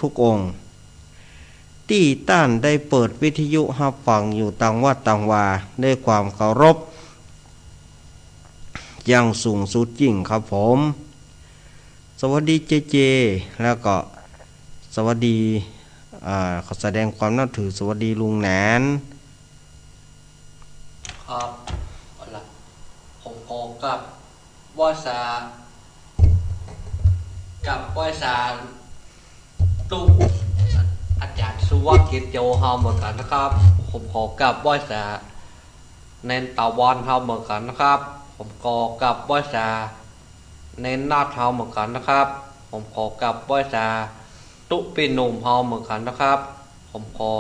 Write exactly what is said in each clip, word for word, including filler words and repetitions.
ทุกองค์ ตี้ต้านได้เปิดวิทยุฮับฟังอยู่ตางวัดตางวา ด้วยความเคารพอย่างสูงสุดยิ่งครับผม สวัสดีเจเจ แล้วก็สวัสดี อ่า ขอแสดงความนับถือ สวัสดีลุงหนาน ครับ เอาละ ผมขอกราบไหว้สา กราบไหว้สาธุอาจารย์สุวัสดิ์ กิจโย เฮาเหมือนกั๋นนะครับ ผมขอกราบไหว้สาเณรถาวร เฮาเหมือนกั๋นนะครับ ผมขอกราบไหว้สาเณรนาถ เฮาเหมือนกั๋นนะครับ ผมขอกราบไหว้สาตุ๊ปี้หนุ่ม เฮาเหมือนกั๋นนะครับ ผมขอ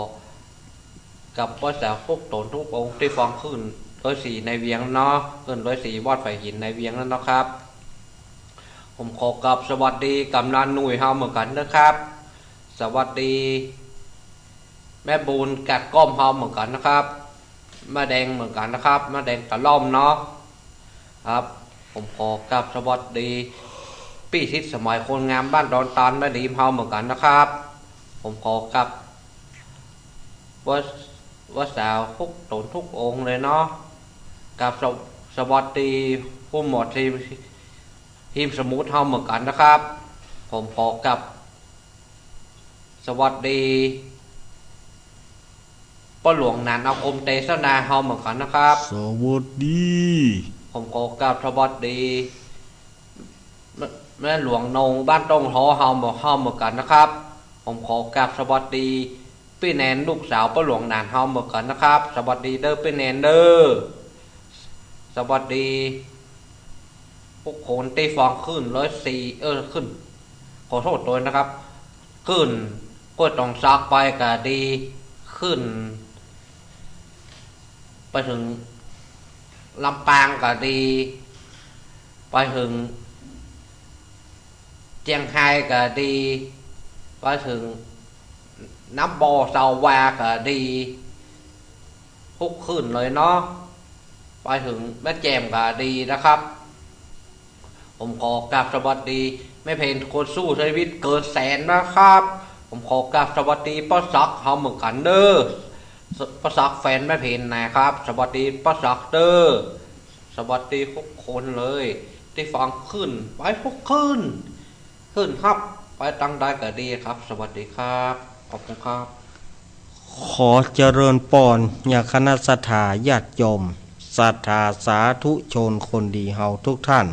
กับไหว้สาทุกต๋นทุกองค์ตี้ฟังคลื่นร้อยสี่ในเวียงเนาะ คลื่นร้อยสี่วัดฝายหินในเวียงนั้นนะครับ ผมขอกราบสวัสดีกำนันหนุ่ยเฮาเหมือนกั๋นนะครับ สวัสดีแม่บุญกัดก้อมเฮาเหมือนกั๋นนะครับ แม่แดงเหมือนกั๋นนะครับ แม่แดงตะล่อมเนาะ ครับ ผมขอกราบสวัสดีปี้ทิศสมัยคนงามบ้านดอนตาลแม่ริมเฮาเหมือนกั๋นนะครับ ผมขอกราบ ไหว้ ไหว้สาทุกต๋นทุกองค์เลยเนาะ กราบสว- สวัสดีผู้หมวดทีม ทีมสมุทรเฮาเหมือนกั๋นนะครับ ผมขอกราบสวัสดีป้อหลวงหนานอาคมเตสนาเฮาเหมือนกั๋นนะครับ สวัสดี ผมขอกราบสวัสดี แม่- แม่หลวงนงบ้านต้งฮ้อเฮาเหมือน- เฮาเหมือนกั๋นนะครับ ผมขอกราบสวัสดีปี้แนนลูกสาวป้อหลวงหนานเฮาเหมือนกั๋นนะครับ สวัสดีเด้อปี้แนนเด้อ สวัสดีทุกคนตี้ฟังคลื่นร้อยสี่ เออ คลื่น ขอโทษตวยนะครับ คลื่นก้วยต๋องสักไปก็ดี คลื่น ไปเถิงลำปางก็ดี ไปเถิงเจียงฮายก็ดี ไปเถิงน้ำบ่อซาวาก็ดี ทุกคลื่นเลยเนาะ ไปเถิงแม่แจ่มก็ดีนะครับ ผมขอกราบสวัสดีแม่เพนคนสู้ชีวิตเกินแสนนะครับ ผมขอกราบสวัสดีป้อศักดิ์เฮาเหมือนกั๋นเด้อ ป้อศักดิ์แฟนแม่เพนนะครับ สวัสดีป้อศักดิ์เด้อ สวัสดีทุกคนเลยตี้ฟังคลื่นไปทุกคลื่น คลื่นฮับไปตางใดก็ดีครับ สวัสดีครับ ขอบคุณครับ ขอเจริญปอนยังคณะศรัทธาญาติโยม ศรัทธาสาธุชนคนดีเฮาทุกท่าน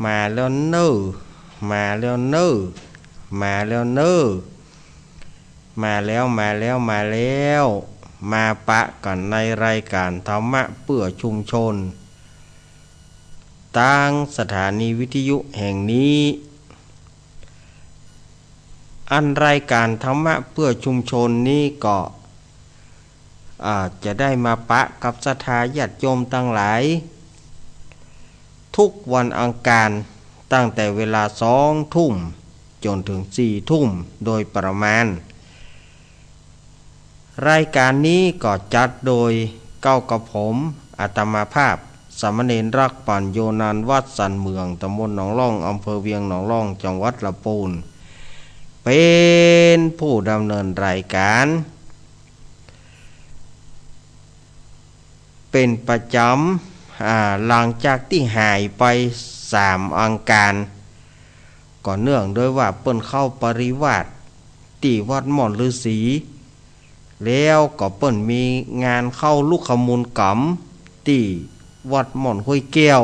มาแล้วเน้อ มาแล้วเน้อ มาแล้วเน้อ มาแล้ว มาแล้ว มาแล้ว มาปะกั๋นในรายก๋านธรรมะเปื้อชุมชน ตางสถานีวิทยุแห่งนี้ อันรายก๋านธรรมะเปื้อชุมชนนี้ก็ อ่า จะได้มาปะกับศรัทธาญาติโยมตังหลาย ทุกวันอังคาร ตั้งแต่เวลาสองทุ่มจ๋นเถิงสี่ทุ่มโดยประมาณ รายก๋านนี้ก็จัดโดยเก้ากระผมอาตมาภาพ สามเณรรักปัญโญ วัดสันเมือง ตำบลหนองล่อง อำเภอเวียงหนองล่อง จังหวัดลำปูน เป๋นผู้ดำเนินรายก๋าน เป๋นประจ๋ำ อ่า หลังจากตี้หายไปสามอังคาร ก็เนื่องด้วยว่าเปิ้นเข้าปริวาสตี้วัดม่อนฤๅษี แล้วก็เปิ้นมีงานเข้าลุกขมูลก๋รรมตี้วัดม่อนห้วยแก้ว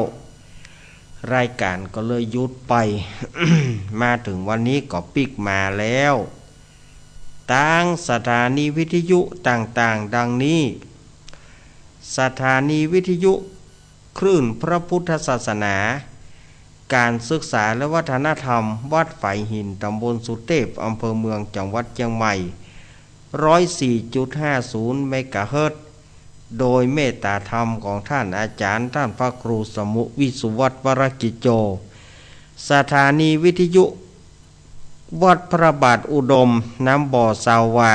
รายก๋านก็เลยหยุดไป มาเถิงวันนี้ก็ปิ๊กมาแล้ว ตางสถานีวิทยุต่างๆ ดังนี้ สถานีวิทยุคลื่นพระพุทธศาสนา ก๋านศึกษาและวัฒนธรรม วัดฝายหิน ตำบลสุเตพ อำเภอเมือง จังหวัดเจียงใหม่ ร้อยสี่จุดห้าศูนย์เมกะเฮิรตซ์ โดยเมตตาธรรมของท่านอาจ๋ารย์ ท่านพระครูสมุห์ วิสุวัฒน์ วรกิจโจ สถานีวิทยุวัดพระบาทอุดม น้ำบ่อซาวา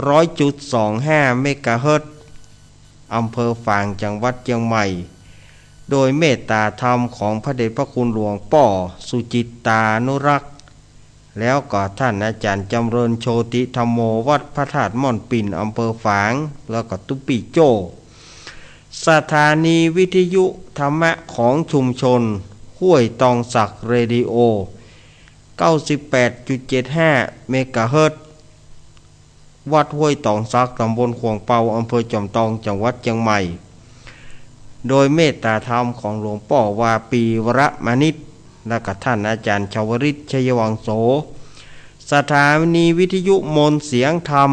ร้อยจุดสองห้าเมกะเฮิรตซ์ อำเภอฝาง จังหวัดเจียงใหม่ โดยเมตตาธรรมของพระเดชพระคุณหลวงป้อสุจิตตานุรักษ์ แล้วก็ท่านอาจารย์จำเริญโชติธัมโม วัดพระธาตุม่อนปิ่น อำเภอฝาง แล้วก็ตุ๊ปี้โจ้ สถานีวิทยุธรรมะของชุมชนห้วยตองสัก เรดิโอ เก้าสิบแปดจุดเจ็ดห้า เมกะเฮิรตซ์ วัดห้วยตองสัก ตำบลขวางเปา อำเภอจอมตอง จังหวัดเจียงใหม่ โดยเมตตาธรรมของหลวงป้อวาปี วรมณิช และก็ท่านอาจารย์ชวริต ชัยวังโส สถานีวิทยุมนต์เสียงธรรม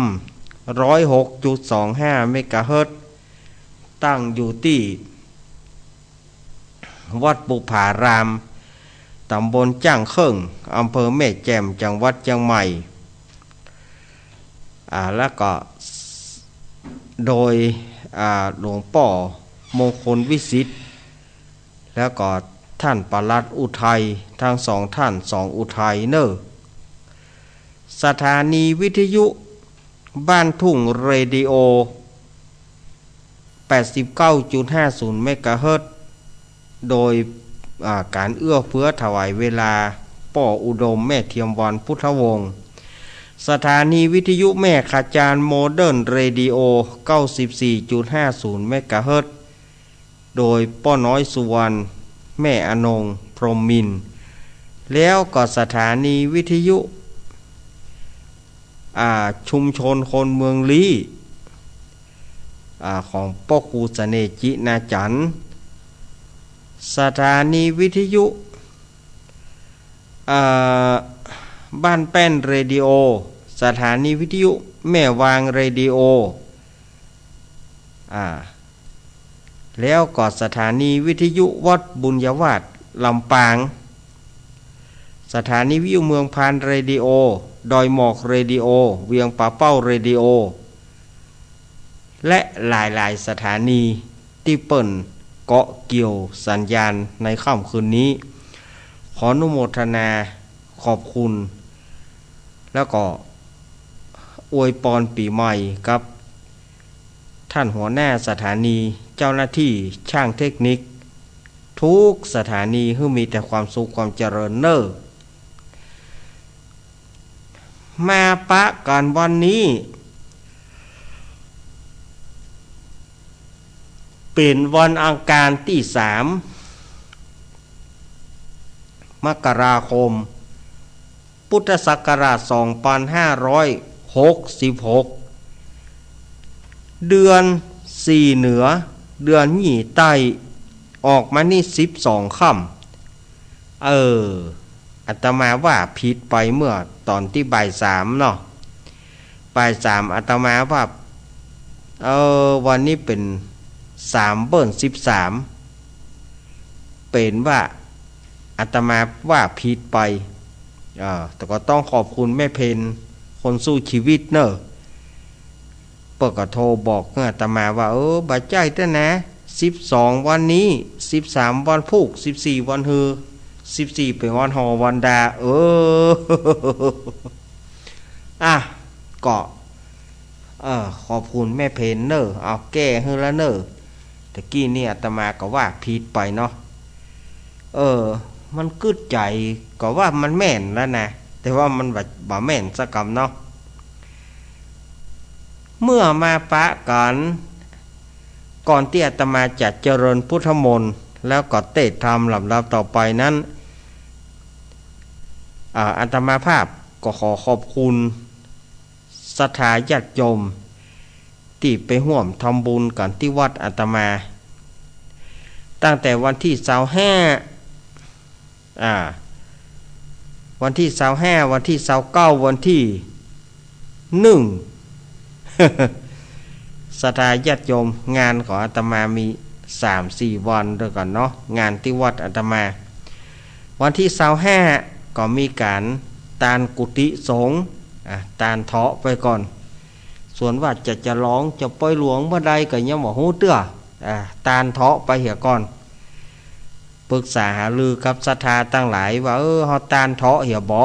ร้อยหกจุดสองห้า เมกะเฮิรตซ์ ตั้งอยู่ตี้ วัดบุปผาราม ตำบลจ้างเคิ่ง อำเภอแม่แจ่ม จังหวัดเจียงใหม่ อ่า แล้วก็ โดย อ่า หลวงป้อมงคลวิสิทธิ์ แล้วก็ท่านปลัดอุทัย ทั้งสองท่าน สองอุทัยเน่อ สถานีวิทยุบ้านทุ่ง เรดิโอ แปดสิบเก้าจุดห้าศูนย์ เมกะเฮิรตซ์ โดย อ่า ก๋านเอื้อเฟื้อถวายเวลาป้ออุดม แม่เทียมวรรณ พุทธวงศ์ สถานีวิทยุแม่ขะจาน โมเดิร์น เรดิโอ เก้าสิบสี่จุดห้าศูนย์ เมกะเฮิรตซ์ โดยป้อน้อยสุวรรณ แม่อนง พรหมมินทร์ แล้วก็สถานีวิทยุ อ่า ชุมชนคนเมืองลี้ อ่า ของป้อครูเสน่ห์ จินาจันทร์ สถานีวิทยุ อ่า บ้านแป้น เรดิโอ สถานีวิทยุแม่วาง เรดิโอ อ่า แล้วก็สถานีวิทยุวัดบุญญาวาส ลำปาง สถานีวิทยุเมืองพาน เรดิโอ ดอยหมอก เรดิโอ เวียงป่าเป้า เรดิโอ และหลายๆ สถานีตี้เปิ้นเกาะเกี่ยวสัญญาณในค่ำคืนนี้ ขออนุโมทนาขอบคุณ แล้วก็อวยปอนปี๋ใหม่กับท่านหัวหน้าสถานี เจ้าหน้าตี้ จ้างเทคนิค ทุกสถานี หื้อมีแต่ความสุขความเจริญเน่อ มาปะกั๋นวันนี้ เป๋นวันอังคารตี้สาม มกราคม พุทธศักราช สองปันห้าร้อยหกสิบหก เดือนสี่เหนือ เดือนยี่ใต้ ออกมานี่สิบสองค่ำ เออ อาตมาว่าผิดไปเมื่อต๋อนตี้บ่ายสามเนาะ บ่ายสามอาตมาว่า เออ วันนี้เป๋นสามเปิ้นสิบสาม เป๋นว่าอาตมาว่าผิดไป เออ แต่ก็ต้องขอบคุณแม่เพ็ญ คนสู้ชีวิตเน่อ เปิ้นก็โทรบอกอาตมาว่า เออ บ่ใจ้เตื้อนะ สิบสองวันนี้ สิบสามวันพูก สิบสี่วันฮือ สิบสี่เป๋นวันห่อวันดา เออ อ่ะ ก็ เออ ขอบคุณแม่เพ็ญเน่อ เอาแก้หื้อแล้วเน่อ ตะกี้นี่อาตมาก็ว่าผิดไปเนาะ เออ มันกึ๊ดใจ๋ก็ว่ามันแม่นแล้วนะ แต่ว่ามันบ่ บ่แม่นสักกำเนาะ เมื่อมาปะกั๋น ก่อนตี้อาตมาจะเจริญพุทธมนต์ แล้วก็เตศน์ธรรมลำดับต่อไปนั้น อ่า อาตมาภาพก็ขอขอบคุณศรัทธาญาติโยม ตี้ไปฮ่วมทำบุญกั๋นตี้วัดอาตมา ตั้งแต่วันตี้ซาวห้า อ่า วันตี้ซาวห้า วันตี้ซาวเก้า วันตี้หนึ่ง ศรัทธาญาติโยม งานของอาตมามีสามสี่วันด้วยกั๋นเนาะ งานตี้วัดอาตมา วันตี้ซาวห้า ก็มีก๋านตานกุฏิสงฆ์ อ่ะ ตานเถาะไปก่อน ส่วนว่าจะฉลอง จะปอยหลวงเมื่อใดก็ยังบ่ฮู้เตื้อ อ่ะ ตานเถาะไปเหียก่อน ปรึกษาหารือกับศรัทธาตังหลายว่า เออ เฮาตานเถาะเหียบ่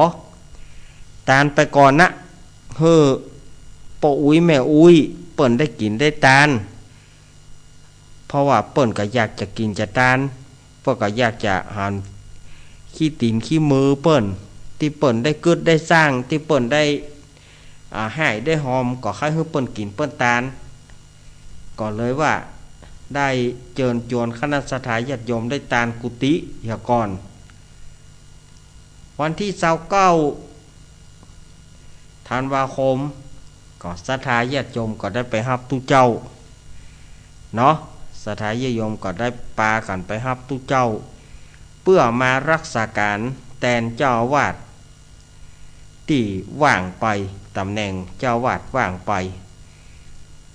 ตานไปก่อนนะ หื้อป้ออุ๊ยแม่อุ๊ยเปิ้นได้กิ๋นได้ตาน เพราะว่าเปิ้นก็อยากจะกิ๋นจะตาน เปิ้นก็อยากจะหันขี้ตี๋นขี้มือเปิ้น ตี้เปิ้นได้กึ๊ดได้สร้าง ตี้เปิ้นได้ อ่า ฮ่ายได้ฮอม ก็ใค่หื้อเปิ้นกิ๋นเปิ้นตาน ก็เลยว่าได้เจิญจวนคณะศรัทธาญาติโยมได้ตานกุฏิเหียก่อน วันตี้ซาวเก้าธันวาคม ก็ศรัทธาญาติโยมก็ได้ไปฮับตุ๊เจ้าเนาะ ศรัทธาญาติโยมก็ได้ปากั๋นไปฮับตุ๊เจ้า เปื้อมารักษาก๋านแตนเจ้าอาวาส ตี้ว่างไป ต๋ำแหน่งเจ้าอาวาสว่างไป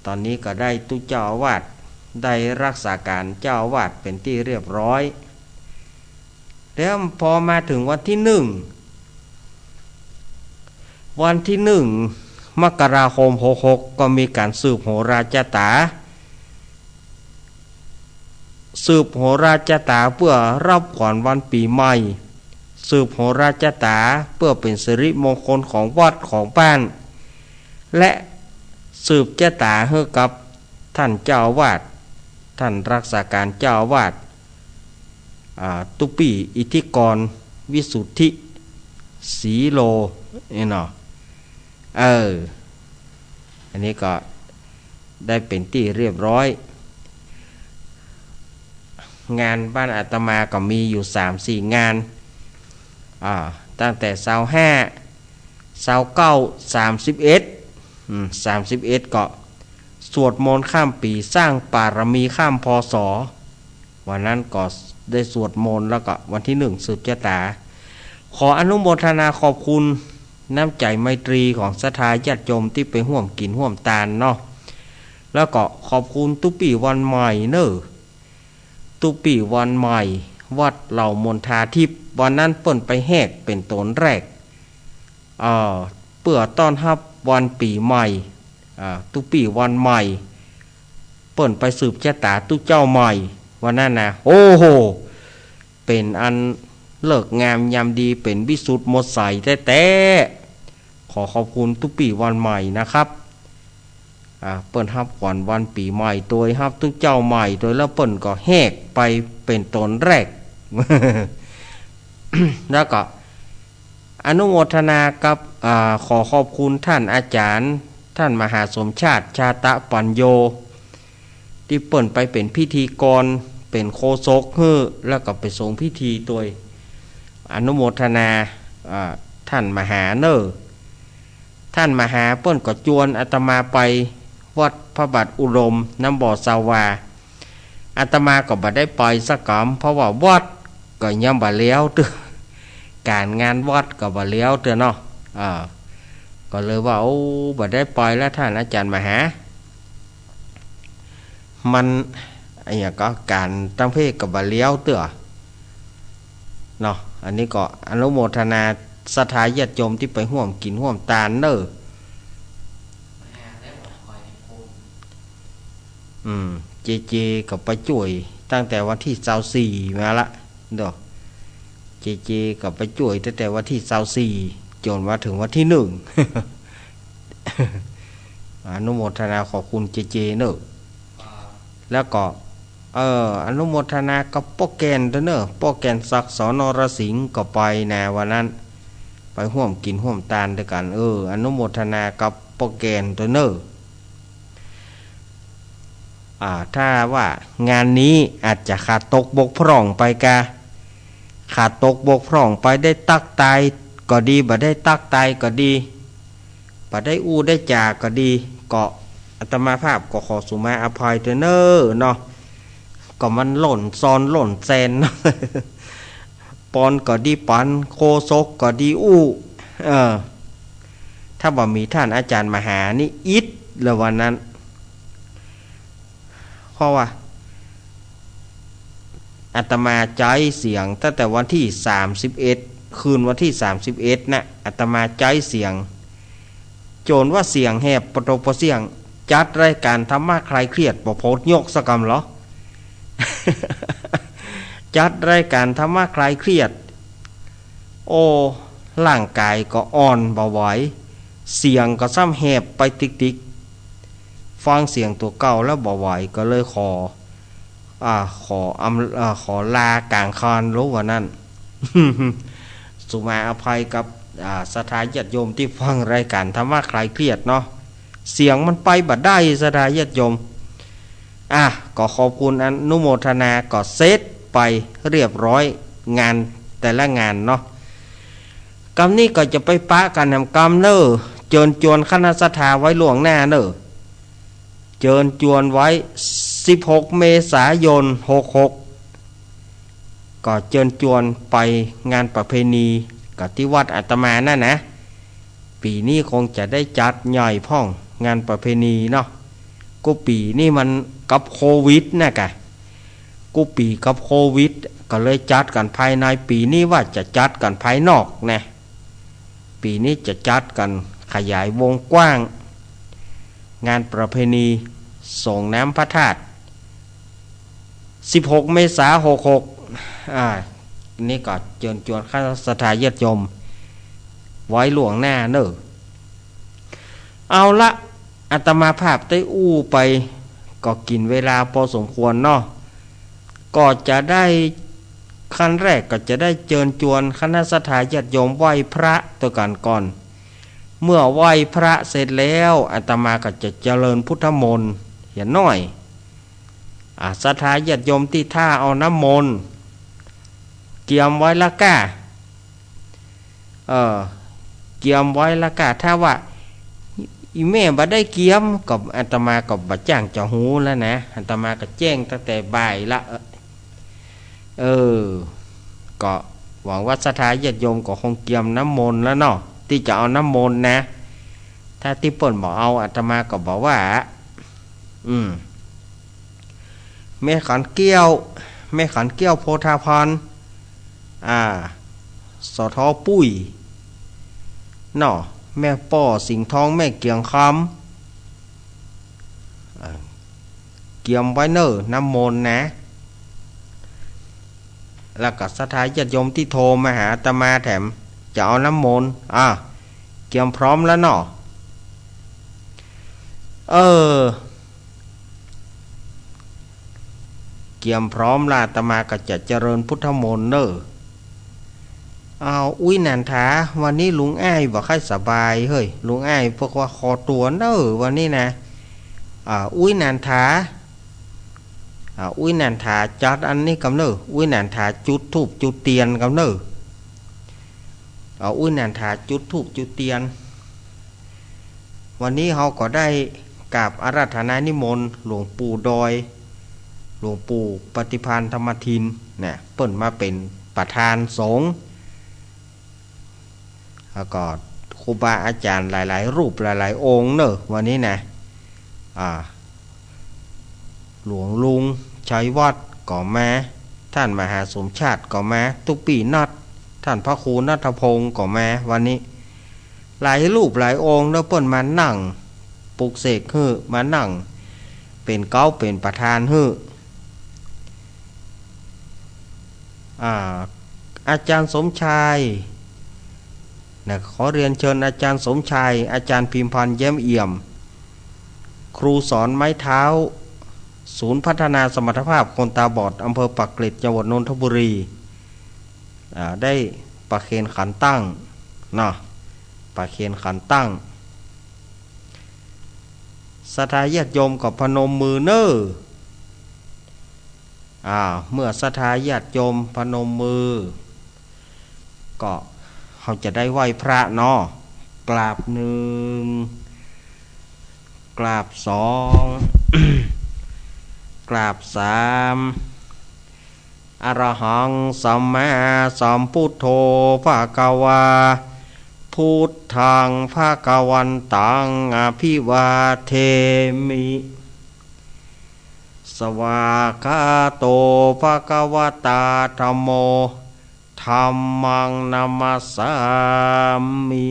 ต๋อนนี้ก็ได้ตุ๊เจ้าอาวาส ได้รักษาก๋านเจ้าอาวาสเป๋นตี้เรียบร้อย แล้วพอมาเถิงวันตี้หนึ่ง วันตี้หนึ่งมกราคมหกหก ก็มีก๋านสืบโหราจะต๋า สืบโหราจะต๋าเปื้อฮับขวัญวันปี๋ใหม่ สืบโหราจะต๋าเปื้อเป๋นสิริมงคลของวัดของบ้าน และสืบจะต๋าหื้อกับต้านเจ้าอาวาส ต้านรักษาก๋านเจ้าอาวาส อ่า ตุ๊ปี้อิทธิกร วิสุทธิ สีโล นี่เนาะ เออ อันนี้ก็ได้เป๋นตี้เรียบร้อย งานบ้านอาตมาก็มีอยู่สามสี่งาน อ่า ตั้งแต่ซาวห้า ซาวเก้า สามสิบเอ็ด อืม สามสิบเอ็ด ก็สวดมนต์ข้ามปี๋ สร้างปารมีข้าม พ.ศ. วันนั้นก็ได้สวดมนต์ แล้วก็วันตี้หนึ่งสืบจะต๋า ขออนุโมทนาขอบคุณน้ำใจ๋ไมตรีของศรัทธาญาติโยมตี้ไปฮ่วมกิ๋นฮ่วมตานเนาะ แล้วก็ขอบคุณตุ๊ปี้วันใหม่เน่อ ตุ๊ปี้วันใหม่ วัดเหล่ามณฑาทิพย์ วันนั้นเปิ้นไปแหกเป๋นต๋นแรก เอ่อ เปื้อต้อนฮับวันปี๋ใหม่ อ่า ตุ๊ปี้วันใหม่ เปิ้นไปสืบจะต๋าตุ๊เจ้าใหม่ วันนั้นนะ โอ้โห เป๋นอันฤกษ์งามยามดี เป๋นวิสุทธิ์หมดใสแต๊ๆ ขอขอบคุณตุ๊ปี้วันใหม่นะครับ อ่า เปิ้นฮับขวัญวันปี๋ใหม่ โตยฮับตุ๊เจ้าใหม่ โตยแล้วเปิ้นก็แหกไปเป๋นต๋นแรก แล้วก็อนุโมทนากับ อ่า ขอขอบคุณต้านอาจ๋ารย์ ต้านมหาสมชาติ ชาตะปัญโญ ตี้เปิ้นไปเป๋นพิธีกร เป๋นโฆษกหื้อ แล้วก็ไปสงฆ์พิธีโตย อนุโมทนา อ่า ต้านมหาเน่อ ต้านมหาเปิ้นก็จวนอาตมาไปวัดพระบาทอุดม น้ำบ่อสาวา อาตมาก็บ่ได้ไปสักกำ เพราะว่าวัดก็ยังบ่แล้วเตื้อ ก๋านงานวัดก็บ่แล้วเตื้อเนาะ อ่า ก็เลยว่า โอ้ บ่ได้ไปแล้วต้านอาจ๋ารย์มหา มัน อะหยังก็ ก๋านตางเพศก็บ่แล้วเตื้อเนาะ อันนี้ก็อนุโมทนาศรัทธาญาติโยมตี้ไปฮ่วมกิ๋นฮ่วมตานเน่อ อืม เจเจก็ไปจ้วยตั้งแต่วันตี้ซาวสี่มาละเนาะ เจเจก็ไปจ้วยตั้งแต่วันตี้ซาวสี่จ๋นมาเถิงวันตี้หนึ่ง อนุโมทนาขอบคุณเจเจเน่อ แล้วก็ เอ่อ อนุโมทนากับป้อแก่นตวยเน่อ ป้อแก่นศักดิ์ ส.น.รสิงห์ ก็ไปนะวันนั้น ไปฮ่วมกิ๋นฮ่วมตานตวยกั๋น เออ อนุโมทนากับป้อแก่นตวยเน่อ อ่า ถ้าว่างานนี้อาจจะขาดตกบกพร่องไปกา ขาดตกบกพร่องไป ได้ตั๊กตายก็ดี บ่ได้ตั๊กตายก็ดี บ่ได้อู้ได้จ๋าก็ดี ก็อาตมาภาพก็ขอสุมาอภัยตวยเน่อเนาะ ก็มันหล่นซอนหล่นแซนเนาะ ปอนก็ดีปัน โฆษกก็ดีอู้ เออ ถ้าบ่มีต้านอาจ๋ารย์มหานี่อิดเลยวันนั้น เพราะว่าอาตมาใจ๊เสียงตั้งแต่วันตี้สามสิบเอ็ด คืนวันตี้สามสิบเอ็ดน่ะ อาตมาใจ๊เสียง จ๋นว่าเสียงแหบปะโตปะเสี้ยง จัดรายก๋านธรรมะคลายเครียดบ่พ้นยกสักกำเหรอ จัดรายก๋านธรรมะคลายเครียด โอ้ ร่างก๋ายก็อ่อนบ่ไหว เสียงก็ซ้ำแหบไปติ๊กๆ ฟังเสียงตั๋วเก่าแล้วบ่ไหว ก็เลยขอ อ่า ขออำ อ่า ขอลาก๋างคานโลวันนั้น สุมาอภัยกับ อ่า ศรัทธาญาติโยมตี้ฟังรายก๋านธรรมะคลายเครียดเนาะ เสียงมันไปบ่ได้ ศรัทธาญาติโยม อ่ะ ก็ขอบคุณอนุโมทนา ก็เสร็จไปเรียบร้อย งานแต่ละงานเนาะ กำนี้ก็จะไปปะกั๋นแหมกำเน่อ เจิญจวนคณะศรัทธาไว้ล่วงหน้าเน่อ เจิญจวนไว้ สิบหก เมษายน หกหก ก็เจิญจวนไปงานประเพณีกับตี้วัดอาตมานั่นนะ ปี๋นี้คงจะได้จัดใหญ่พ่องงานประเพณีเนาะ กู้ปี๋นี้มันกับโควิดนะกะ กู้ปี๋กับโควิด ก็เลยจัดกั๋นภายใน ปี๋นี้ว่าจะจัดกั๋นภายนอกนะ ปี๋นี้จะจัดกั๋นขยายวงกว้าง งานประเพณีส่งน้ำพระธาตุ สิบหก เมษา หกหก อ่า นี่ก็เจิญจวนคณะศรัทธาญาติโยมไว้ล่วงหน้าเน่อ เอาละ อาตมาภาพได้อู้ไป ก็กิ๋นเวลาพอสมควรเนาะ ก็จะได้ ขั้นแรกก็จะได้เจิญจวนคณะศรัทธาญาติโยมไหว้พระตวยกั๋นก่อน เมื่อไหว้พระเสร็จแล้ว อาตมาก็จะเจริญพุทธมนต์เหียหน้อย อ่า ศรัทธาญาติโยมตี้ถ้าเอาน้ำมนต์ เกียมไว้ละก้า เออ เกียมไว้ละก้า ถ้าว่า อี่แม่บ่ได้เกียม ก็อาตมาก็บ่จ้างจะฮู้แล้วนะ อาตมาก็แจ้งตั้งแต่บ่ายละ เออ ก็หวังว่าศรัทธาญาติโยมก็คงเกียมน้ำมนต์แล้วเนาะ ตี้จะเอาน้ำมนต์นะ ถ้าตี้เปิ้นบ่เอา อาตมาก็บ่ว่า อืม แม่ขันแก้ว แม่ขันแก้ว โพธาภรณ์ อ่า สท.ปุ้ย เนาะ แม่ป้อสิงห์ทอง แม่เกียงคำ อ่า เกียมไว้เน่อ น้ำมนต์นะ แล้วก็ศรัทธาญาติโยมตี้โทรมาหาอาตมาแถม จะเอาน้ำมนต์ อ่า เกียมพร้อมแล้วเนาะ เออ เกียมพร้อมละ อาตมาก็จะเจริญพุทธมนต์เน่อ อ้าว อุ๊ยนันทา วันนี้ลุงอ้ายบ่ค่อยสบายเฮ้ย ลุงอ้ายเปิ้นว่าคอตั๋วเน่อวันนี้นะ อ่า อุ๊ยนันทา อ่า อุ๊ยนันทาจัดอันนี้กำเน่อ อุ๊ยนันทาจุดธูปจุดเตียนกำเน่อ อ่า อุ๊ยนันทาจุดธูปจุดเตียน วันนี้เฮาก็ได้กราบอาราธนานิมนต์หลวงปู่ดอย หลวงปู่ปฏิภาณธรรมทินนะ เปิ้นมาเป๋นประธานสงฆ์ แล้วก็ครูบาอาจ๋ารย์หลายๆ รูปหลายๆ องค์เน่อ วันนี้นะ อ่า หลวงลุงชัยวัฒน์ก็มา ท่านมหาสมชาติก็มา ตุ๊ปี้นัท ท่านพระครูณัฐพงศ์ก็มา วันนี้ หลายรูปหลายองค์เน่อ เปิ้นมานั่งปลุกเสกหื้อ มานั่งเป๋นเก๊าเป๋นประธานหื้อ อ่า อาจารย์สมชายนะ ขอเรียนเชิญอาจารย์สมชาย อาจารย์พิมพาน แย้มเอี่ยม ครูสอนไม้เท้า ศูนย์พัฒนาสมรรถภาพคนตาบอด อำเภอปากเกร็ด จังหวัดนนทบุรี อ่า ได้ประเคนขันตั้งเนาะ ประเคนขันตั้ง ศรัทธาญาติโยมก็พนมมือเน่อ อ่า เมื่อศรัทธาญาติโยมพนมมือ ก็เฮาจะได้ไหว้พระเนาะ กราบหนึ่ง กราบสอง กราบสาม อะระหังสัมมาสัมพุทโธภะคะวา พุทธังภะคะวันตังอะภิวาเทมิ สวากขาโตภะคะวะตาธัมโม ธัมมังนะมัสสามิ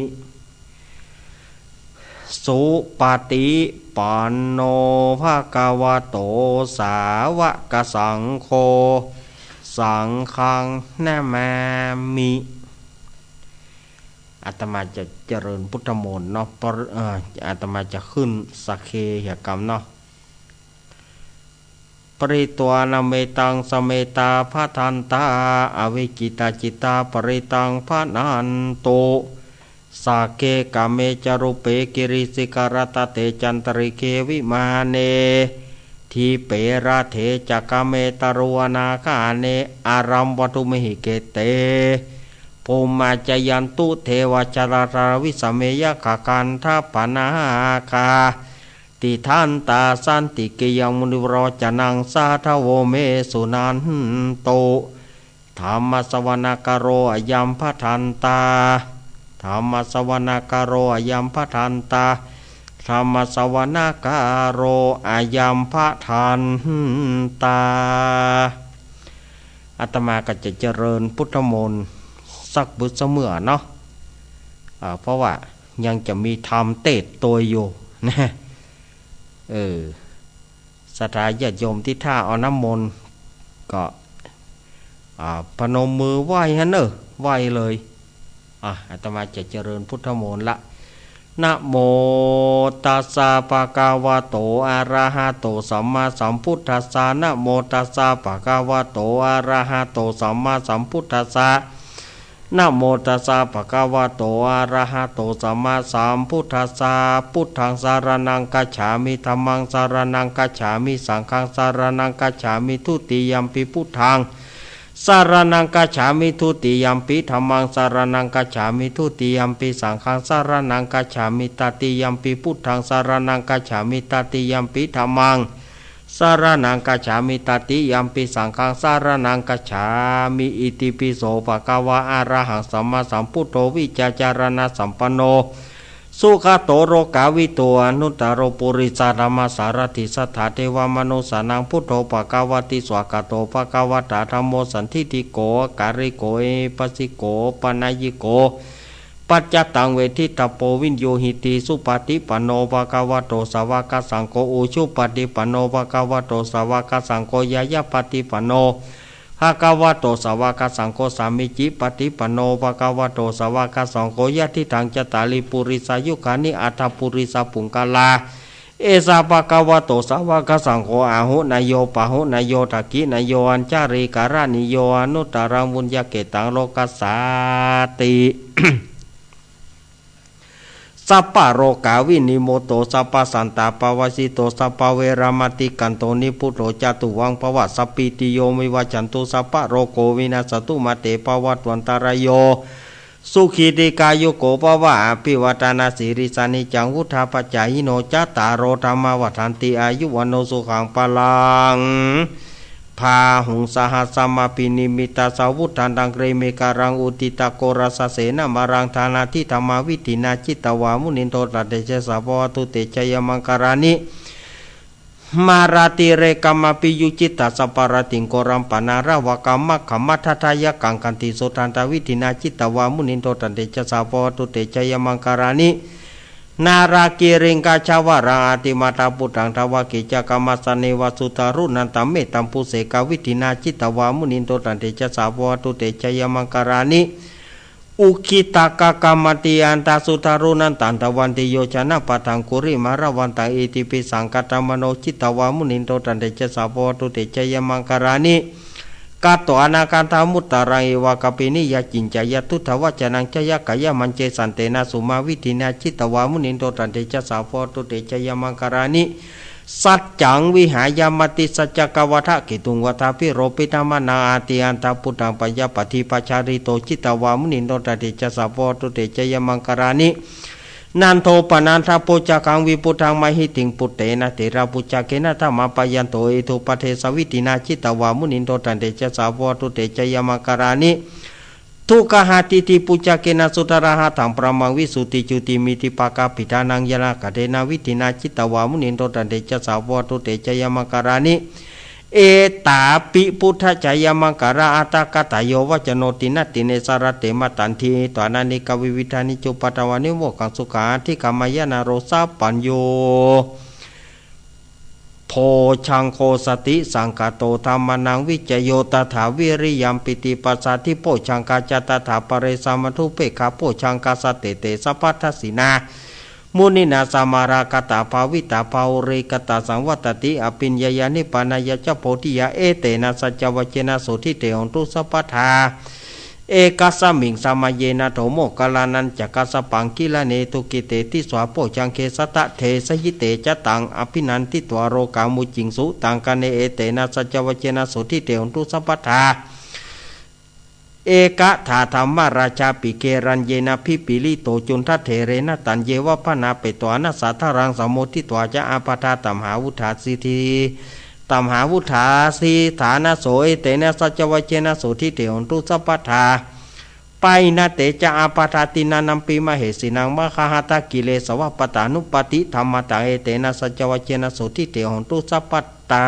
สุปะฏิปันโนภะคะวะโต สาวะกะสังโฆ สังฆังนะมามิ อาตมาจะเจริญพุทธมนต์เนาะ เพราะ เอ่อ อาตมาจะขึ้นสักเคเหียกำเนาะ ปริตวานะเมตัง สะเมตตา พะทันตา อวิกขิตาจิตตา ปริตตัง พะนันตุ สักเข กาเม จารุเป กิริสิขะรัตตะเต จันตริกเข วิมาเน ดีเป รัตเถ จะ กาเม ตะรุวนา กาเน อารัม วัตถุ มหิ เข เต ภูมิมา จายันตุ เทวา จาลาธารา วิสาเม ยักขา กันทะปะนาคา ติดทันตา สันติกิยะ มุนิวรวะจะนัง สาธะโว เม สุนันตุ ธัมมะสะวะนะกาโล อะยัม พะทันตา ธัมมะสะวะนะกาโล อะยัม พะทันตา ธัมมะสะวะนะกาโล อะยัม พะทันตา อาตมาก็จะเจริญพุทธมนต์สักบึดเสมอเนาะ อ่า เพราะว่ายังจะมีธรรมเตศโตยอยู่นะ เออ ศรัทธาญาติโยมตี้ถ้าเอาน้ำมนต์ก็ อ่า พนมมือไหว้หั้นเน่อ ไหว้เลย อ่ะ อาตมาจะเจริญพุทธมนต์ละ นะโมตัสสะ ภะคะวะโต อะระหะโต สัมมาสัมพุทธัสสะ นะโมตัสสะ ภะคะวะโต อะระหะโต สัมมาสัมพุทธัสสะ นะโมตัสสะ ภะคะวะโต อะระหะโต สัมมาสัมพุทธัสสะ พุทธัง สะระณัง คัจฉามิ ธัมมัง สะระณัง คัจฉามิ สังฆัง สะระณัง คัจฉามิ ทุติยัมปิ พุทธัง สะระณัง คัจฉามิ ทุติยัมปิ ธัมมัง สะระณัง คัจฉามิ ทุติยัมปิ สังฆัง สะระณัง คัจฉามิ ตติยัมปิ พุทธัง สะระณัง คัจฉามิ ตติยัมปิ ธัมมัง สะระณัง คัจฉามิ ตติยัมปิ สังฆัง สะระณัง คัจฉามิ อิติปิโส ภะคะวะ อะระหัง สัมมาสัมพุทโธ วิชชาจารณะสัมปันโน สุขะโต โลกาวิทู อนุตตะโร ปุริสะธัมมะสารถิ สัตถาเทวะมนุสสานัง พุทโธ ภะคะวะติ สวากขาโต ภะคะวะตา ธัมโม สันทิฏฐิโก อะกาลิโก เอหิปัสสิโก โอปะนัยยิโก ปัจจัตตัง เวทิตตะโป วินยูหิติ สุปะฏิปันโน ภะคะวะโต สาวะกะสังโฆ อุชุปะฏิปันโน ภะคะวะโต สาวะกะสังโฆ ญาญาปะฏิปันโน ภะคะวะโต สาวะกะสังโฆ สามีจิปะฏิปันโน ภะคะวะโต สาวะกะสังโฆ ยะทิฏฐัง จัตตาริ ปุริสายุคานิ อัตถะปุริสะปุงคละ เอสะ ภะคะวะโต สาวะกะสังโฆ อาหุเนโย ปะหุเนโย ทักขิเนโย อัญชะลีกะรณีโย อนุตตะรัง ปุญญะเขตตัง โลกัสสาติ สัปปะโรกาวินิมมุตโต สัปปะสันตาปะวาสิโต สัปปะเวระมะติกันโต นิพพุโต จะตุวัง ภะวะ สัพพีติโย วิวัชชันตุ สัปปะโรโค วินัสสะตุ มาเต ภะวัตวันตะราโย สุขี ทีฆายุโก ภะวะ อะภิวาทะนะสีลิสสะ นิจจัง วุฑฒาปะจายิโน จัตตาโร ธัมมา วัฑฒันติ อายุ วัณโณ สุขัง พะลัง พาหุง สะหัสสะมะภินิมมิตตะสาวุฑฒันตัง กรีเมฆะขะรัง อุทิตะโกรสะเสนะมะรัง ทานาทิธรรมาวิธินา จิตตวามุนินโท ตัตเตจะสะ ภะวะตุเตจะยะมังคะลานิ มาราติเรกะมะภิยุจจิตตะสัพพะราติง โกรัมปะนาระวะกัมมะขะมัฏฐะทะยะกัง ขันติสุทันตะวิธินา จิตตวามุนินโท ตัตเตจะสะ ภะวะตุเตจะยะมังคะลานิ นาลากิริงกาชาวะรัง อะติมัตตะปุทธัง ทวะกิจจะกะมัสสะเนวะ สุตารุนันตะเมตตัมปุเสกะวิธินา จิตตวามุนินโท ตัตเตจะสะ ภะวะตุเตจะยะมังคะลานิ อุกขิตะกะกะมะติอันตะสุตารุนันตันตะวันติโยชนะปะทัง กุริมาละวันตัง อิติปิสังคะตะมะโน จิตตวามุนินโท ตัตเตจะสะ ภะวะตุเตจะยะมังคะลานิ กัตวานะคันธะมุตตะรัง เอวะกะปินิยะจินจะยะ ทุตถะวัจจะนังจะยะกะยะมัญเจสันเตนะ สุมาวิธินา จิตตวามุนินโท ตัตเตจะสะ ภะวะตุเตจะยะมังคะลานิ สัจจังวิหายะมติสัจจะกะวัฏฐะเกตุง วัฏฐาภิโรพิธะมะนัง อะติอันตะปุทธัง ปะยะปะทีปะชาริโต จิตตวามุนินโท ตัตเตจะสะ ภะวะตุเตจะยะมังคะลานิ นันโทปะนันทะโภจะกัง วิปุทธังมะหิติง ปุตเตนะเถระปุจจะเกนะ ทะมาปะยันโต อิทธุปะเทสะวิธินา จิตตวามุนินโท ตัตเตจะสะ ภะวะตุเตจะยะมังคะลานิ ทุกขะหะติติปุจจะเกนะ สุทะระหะถัง พะระมังวิสุทธิจุติมิทธิปะกะปิทานัง ญาณะกะเทนะวิธินา จิตตวามุนินโท ตัตเตจะสะ ภะวะตุเตจะยะมังคะลานิ เอตาปิพุทธะจะยะมังคะลาอะตะกะตะโย วัจจะโน ติณะติเณ สะระเตมะตันทิ ตวานะเนกะวิวิธานิ จุปปะทะวานิ โมกขัง สุขัง อะธิกะมะยะ นะโร สัพพัญญู โภชฌังโฆ สติสังกะโต ธัมมานังวิจโย ตถา วิริยัม ปีติปัสสะทิ โภชฌังกา จะ ตถา ปะเร สะมัฏฐุเปกขะ โภชฌังกา สะเตเต สะปัทธะสีนา มุนินาสมาราคาตาภาวิตาภาอุเรคาตาสังวัตติอภิญญายานิพพานายาจะโพธิยา เอเตนะสัจจวัจเจนะโสทิเตโหนตุสัพพทา เอกัสสมิงสมัยเยนะโถโมคคัลลานัญจะกัสสปังกิลาเนตุกิเตติสวาโพชฌังเขสัตตะเทสหิเตจะตังอภินันทิตวาโรกามุจจิงสุตังคเน เอเตนะสัจจวัจเจนะโสทิเตโหนตุสัพพทา เอกถาธัมมราชาปิเกรัญเยนะภิปปิลิโตจุนทะเถเรนะตัญเยวะพนาเปตวานะสาทารังสมโมทิตวาจะอาปาทาตัมหาวุธาสิทธิตัมหาวุธาสิฐานะโส เอเตนะสัจจวัจเจนะโสทิเตโหนตุสัพพทา ปายนะเตจะอาปาทาตินานัมปิมเหสินังมหาหาตกิเลสวะปะตานุปปาติธัมมาตัง เอเตนะสัจจวัจเจนะโสทิเตโหนตุสัพพทา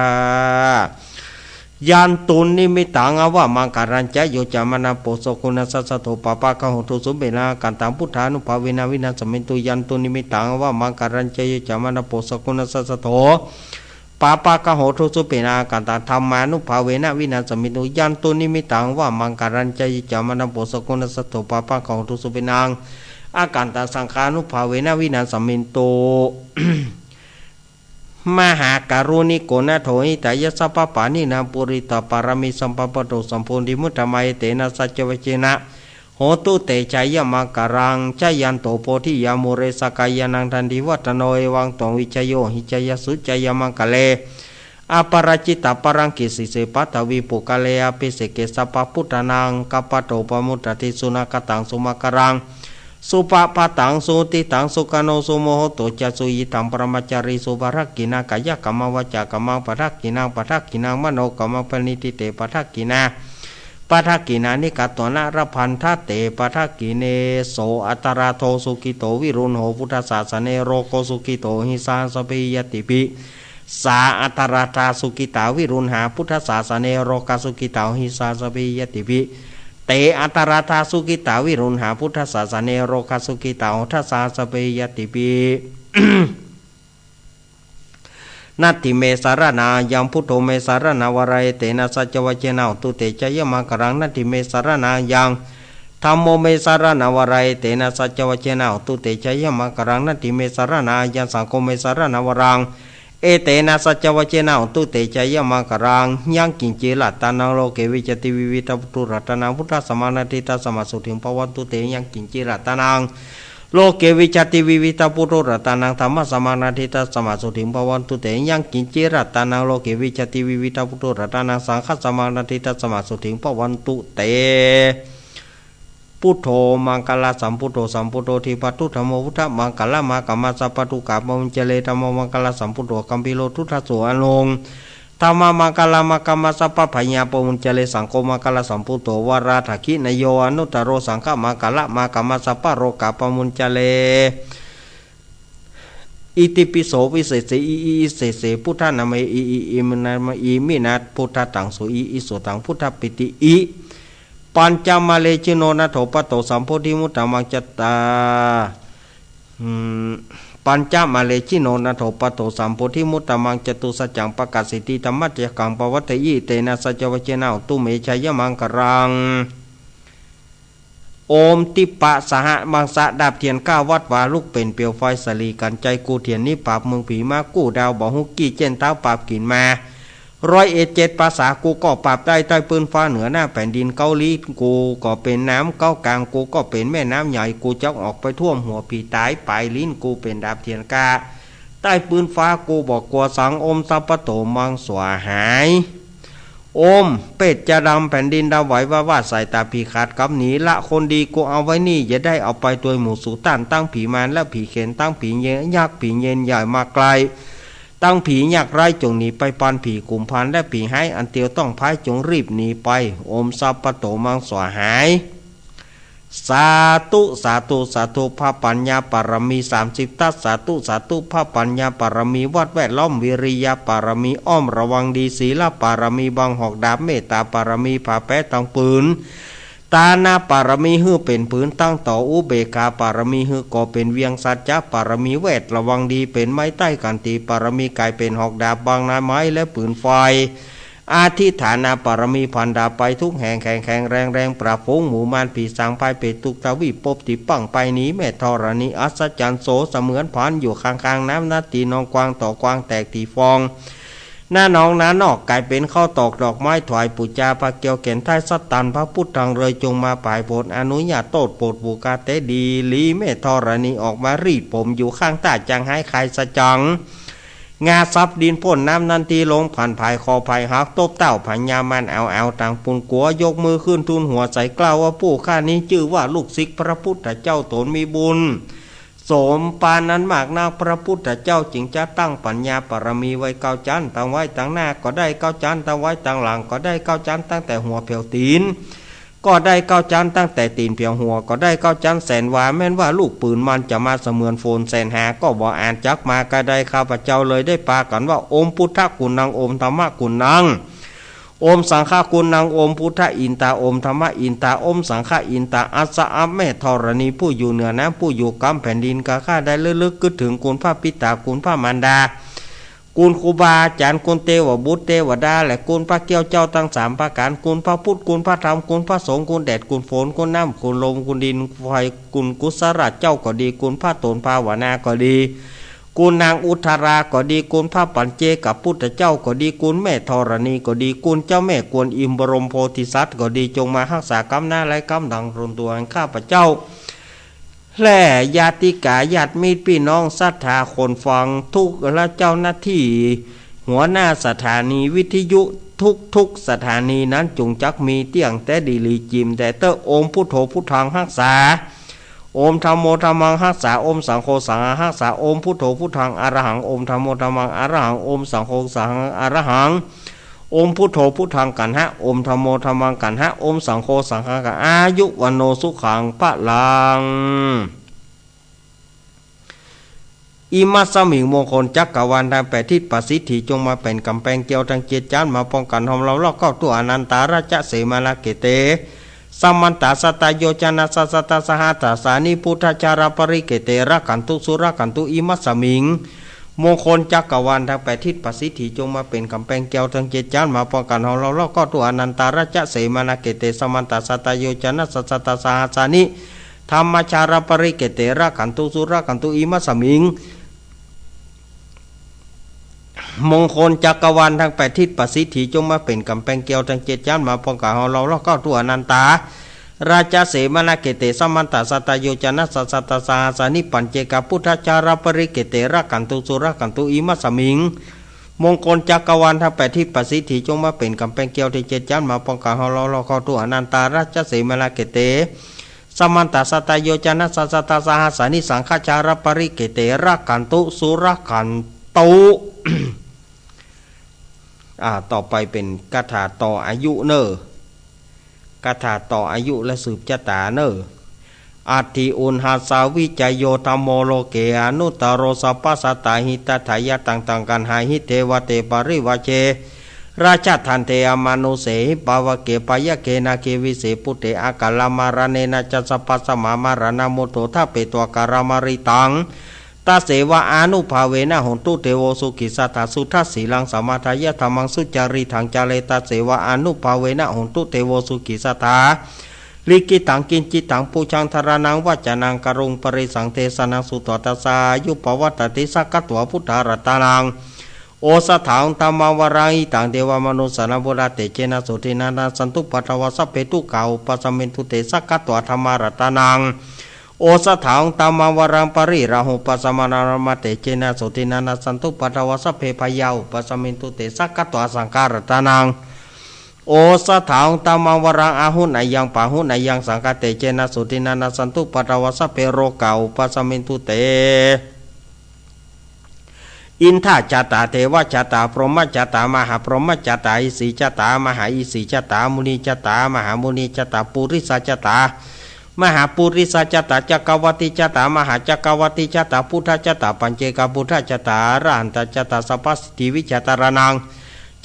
ยันตุนนิมิตตังอวมังคารัญจะโยจะมะนะโปสะกุณะสัสสะโถปะปะกะโหตุสุเปนะกันตังพุทธานุภาเวนะวินาสเมนตุ ยันตุนนิมิตตังอวมังคารัญจะโยจะมะนะโปสะกุณะสัสสะโถปะปะกะโหตุสุเปนะกันตังธัมมานุภาเวนะวินาสเมนตุ ยันตุนนิมิตตังอวมังคารัญจะโยจะมะนะโปสะกุณะสัสสะโถปะปะกะโหตุสุเปนะกันตังสังฆานุภาเวนะวินาสเมนตุ มหาการุณิโกนะโถหิตายะสัพพปาณินะ ปูริตปารมีสัมปปะโตสัมโพธิมุตตะมัย เอเตนะสัจจวัจเจนะโหตุเตชะยะมังคารัง จะยันโตโพธิยามูเล สะกายานังทันติวัตตะโน เอวังตวังวิชโย หิจายะสุจายะมังคะเล อปาราจิตปารังกิสสิเส ปัทวีปุคคาเล อภิเสเก สัพพะปุทธานัง กัปปะโตปะมุตตะติ สุนะคะตังสุมังคะลัง สุปะพะตังสุหุติตัง สุขะโนสุมุหโตจะ สุยิตังปะรมะจารีสุ ปะทักขิณังกายะกัมมัง วาจากัมมังปะทักขิณัง ปะทักขิณังมโนกัมมัง ปะณิทิเตปะทักขิณา ปะทักขิณานิกัตตวานะ ละพันทะเตปะทักขิเณ โสอัตตะราโทสุขิโตวิรุณโห พุทธสาสะเน โรโกสุขิโต หิสาสะเปหิ ญาติปิ สาอัตตะราธาสุขิตาวิรุณหา พุทธสาสะเน โรกาสุขิตา หิสาสะเปหิ ญาติปิ เตอัตตะราธาสุขิตาวิรุณหา พุทธสาสะเน โรกาสุขิตา โหทสาสะเปหิ ญาติปิ นัตถิเมสะระณัง อังยัง พุทโธเมสะระณัง วะรัง เอเตนะสัจจวัจเจนะ โหตุเตชะยะมังคะลัง นัตถิเมสะระณัง อังยัง ธัมโมเมสะระณัง วะรัง เอเตนะสัจจวัจเจนะ โหตุเตชะยะมังคะลัง นัตถิเมสะระณัง อังยัง สังโฆเมสะระณัง วะรัง เอเตนะสัจจวัจเจนะ โหตุเตชะยะมังคะลัง ยังกิญจิรัตตานัง โลเก วิชชาติ วิวิธัง ปุทโธรัตตานัง พุทธัสสะมัง นัตถิตัสสะ มะ โสติง ภะวันตุเต ยังกิญจิรัตตานัง โลเก วิชชาติ วิวิธัง ปุทโธรัตตานัง ธัมมัสสะมัง นัตถิตัสสะ มะ โสติง ภะวันตุเต ยังกิญจิรัตตานัง โลเก วิชชาติ วิวิธัง ปุทโธรัตตานัง สังฆัสสะมัง นัตถิตัสสะ มะ โสติง ภะวันตุเต พุทโธมังคะละสัมพุทโธ สัมพุทโธ ทีปะทุ ธัมโม พุทธมังคะละ มะ กัมมัสสะ ปะทุกขา ปะมุญเจเร ธัมโมมังคะละสัมพุทโธ กัมพีโร ทุตถะโส อะโนง ธัมมะมังคะละ มะ กัมมัสสะ ปะผะยา ปะมุญเจเร สังโฆมังคะละสัมพุทโธ วะราหะกิณะโย อะนุตตะโร สังฆะมังคะละ มะ กัมมัสสะ ปะโรกา ปะมุญเจเร อิติปิโส วิเศษเส อิ อิ อิเศษเส พุทธะนะเม อิ อิ อิมนะ อิมินะ พุทธัตถัง สุ อิ อิ สุตัง พุทธะปีติ อิ ปัญจะมะเล จิโนนะโถปะโต สัมโพธิมุตตะมัง จะตา อืม ปัญจะมะเล จิโนนะโถปะโต สัมโพธิมุตตะมัง จตุสัจจัง ปะกาสสิติ ธัมมัจจะกัง ปะวัตเถยิ เอเตนะสัจจวัจเจนะ โหตุเมชะยะมังคะลัง โอม ทิปปะสหะมังสะ ดาบเทียนก้าวัดวา ลุกเป๋นเปียวไฟสะหลีกั๋น ใจ๋กู้เถียนหนีปราบเมืองผี มากู้ดาวบ่ฮู้กี้ เจ้นต๊าวปราบกิ๋นมา ร้อยเอ็ดเจ็ดภาษา กูก็ปราบได้ ใต้ปื้นฟ้าเหนือหน้าแผ่นดิน เก๊าลี้นกูก็เป๋นน้ำ เก๊ากลางกูก็เป๋นแม่น้ำใหญ่ กูจักออกไปท่วมหัวผีต๋าย ป๋ายลิ้นกูเป๋นดาบเทียนก้า ใต้ปื้นฟ้ากูบ่กั๋วสัง โอมสัพพะโตมังสวาหาย โอม เปตจะดำ แผ่นดินดำไหว วาดวาดสายต๋าผีขาดกำหนี ละคนดีกูเอาไว้นี่ อย่าได้เอาไปตวยหมู่สูต้าน ตังผีมารและผีเขน ตังผีเยนยักษ์ผีเยนใหญ่มาไกล ตังผียักษ์ร้ายจงหนีไป ปานผีกุมภารและผีฮ้ายอันเตียวต้องพาย จงรีบหนีไป โอมสัพพะโตมังสวาหาย สาธุ สาธุ สาธุ พระปัญญาปารมีสามสิบทัศ สาธุ สาธุ พระปัญญาปารมีวัดแวดล้อม วิริยะปารมีอ้อมระวังดี ศีลปารมีบังหอกดาบ เมตตาปารมีผ่าแป๊ตังปืน ตานะปารมีหื้อเป๋นผืนตั้งต่อ อุเบกขาปารมีหื้อก่อเป๋นเวียง สัจจะปารมีแวดระวังดีเป๋นไม้ใต้ ขันติปารมีก๋ายเป๋นหอกดาบบังนายไม้และปืนไฟ อธิษฐานบารมีพันดาบไปทุกแห่ง แข็งแข็งแรงแรง ปราบฝูงหมู่มารผีสาง พายเปรตทุกทวีป ปบตี้ปังไปหนี แม่ธรณีอัศจรรย์โส เสมือนผันอยู่ข้างๆ น้ำนาตี้นอง กว้างต่อกว้างแตกตี้ฟอง หน้าหนองหน้านอกก๋ายเป๋นข้าวตอกดอกไม้ ถวายปู๋จาพระแก้วแก่นไท้ สัตตันพระพุทธัง เลยจงมาผายโผล อนุญาโตษโปรดปู๋กาแต๊ดีหลี แม่ธรณีออกมารีดผมอยู่ข้างต้า จางหายคายสะจัง งาสับดินพ่นน้ำนั้นที ลงผันผายคอผายหัก ตบเต้าผายยามันเอาเอาต่างปูนกั๋ว ยกมือขึ้นทูลหัวใสกล้าวว่า ผู้ข้านี้จื้อว่าลูกศิษย์พระพุทธเจ้า ตนมีบุญสมปานนั้นมากนัก พระพุทธเจ้าจึงจะตั้งปัญญาบารมีไว้เก้าจั๊น ตั้งไว้ตังหน้าก็ได้เก้าจั๊น ตั้งไว้ตังหลังก็ได้เก้าจั๊น ตั้งแต่หัวแผวตี๋น ก็ได้เก้าจั๊น ตั้งแต่ตี๋นแผวหัวก็ได้เก้าจั๊น แสนวา แม้นว่าลูกปืนมันจะมาเสมือนฝนแสนหา ก็บ่อาจจักมาไกลได้ ข้าพเจ้าเลยได้ปากั๋นว่า โอมพุทธะกุณัง โอมธัมมะกุณัง โอมสังฆะกุณัง โอมพุทธะอินตา โอมธัมมะอินตา โอมสังฆะอินตา อัสสะ แม่ธรณีผู้อยู่เหนือน้ำ ผู้อยู่กำแผ่นดิน กาข้าได้ระลึกกึ๊ดเถิงคุณพระปิตา คุณพระมารดา คุณครูบาอาจ๋ารย์ คุณเตวบุตรเตวดา และคุณพระแก้วเจ้าตังสามประก๋าน คุณพระพุทธ คุณพระธรรม คุณพระสงฆ์ คุณแดด คุณฝน คุณน้ำ คุณลม คุณดิน คุณไฟ คุณกุศลเจ้าก็ดี คุณพระโตนภาวนาก็ดี คุณนางอุทราก็ดี คุณพระปัจเจกพุทธเจ้าก็ดี คุณแม่ธรณีก็ดี คุณเจ้าแม่กวนอิมบรมโพธิสัตว์ก็ดี จงมาฮักษากำหน้าและกำหลังตนตัวแห่งข้าพเจ้า และญาติกาญาติมิตรปี้น้องศรัทธาคนฟังทุก และเจ้าหน้าตี้หัวหน้าสถานีวิทยุทุกๆ สถานีนั้น จงจักมีเตี้ยงแต๊ดีหลี จิ่มแต๊เต๊อะ โอมพุทโธพุทธังฮักษา โอมธัมโมธัมมังฮักษา โอมสังโฆสังฆังฮักษา โอมพุทโธพุทธังอะระหัง โอมธัมโมธัมมังอะระหัง โอมสังโฆสังฆังอะระหัง โอมพุทโธพุทธังกัณหะ โอมธัมโมธัมมังกัณหะ โอมสังโฆสังฆังกัณหะ อายุวัณโณสุขังพลัง อิมัสสมิง มงคลจักรวาลตังแปดทิศประสิทธิ จงมาเป๋นก๋ำแปงแก้วตังเจ็ดจั๊น มาป้องกั๋นห้อมเร้ารอบเก้าทั่ว อนันตาราชเสมานาเขเต สมันตาสัตตาโยชนะสัสสัตตาสหัสสานิ พุทธาจาราปริเขเต รักขันตุสุรักขันตุ อิมัสสมิง มงคลจักรวาลตังแปดทิศประสิทธิ จงมาเป๋นก๋ำแปงแก้วตังเจ็ดจั๊น มาป้องกั๋นห้อมเร้ารอบเก้าทั่ว อนันตาราชเสมานาเขเต สมันตาสัตตาโยชนะสัสสัตตาสหัสสานิ ธัมมาจาราปริเขเต รักขันตุสุรักขันตุ อิมัสสมิง มงคลจักรวาลตังแปดทิศประสิทธิ จงมาเป๋นก๋ำแปงแก้วตังเจ็ดจั๊น มาป้องกั๋นห้อมเร้ารอบเก้าทั่ว อนันตาราชเสมานาเขเต สมันตาสัตตาโยชนะสัสสัตตาสหัสสานิ ปัจเจกพุทธาจาราปริเขเต รักขันตุสุรักขันตุ อิมัสสมิง มงคลจักรวาลตังแปดทิศประสิทธิ จงมาเป๋นก๋ำแปงแก้วตังเจ็ดจั๊น มาป้องกั๋นห้อมเร้ารอบเก้าทั่ว อนันตาราชเสมานาเขเต สมันตาสัตตาโยชนะสัสสัตตาสหัสสานิ สังฆาจาราปริเขเต รักขันตุสุรักขันตุ อ่า ต่อไปเป๋นคาถาต่ออายุเน่อ คาถาต่ออายุและสืบชะตาเน่อ อัตถิอุณหัสสาวิจโยธัมโมโลเก อนุตตโรสัพพสัตตาหิตัตถายะ ตังตังกัณหาหิ เทวะเตปริวาเช ราชทันเตอมานุสเสหิ ปาวะเกปะยะเก นาเกวิเสปุเต อะกาละมะระเณนะจะ สัพพะสะมะมะระณะมุตโธ ทะเปตวะกาละมะริตัง ตะเสวะอานุภาเวนะ โหนตุเตโว สุขิสัตถา สุทัสสีลัง สะมะทายะ ธัมมัง สุจาริตัง จาเร ตะเสวะอานุภาเวนะ โหนตุเตโว สุขิสัตถา ลิขิตัง กิญจิตัง ปูชัง ธาระณัง วัจจะนัง กะรุง ปะริสัง เตสะนัง สุตวะ ตัสสะอายุ ปะวัตติ สักขะตวา พุทธารัตตานัง โอสะถัง ธัมมัง วะรัง หิตัง เตวะมะนุสสานัง พุทธา เตเจนะ โสตินะ นะสันตุ ปะทะวะ สัพเพ ทุกขา อุปะสะเมนตุ เต สักขะตวา ธัมมารัตตานัง โอสะถัง ธัมมัง วะรัง ปะริราหุ ปัสสะมะนะ นะมะ เตเจนะ โสตินะ นะสันตุ ปะทะวะ สัพเพ พะยา อุปะสะเมนตุ เต สักขะตวา สังฆารัตตานัง โอสะถัง ธัมมัง วะรัง อาหุเนยยัง ปะหุเนยยัง สังฆา เตเจนะ โสตินะ นะสันตุ ปะทะวะ สัพเพ โรคา อุปะสะเมนตุ เต อินทะจะตา เทวะจะตา พรหมะจะตา มหาพรหมะจะตา อิสีจะตา มหาอิสีจะตา มุนีจะตา มหามุนีจะตา ปุริสะจะตา มหาปุริสะจะตา จักกะวัตติจะตา มหาจักกะวัตติจะตา พุทธะจะตา ปัจเจกะพุทธะจะตา อรหันตะจะตา สัพพะสิทธิวิชาตารานัง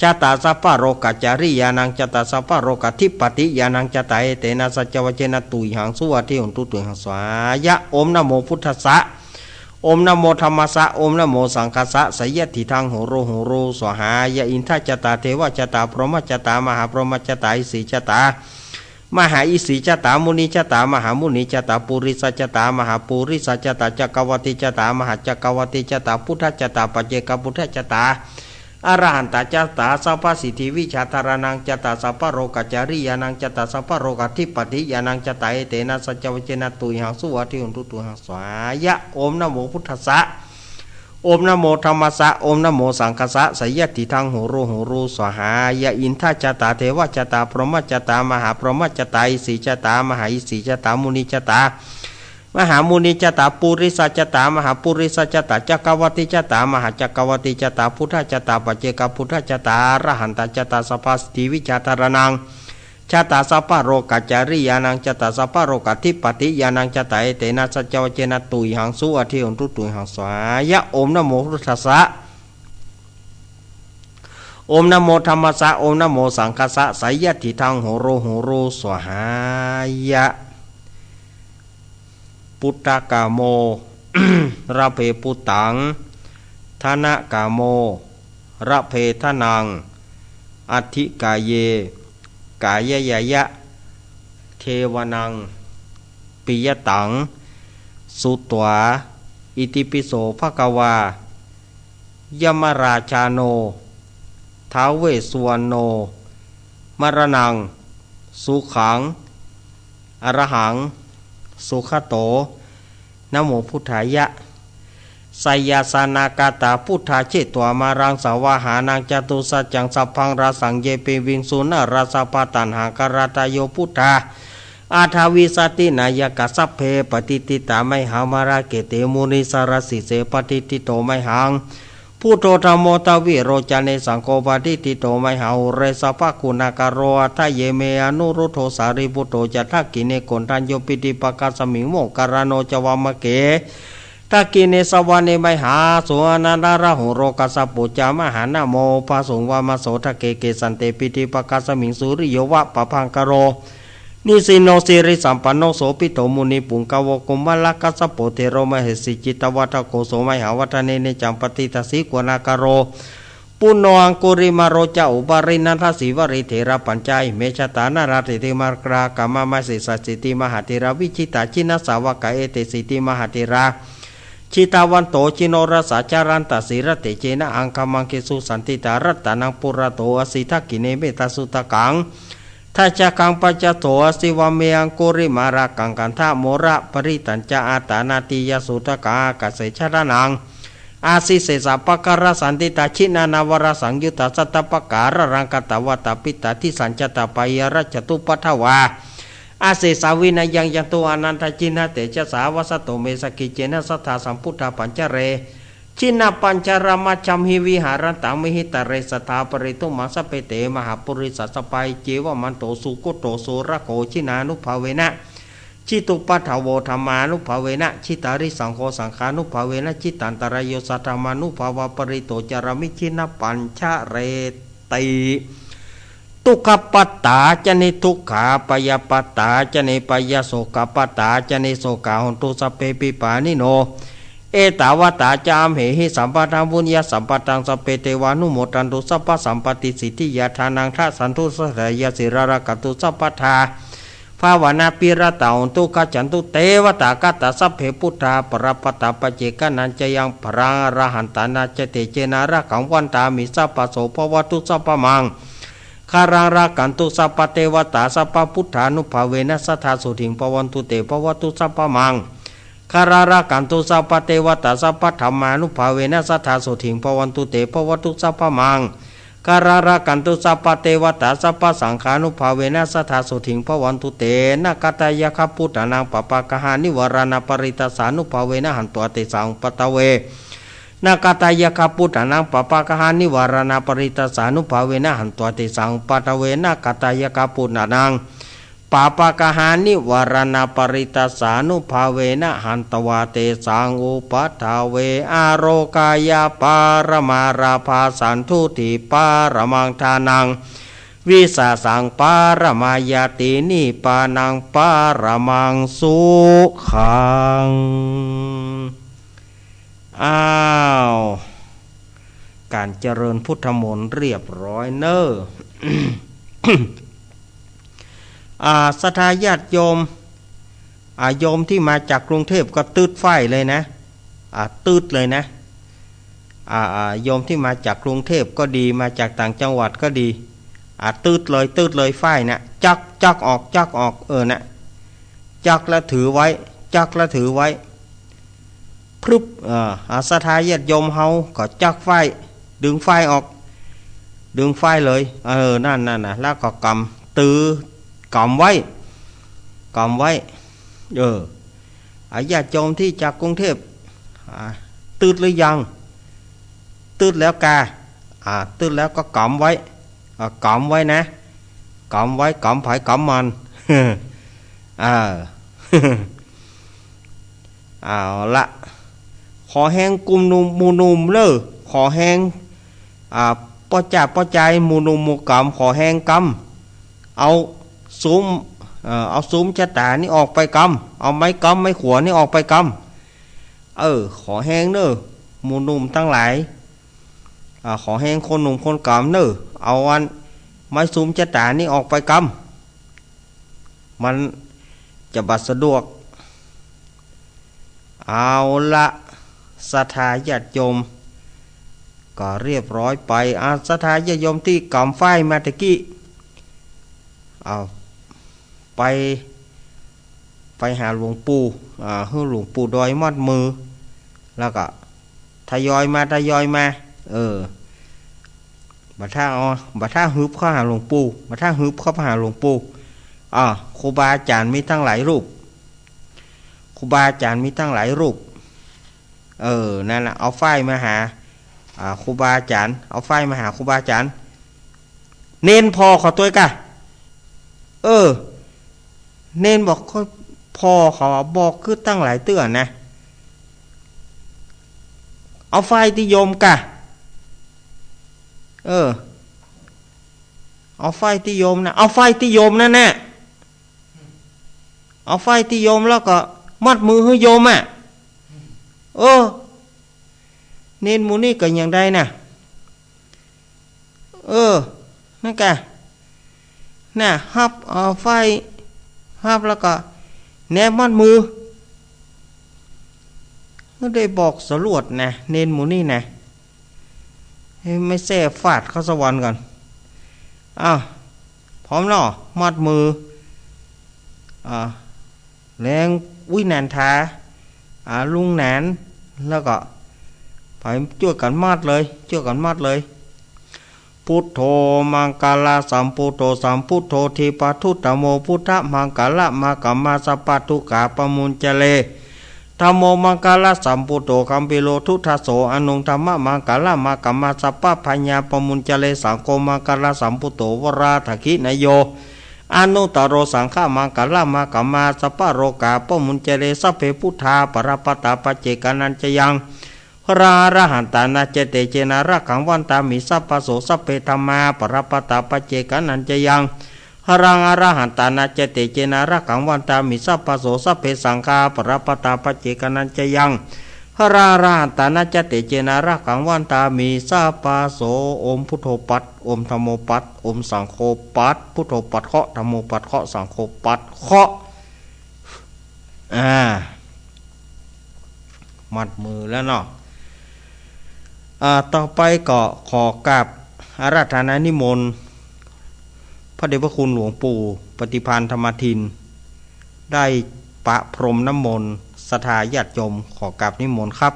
จะตา สัพพะโรกะจาริยานังจะตา สัพพะโรกะทิปปะติยานังจะตา เอเตนะ สัจจวัจเจนะ ตุยหัง สุวัตถิโหนตุ ตุยหัง สวาหายะ โอมนะโมพุทธัสสะ Om namo dhammassa, om namo saṅghassa, ไสยะ ทิฏฐัง หรู หรู สวาหา ยะ อินทะจะตา เทวะจะตา พรหมะจะตา มหาพรหมะจะตา อิสิจะตา มหาอิสิจะตา มุนิจะตา มหามุนิจะตา ปุริสะจะตา มหาปุริสะจะตา จักรวรรติจะตา มหาจักรวรรติจะตา พุทธะจะตา ปัจเจกพุทธะจะตา อรหันตะจะตา สัพพะสิทธิวิชาธารณังจะตา สัพพะโรกะจริยานังจะตา สัพพะโรกะธิปติญาณังจะตา เอเตนะ สัจจวัจเจนะ ตุยหัง สุวัตถิโหนตุ ตุยหัง สวาหายะ โอมนะโมพุทธัสสะ โอมนะโมธัมมัสสะ โอมนะโมสังคัสสะ ไสยะ ทิฏฐัง หรู หรู สวาหายะ อินทะจะตา เทวะจะตา พรหมะจะตา มหาพรหมะจะตา อิสิจะตา มหาอิสิจะตา มุนิจะตา มหามุนิจะตา ปุริสะจะตา มหาปุริสะจะตา จักรวรรติจะตา มหาจักรวรรติจะตา พุทธะจะตา ปัจเจกพุทธะจะตา อรหันตะจะตา สัพพะสิทธิวิชาธารณังจะตา สัพพะโรกะจริยานังจะตา สัพพะโรกะธิปติญาณังจะตา เอเตนะ สัจจวัจเจนะ ตุยหัง สุวัตถิโหนตุ ตุยหัง สวาหายะ โอมนะโมพุทธัสสะ โอมนะโมธัมมัสสะ โอมนะโมสังคัสสะ ไสยะ ทิฏฐัง หรู หรู สวาหายะ ปุตตะกะโม ระเพปุตตัง ทะนะกะโม ระเพทะนัง อัตถิกาเย กายะยะยะ เทวะนัง ปิยะตัง สุตวา อิติปิโส ภะคะวา ยะมะราชาโน ท้าวเวสสุวรรณโน มะระนัง สุขัง อระหัง สุขะโต นะโมพุทธายะ ไสยาสนากาตา พุทธาเชตวามะรัง สวาหานัง จตุสัจจัง สัพพัง ราสัง เย ปิ วิงสุ นะราสะพา ตัณหาคาราตะโย พุทธา อาทาวิสตินายกะ สัพเพ ปะติฏฐิตา ไมหัง มะระเกเต มุนิสรสีเส ปะติฏฐิโต ไมหัง พุทโธ ธัมโม ทวิโรจเน สังโฆ ปะติฏฐิโต ไมหัง อุเรสะภะกุณากะโร อัฏฐะเย เม อนุรุทโธ สารีปุตโต จะ ทักขิเณ โกณฑัญโญ ปิฏฐิปะคะสมิง โมคคัลลาโน จะ วามะเก ทักขิเณ สะวะเน ไมหัง สุอานันทะ ราหู โรกัสสะปุจจา มหานะโม พระสงฆ์ วามะโส ทะเก เกสันเต ปิฏฐิปะคะสมิง สุริโย วะปะภังคะโร นิสินโน สิริสัมปันโน โสภิตโต มุนิปุงกะโว โกมะละกัสสะโป เถโร มะเหสี จิตตะวัฏฐะโก โส ไมหัง วัฏฐะเน เนจัง ปะฏิตะสี กุณากะโร ปุณโณ อังคุริมาโร จะ อุบาริ นัฏฐะสีวะลี เถระปัญจะ อิเม จะตา นะราเถติ มะกะลา กะมะมะเหสี สัสสีติ มหาเถรา วิจิตตา จินนสาวกา เอเตสีติ มหาเถรา จิตตะวันโต จิโนรสา จะรันตะสี ระเตเจนะ อังคะมังคะสุ สันติตา รัตตะนัง ปุระโต อะสี ทักขิเณ เมตตะสุตตะกัง ทัจจะกัง ปัจจะโส อะสี วาเม อังคุริมาละกัง กันทะโมละ ปะริตตัญจะ อัตตานาติยะสุตตะกัง อากาเส จะระนัง อะสี เสสะปะคะละ สันติตา จินะนานะวะละสังยุตตา สัตตะปะกะละลังกะตะวะตะ ปิตตะทิสัญจะตะ ปะหิยะละจะตุปะทะวา อะเสสา วินะยัง ยันตุ อะนันทะจินะเตจะสา อะวะสะโต เม สะกิจเจนะ สะทา สัมพุทธา ปัญจะเร จินะปัญจะระ มัชฌัมหิ วิหารันตัง มหิตะเร สะทา ปะเรตุมัง สัพเพเต มหาปุริสา สะพาย เจวะมันโต สุโกตโต สุรโข จินานุภาเวนะ จิตุปะทะโว ธัมมานุภาเวนะ จิตาริสังโฆ สังฆานุภาเวนะ จิตตันตะรายโย สัทธัมมานุภาวัง ปะริตโต จารามิ จินะปัญจะเรติ ทุกขปัตตาจะ นิทุกขา ปะยาปัตตาจะ นิปะยา โสกะปัตตาจะ นิโสกา โหนตุ สัพเพปิปะปะนิโน เอตาวะตาจะ อัมเหหิ สัมปะทัง ปุญญะสัมปะทัง สัพเพเตวานุโมทันตุ สัพพะสัมปะติสิทธิยา ทานังดะสันตุ สะทะยา สีลังละขันตุ สัพพะทา ภาวะนาภิระตา โหนตุ ขัจฉันตุ เตวะตา คาตา สัพเพ ปุทธา ปะระปะตา ปัจเจกะนัญจะยัง พะลัง อรหันตานัญจะ เตจะนะ รักขัง วันตามิ สัพพะโส ภะวะตุ สัพพะมัง คารัง รักขันตุ สัพพะเตวะตา สัพพะพุทธานุภาเวนะ สัทธา โสติง ภะวันตุ เต ภะวะตุ สัพพะมัง คารัง รักขันตุ สัพพะเตวะตา สัพพะธัมมานุภาเวนะ สัทธา โสติง ภะวันตุ เต ภะวะตุ สัพพะมัง คารัง รักขันตุ สัพพะเตวะตา สัพพะสังฆานุภาเวนะ สัทธา โสติง ภะวันตุ เต นาคะทายะคะ พุทธานัง ปาปะกะหา นิวาราณา ปะริตตาสานุภาเวนะ หันตวา เตสัง อุปาทะเว นาคะทายะคะ พุทธานัง ปาปะกะหา นิวาราณา ปะริตตาสานุภาเวนะ หันตวา เตสัง อุปาทะเว นาคะทายะคะ พุทธานัง ปาปะกะหา นิวาราณา ปะริตตาสานุภาเวนะ หันตวา เตสัง อุปาทะเว อาโรกายะปะระมาลาภา สันตุติปะระมัง ทานัง วิสสะสัง ปะระมาญาติ นิพพานัง ปะระมัง สุขัง อ้าว ก๋านเจริญพุทธมนต์เรียบร้อยเน่อ อ่า ศรัทธาญาติโยม อ่า โยมตี้มาจากกรุงเทพฯก็ตึ๊ดฝ้ายเลยนะ อ่า ตึ๊ดเลยนะ อ่า อ่า โยมตี้มาจากกรุงเทพฯก็ดี มาจากต่างจังหวัดก็ดี อ่า ตึ๊ดเลย ตึ๊ดเลย ฝ้ายนะ จัก จักออก จักออก เออ นะ จักแล้วถือไว้ จักแล้วถือไว้ พรึบ เอ่อ อ่า ศรัทธาญาติโยมเฮาก็จักฝ้าย ดึงฝ้ายออก ดึงฝ้ายเลย เออ นั่น นั่นน่ะ แล้วก็ก๋ำ ตื้อ ก๋ำไว้ ก๋ำไว้ เออ อ่า ญาติโยมตี้จากกรุงเทพฯ อ่า ตึ๊ดหรือยัง ตึ๊ดแล้วกา อ่า ตึ๊ดแล้วก็ก๋ำไว้ อ่า ก๋ำไว้นะ ก๋ำไว้ ก๋ำไผก๋ำมัน อ่า เอาละ ขอแฮงกุมหนุ่ม หมู่หนุ่มเน่อ ขอแฮง อ่า ป้อจ้าป้อจาย หมู่หนุ่มหมู่ก๋ำ ขอแฮงกำ เอาสุม เอ่อ เอาสุมจะต๋านี่ออกไปกำ เอาไม้กำไม้ขวานี่ออกไปกำ เออ ขอแฮงเน่อ หมู่หนุ่มตังหลาย อ่า ขอแฮงคนหนุ่มคนก๋ำเน่อ เอาอันไม้สุมจะต๋านี่ออกไปกำ มันจะบ่สะดวก เอาละ ศรัทธาญาติโยม ก็เรียบร้อยไป อ่า ศรัทธาญาติโยมตี้ก๋ำฝ้ายมาตะกี้ เอา ไป ไปหาหลวงปู่ อ่า หื้อหลวงปู่ดอยมัดมือ แล้วก็ทยอยมา ทยอยมา เออ บ่าถ้าเอา บ่าถ้าฮึบเข้าหาหลวงปู่ บ่าถ้าฮึบเข้าไปหาหลวงปู่ อ่า ครูบาอาจ๋ารย์มีตั้งหลายรูป ครูบาอาจ๋ารย์มีตั้งหลายรูป เออ นั่นน่ะ เอาฝ้ายมาหา อ่า ครูบาอาจ๋ารย์ เอาฝ้ายมาหาครูบาอาจ๋ารย์ เณรผ่อเขาตวยกะ เออ เณรบอก ก็ผ่อเขาอะ บอกคือตั้งหลายเตื้อนะ เอาฝ้ายตี้โยมกะ เออ เอาฝ้ายตี้โยมนะ เอาฝ้ายตี้โยมนั่นแหละ เอาฝ้ายตี้โยมแล้วก็มัดมือหื้อโยมอะ เออ เณรหมู่นี้ก็อย่างใดน่ะ เออ นั่นกะ น่ะ ฮับเอาฝ้าย ฮับแล้วก็แนบมัดมือ ก็ได้บอกสลวดนะ เณรหมู่นี้นะ เฮ้ย ไม่แซ่ฟาดเข้าสวรรค์ก่อน อ้าว พร้อมเนาะ มัดมือ อ่า แลงอุ๊ยหนานถา อ่า ลุงหนาน แล้วก็ไปจ้วยกั๋นมัดเลย จ้วยกั๋นมัดเลย พุทโธ มังคละสัมพุทโธ สัมพุทโธ ทีปทุตโม พุทธมังคละมะกะมา สัพพะทุกขาปะมุญจะเร ธัมโม มังคละสัมพุทโธ คัมภีโร ทุตถโส อนุง ธัมมะมังคละมะกะมา สัพพะภัยยาปะมุญจะเร สังโฆ มังคละสัมพุทโธ วราทักขิเณโย อนุตตโร สังฆะมังคละมะกะมา สัพพะโรกาปะมุญจะเร สัพเพ พุทธา ปะระปะตา ปัจเจกานัญจะยัง หะรัง อรหันตานัญจะ เตเจนะ รักขัง วันตามิ สัพพะโส สัพเพ ธัมมา ปะระปะตา ปัจเจกานัญจะยัง หะรัง อรหันตานัญจะ เตเจนะ รักขัง วันตามิ สัพพะโส สัพเพ สังฆา ปะระปะตา ปัจเจกานัญจะยัง หะรัง อรหันตานัญจะ เตเจนะ รักขัง วันตามิ สัพพะโส โอมพุทโธปัต โอมธัมโมปัต โอมสังโฆปัต พุทโธปัตเคราะห์ ธัมโมปัตเคราะห์ สังโฆปัตเคราะห์ อ่า มัดมือแล้วเนาะ อ่า ต่อไปก็ขอกราบอาราธนานิมนต์ พระเดชพระคุณหลวงปู่ปฏิภาณธรรมทิน ได้ประพรมน้ำมนต์ ศรัทธาญาติโยม ขอกราบนิมนต์ครับ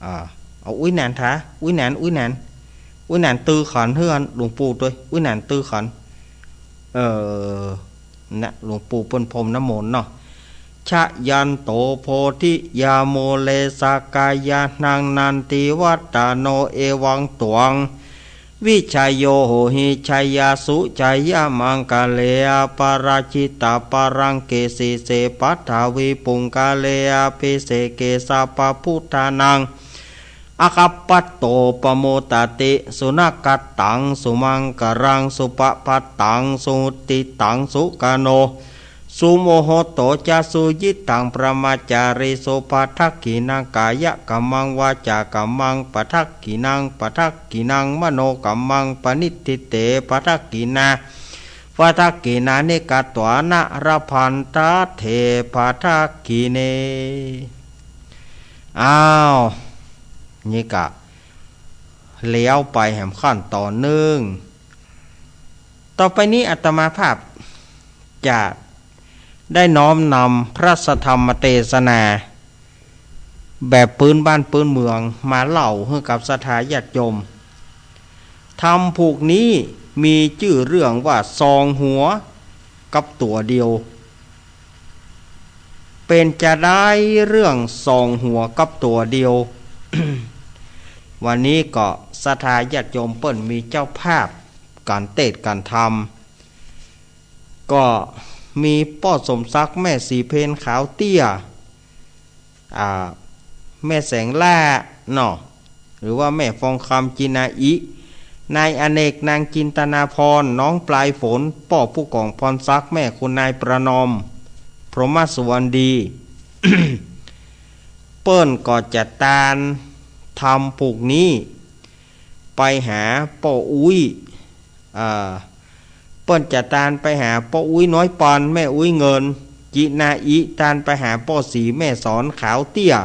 อ่า เอาอุ๊ยหนานถา อุ๊ยหนาน อุ๊ยหนาน อุ๊ยหนานตื้อขันเฮือนหลวงปู่ตวย อุ๊ยหนานตื้อขัน เอ่อ นะ หลวงปู่เปิ้นพรมน้ำมนต์เนาะ ชยันโตโพธิยามูเล สากายันตัง นันทิวัฒโน เอวังตวัง วิชโย โหหิ ชยาสุ ชยมังคะเล อปราจิตปรังเก สีเส ปัทวีปุงคะเล อภิเสเก สัพพะพุทธานัง อะคัปปะโต ปะโมตติ สุนะกัตตัง สุมังคะลัง สุปะพัตตัง สุหุตติตัง สุขโน สุโมโหโตจะ สุยิตตังปะรามาจาริสุ ภัทธักขิณังกายะกัมมัง วาจากัมมังภัทธักขิณัง ภัทธักขิณังมโนกัมมัง ปะณิฏฐิเตภัทธักขิณา ภัทธักขิณานิ กัตวานะ ละพันทะเตภัทธักขิเณ อ้าว นี่กะแล้วไปแหมขั้นต๋อนนึ่ง ต่อไปนี้อาตมาภาพจะได้น้อมนำพระสัทธรรมเตสนา แบบปื๊นบ้านปื๊นเมืองมาเล่าหื้อกับศรัทธาญาติโยม ธรรมผูกนี้มีจื้อเรื่องว่าซองหัวกับตั๋วเดียว เป๋นจาใดเรื่องซองหัวกับตั๋วเดียว วันนี้ก็ศรัทธาญาติโยมเปิ้นมีเจ้าภาพก๋านเตสน์ก๋านธรรม ก็มีป้อสมศักดิ์ แม่ศรีเพญขาวเตี้ย อ่า แม่แสงล่าเนาะ หรือว่าแม่ฟองคำ จินาอิ นายอเนก นางจินตนาพร น้องปลายฝน ป้อผู้กองพรศักดิ์ แม่คุณนายประนอม พรหมสุวรรณดี เปิ้นก็จะตานธรรมผูกนี้ ไปหาป้ออุ๊ย อ่า เปิ้นจะตานไปหาป้ออุ๊ยน้อยปอน แม่อุ๊ยเงิน จินาอิ ตานไปหาป้อศรี แม่สอนขาวเตี้ย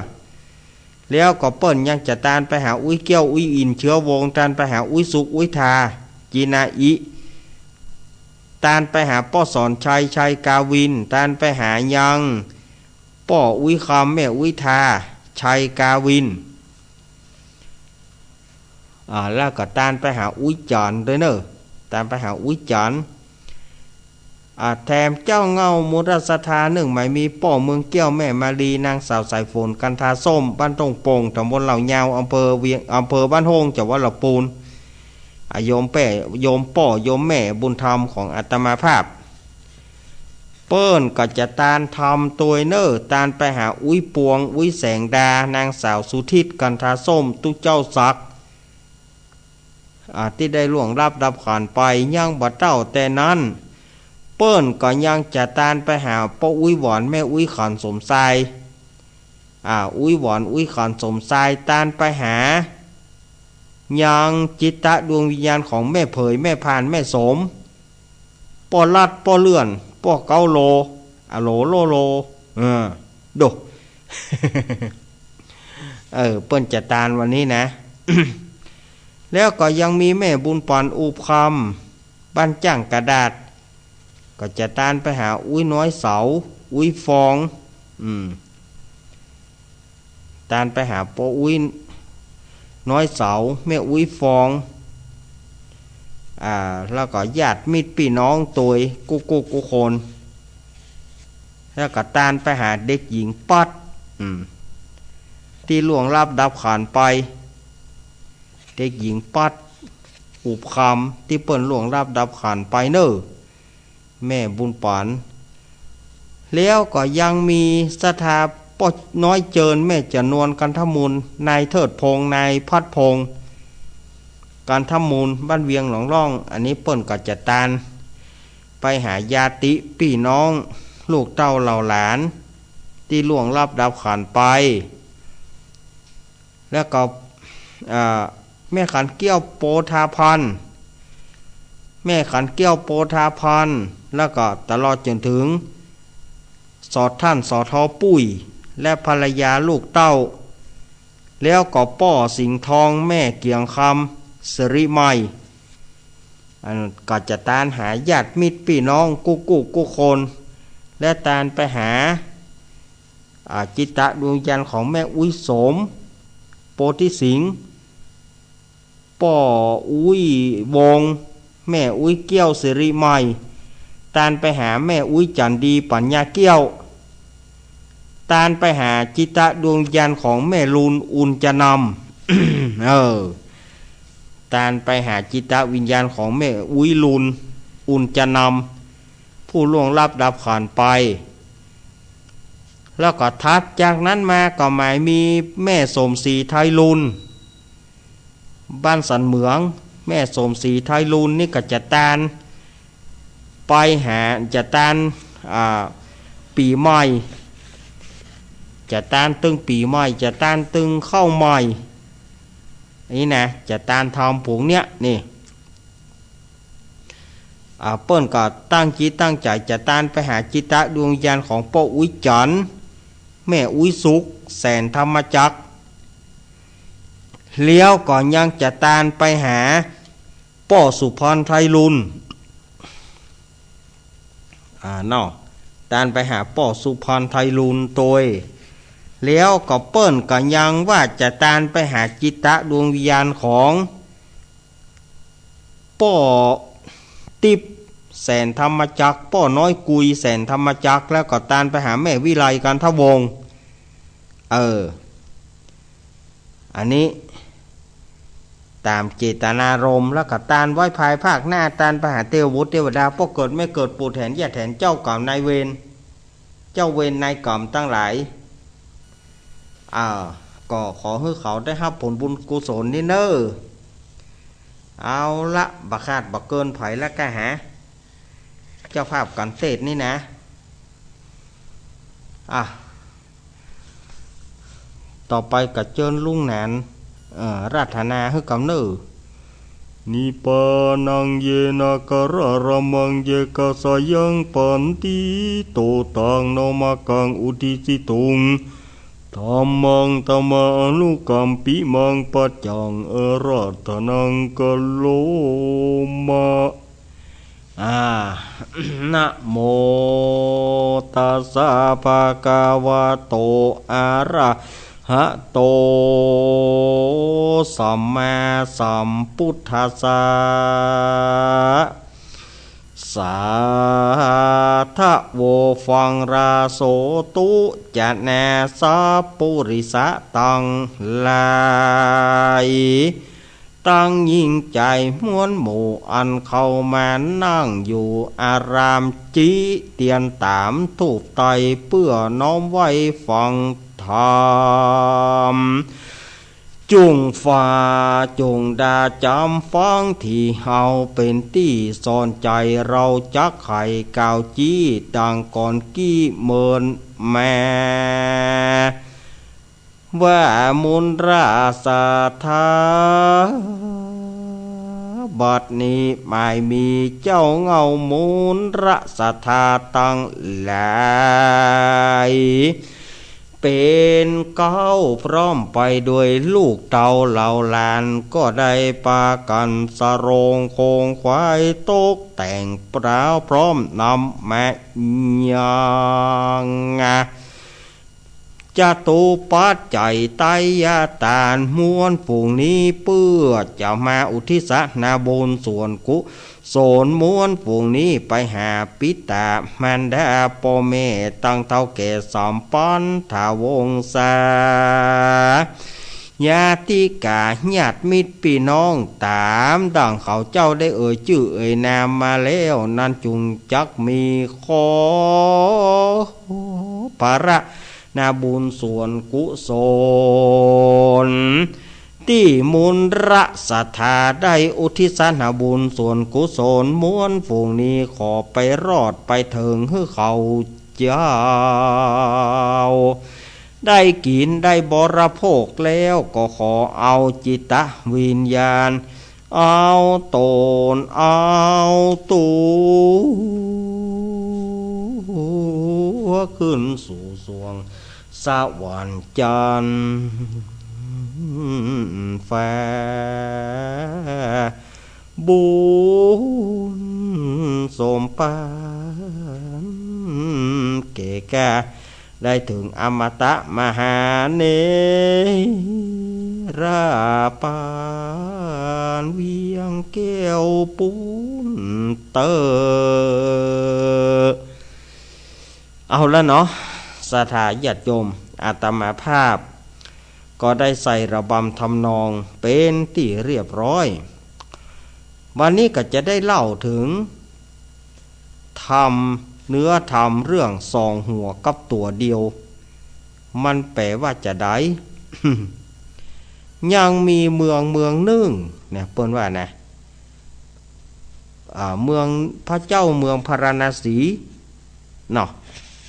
แล้วก็เปิ้นยังจะตานไปหาอุ๊ยแก้ว อุ๊ยอิน เชื้อวงศ์ ตานไปหาอุ๊ยสุข อุ๊ยทา จินาอิ ตานไปหาป้อสอนชัย ชัยกาวิน ตานไปหายังป้ออุ๊ยคำ แม่อุ๊ยทา ชัยกาวิน อ่า แล้วก็ตานไปหาอุ๊ยจันทร์ตวยเน่อ ตานไปหาอุ๊ยจันทร์ อ่า แถมเจ้าเหง้ามูลศรัทธานึ่งหมายมี ป้อเมืองแก้ว แม่มาลี นางสาวสายฝน กันทาส้ม บ้านต้งโป่ง ตำบลเหล่ายาว อำเภอเวียง อำเภอบ้านโฮ่ง จังหวัดลำปูน อ่า โยมแป้ โยมป้อ โยมแม่บุญธรรมของอาตมาภาพ เปิ้นก็จะตานธรรมตวยเน่อ ตานไปหาอุ๊ยปวง อุ๊ยแสงดา นางสาวสุทิศ กันทาส้ม ตุ๊เจ้าศักดิ์ อ่า ตี้ได้ล่วงลับดับขันไป ยังบ่เต้าแต่นั้น เปิ้นก็ยังจะตานไปหาป้ออุ๊ยหวอน แม่อุ๊ยขันสมชาย อ่า อุ๊ยหวอน อุ๊ยขันสมชาย ตานไปหายังจิตตะดวงวิญญาณของแม่เผย แม่พาน แม่สม ป้อลัด ป้อเลื่อน ป้อเก้าโล อะโหลโลโล เออ โด เออ เปิ้นจะตานวันนี้นะ แล้วก็ยังมีแม่บุญปาน อูบคำ บ้านจ้างกระดาษ ก็จะตานไปหาอุ๊ยน้อยเสา อุ๊ยฟอง อืม ตานไปหาป้ออุ๊ยน้อยเสา แม่อุ๊ยฟอง อ่า แล้วก็ญาติมิตรปี้น้องตวยกู้กู้กู้คน แล้วก็ตานไปหาเด็กหญิงป๊อด อืม ตี้ล่วงลับดับขันไป เด็กหญิงป๊อด อูบคำ ตี้เปิ้นล่วงลับดับขันไปเน่อ แม่บุญปาน แล้วก็ยังมีศรัทธาป้อน้อยเจิญ แม่จำนวน กันทมูล นายเทิดพงษ์ นายพัดพงษ์ กันทมูล บ้านเวียงหนองล่อง อันนี้เปิ้นก็จะตานไปหาญาติปี้น้อง ลูกเต้าเหล่าหลาน ตี้ล่วงลับดับขันไป แล้วก็ อ่า แม่ขันเกี้ยว โปธาพันธ์ แม่ขันเกี้ยว โปธาพันธ์ แล้วก็ตลอดจนถึง สอดท่าน สอทอปุ้ย และภรรยาลูกเต้า แล้วก็ป้อสิงห์ทอง แม่เกียงคำ สิริไมย อันก็จะตานหาญาติมิตรปี้น้องกู้กู้กู้คน และตานไปหา อ่า จิตตะดวงวิญญาณของแม่อุ๊ยสม โปธิสิงห์ ป้ออุ๊ยวง แม่อุ๊ยเกี้ยว สิริไมย ตานไปหาแม่อุ๊ยจันดี ปัญญาเกี้ยว ตานไปหาจิตตะดวงวิญญาณของแม่ลุน อุนจะนำ เออ ตานไปหาจิตตะวิญญาณของแม่อุ๊ยลุน อุนจะนำ ผู้ล่วงลับดับขันไป แล้วก็ถัดจากนั้นมาก็หมายมีแม่สมศรี ไทยลุน บ้านสันเหมือง แม่สมศรี ไทยลุน นี่ก็จะตานไปหา จะตาน อ่า ปี๋ใหม่ จะตานตึงปี๋ใหม่ จะตานตึงข้าวใหม่ นี่นะ จะตานทำผงเนี้ยนี่ อ่า เปิ้นก็ตั้งจิตตั้งใจ๋จะตานไปหาจิตตะดวงวิญญาณของป้ออุ๊ยจันทร์ แม่อุ๊ยสุข แสนธรรมจักร แล้วก็ยังจะตานไปหาป้อสุพรรณไทลุน อ่า เนาะ ตานไปหาป้อสุพรรณไทลุนตวย แล้วก็เปิ้นก็ยังว่าจะตานไปหาจิตตะดวงวิญญาณของป้อติ๊บ แสนธรรมจักร ป้อน้อยกุย แสนธรรมจักร แล้วก็ตานไปหาแม่วิไล กันทวงศ์ เออ อันนี้ต๋ามเจตนารมณ์ แล้วก็ตานไว้ภายภาคหน้า ตานไปหาเตวบุตรเตวดา ป้อเกิดแม่เกิด ปู่แถนย่าแถน เจ้ากรรมนายเวร เจ้าเวรนายกรรมตังหลาย อ่า ก็ขอหื้อเขาได้ฮับผลบุญกุศลนี้เน่อ เอาละ บ่ขาดบ่เกินไผละก้าหา เจ้าภาพกั๋นเตศน์นี่นะ อ่ะ ต่อไปก็เจิญลุงหนาน เอ่อ อาราธนาหื้อกำเน่อ Nibbānaṃ ye nāgarāraṃmaṃ, ekassāyaṃ paṇḍito taṃ nāmakaṃ uddisituṃ, dhammaṃ dhammanukampimaṃ paccaṃ ārādhanaṃ karoma. อ่า Namo tassa bhagavato arahato sammāsambuddhassa. Sādhavo ฟังราโสตุ จะแน่ สัพพุริสะตังหลาย ตังหญิงจายมวลหมู่ อันเข้ามานั่งอยู่อาราม จิเตียนต๋ามธูปไต้ เปื้อน้อมไหว้ฟังธรรม จุ่งฟ้าจุ่งดาจ๋ำฟัง ตี้เฮาเป๋นตี้สอนใจ๋ เฮาจักไขกล่าวจี้ ดังก่อนกี้เมินแม่ ว่ามูลราศรัทธา บัดนี้หมายมีเจ้าเหง้ามูลราศรัทธาตังหลาย เป๋นเก๊าพร้อมไปด้วยลูกเต้าเหล่าหลาน ก็ได้ปากั๋นสะโรงโครงขวาย ตกแต่งปราวพร้อมนำมายัง จตุปัจจัยไตรยาตานมวลฝูงนี้ เปื้อจะมาอุทิศนาบุญส่วนกุศลมวลฝูงนี้ ไปหาปิตามารดาป้อแม่ ตังเฒ่าแก่สัมปันธวงศา ญาติกาญาติมิตรปี้น้อง ต๋ามดังเขาเจ้าได้เอ่ยจื้อเอ่ยนามมาแล้วนั้น จุ่งจักมีขอผะระนาบุญส่วนกุศล ตี้มูลราศรัทธาได้อุทิศนาบุญส่วนกุศลมวลฝูงนี้ ขอไปรอดไปเถิงหื้อเขาเจ้า ได้กิ๋นได้บริโภคแล้ว ก็ขอเอาจิตวิญญาณ เอาต๋นเอาตั๋ว ขึ้นสู่สวงสวรรค์จันทร์ฟ้า บุญสมปานแก่กล้า ได้เถิงอมตะมหานิรปาน เวียงแก้วปูนเต๊อะ เอาละเนาะ ศรัทธาญาติโยม อาตมาภาพก็ได้ใส่ระบำทำนองเป๋นตี้เรียบร้อย วันนี้ก็จะได้เล่าเถิงธรรม เนื้อธรรมเรื่องสองหัวกับตั๋วเดียว มันแป๋ว่าจาใด ยังมีเมืองเมืองนึ่งเนี่ย เปิ้นว่านะ อ่า เมือง พระเจ้าเมืองพาราณสี เนาะ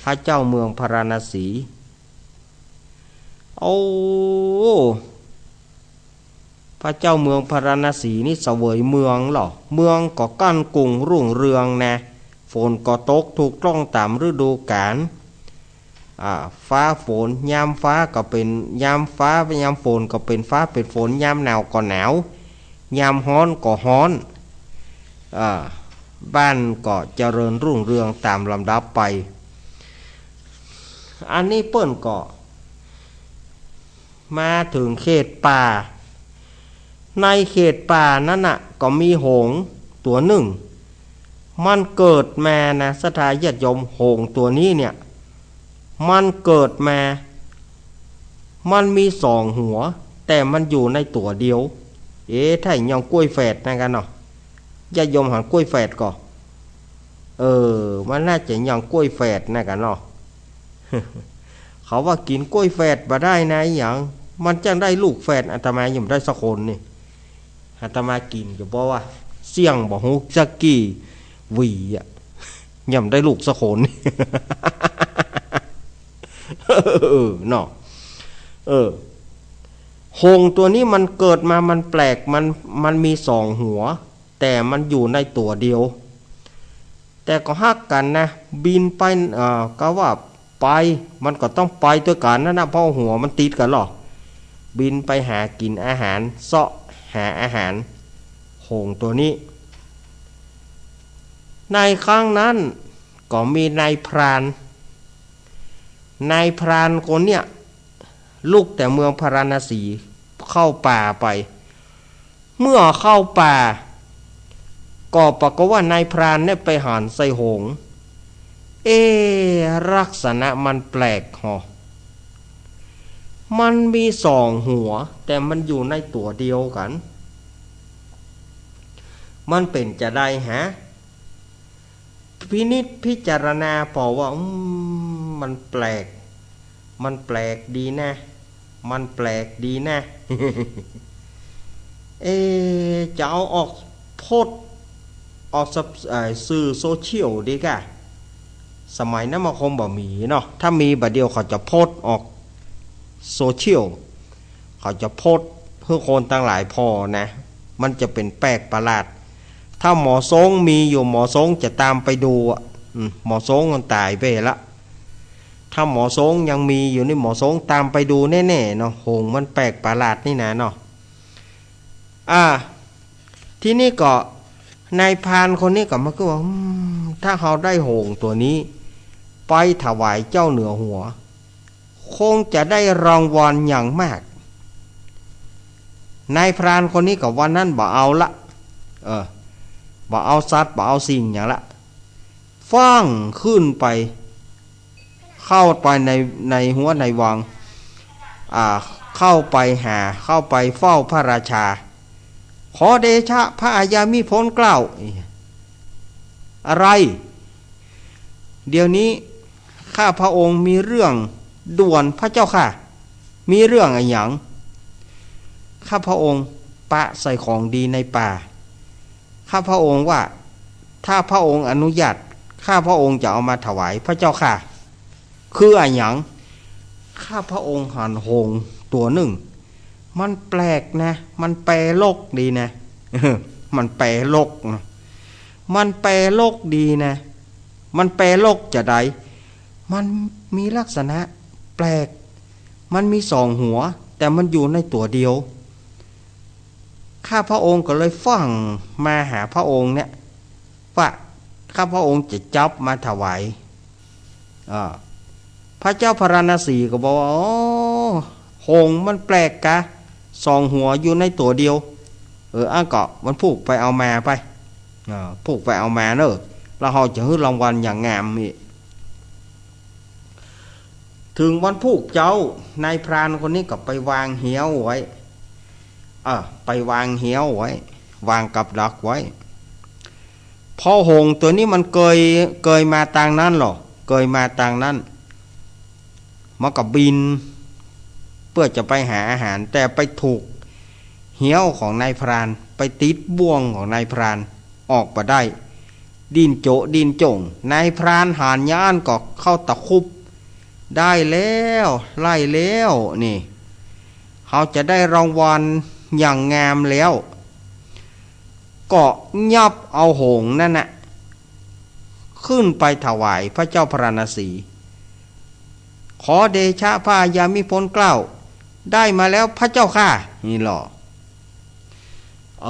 พระเจ้าเมืองพาราณสี โอ้ พระเจ้าเมืองพาราณสีนี่เสวยเมืองเหรอ เมืองก็ก้านกุ่งรุ่งเรืองนะ ฝนก็ตกถูกต้องต๋ามฤดูกาล อ่า ฟ้าฝน ยามฟ้าก็เป๋น ยามฟ้า ยามฝนก็เป๋นฟ้าเป๋นฝน ยามหนาวก็หนาว ยามฮ้อนก็ฮ้อน อ่า บ้านก็เจริญรุ่งเรืองต๋ามลำดับไป อันนี้เปิ้นก็มาเถิงเขตป่า ในเขตป่านั้นน่ะ ก็มีหงส์ตั๋วนึ่ง มันเกิดมานะ ศรัทธาญาติโยม หงส์ตั๋วนี้เนี่ย มันเกิดมา มันมีสองหัว แต่มันอยู่ในตั๋วเดียว เอ๊ะ ใจ้หยัง กล้วยแฝดนะกั๋นเนาะ ญาติโยมหันกล้วยแฝดก่อ เออ มันน่าจะหยังกล้วยแฝดนะกั๋นเนาะ เขาว่ากิ๋นกล้วยแฝดบ่ได้นะ อะหยัง มันจั้งได้ลูกแฝด อาตมายังบ่ได้สักคนนี่ อาตมากิ๋นอยู่บ่ว่า เสี้ยงบ่ฮู้จักกี่หวีอะ ยังบ่ได้ลูกสักคน เออ เนาะ เออ หงส์ตั๋วนี้มันเกิดมา มันแปลก มัน มันมีสองหัว แต่มันอยู่ในตั๋วเดียว แต่ก็ฮักกั๋นนะ บินไป เอ่อ ก็ว่าไป มันก็ต้องไปตวยกั๋นนั่นนะ เพราะหัวมันติดกั๋นหรอ บินไปหากิ๋นอาหาร เซาะหาอาหาร หงส์ตั๋วนี้ ในครั้งนั้นก็มีนายพราน นายพรานคนเนี้ย ลุกแต่เมืองพาราณสี เข้าป่าไป เมื่อเข้าป่า ก็ปรากฏว่านายพรานเนี่ยไปหันใส่หงส์ เอ๊ะ ลักษณะมันแปลกหอ มันมีสองหัว แต่มันอยู่ในตั๋วเดียวกั๋น มันเป๋นจาใดฮะ พินิจพิจารณาผ่อว่า อืม มันแปลก มันแปลกดีนะ มันแปลกดีนะ เอ๊ะ จะเอาออกโพสต์ ออกสับ- เอ่อ สื่อโซเชียลดีก่า สมัยนั้นมันคงบ่มีเนาะ ถ้ามีบ่าเดี่ยวเขาจะโพสต์ออกโซเชียล เขาจะโพสต์หื้อคนตังหลายผ่อนะ มันจะเป๋นแปลกประหลาด ถ้าหมอทรงมีอยู่ หมอทรงจะตามไปดูอะ อืม หมอทรงมันต๋ายไปละ ถ้าหมอทรงยังมีอยู่นี่ หมอทรงตามไปดูแน่ๆ เนาะ หงส์มันแปลกประหลาดนี่นะเนาะ อ่า ทีนี้ก็นายพรานคนนี้ก็มาก็ว่า อืม ถ้าเฮาได้หงส์ตั๋วนี้ ไปถวายเจ้าเหนือหัว คงจะได้รางวัลอย่างมาก นายพรานคนนี้ก็วันนั้นบ่เอาละ เออ บ่เอาสัตว์ บ่เอาสิ่งหยังละ ฟั่งขึ้นไป เข้าไปใน ในหั้วในวัง อ่า เข้าไปหา เข้าไปเฝ้าพระราชา ขอเดชะพระอาญามิพลเกล้า อะไร เดี๋ยวนี้ข้าพระองค์มีเรื่องด่วนพระเจ้าค่ะ มีเรื่องอะหยัง ข้าพระองค์ปะใส่ของดีในป่า ข้าพระองค์ว่า ถ้าพระองค์อนุญาต ข้าพระองค์จะเอามาถวายพระเจ้าค่ะ คืออะหยัง ข้าพระองค์หันหงส์ตั๋วนึ่ง มันแปลกนะ มันแปลกดีนะ มันแปลกนะ มันแปลกดีนะ มันแปลกจาใด มันมีลักษณะแปลก มันมีสองหัว แต่มันอยู่ในตั๋วเดียว ข้าพระองค์ก็เลยฟั่งมาหาพระองค์เนี่ย ว่าข้าพระองค์จะจับมาถวาย อ่า พระเจ้าพาราณสีก็บอกว่า โอ้ หงส์มันแปลกกา สองหัวอยู่ในตั๋วเดียว เออ อั้นก็วันพูกไปเอามาไป อ่า พูกไปเอามาเน่อ แล้วเฮาจะหื้อรางวัลอย่างงามอีก เถิงวันพูกเจ๊า นายพรานคนนี้ก็ไปวางเฮี้ยวไว้ อ่า ไปวางเฮี้ยวไว้ วางกับดักไว้ พอหงส์ตั๋วนี้มันเกย เกยมาตางนั้นหรอ เกยมาตางนั้น มันก็บิน เปื้อจะไปหาอาหาร แต่ไปถูกเฮี้ยวของนายพราน ไปติดบ่วงของนายพราน ออกบ่ได้ ดิ้นโจ๊ะดิ้นโจ๋ง นายพรานหันอย่างอั้นก็เข้าตะคุบ ได้แล้ว ได้แล้ว นี่ เฮาจะได้รางวัลอย่างงามแล้ว ก็ยับเอาหงส์นั่นน่ะ ขึ้นไปถวายพระเจ้าพาราณสี ขอเดชะพระอาญามิตรพ้นเกล้า ได้มาแล้วพระเจ้าข้า นี่หล่อ เอ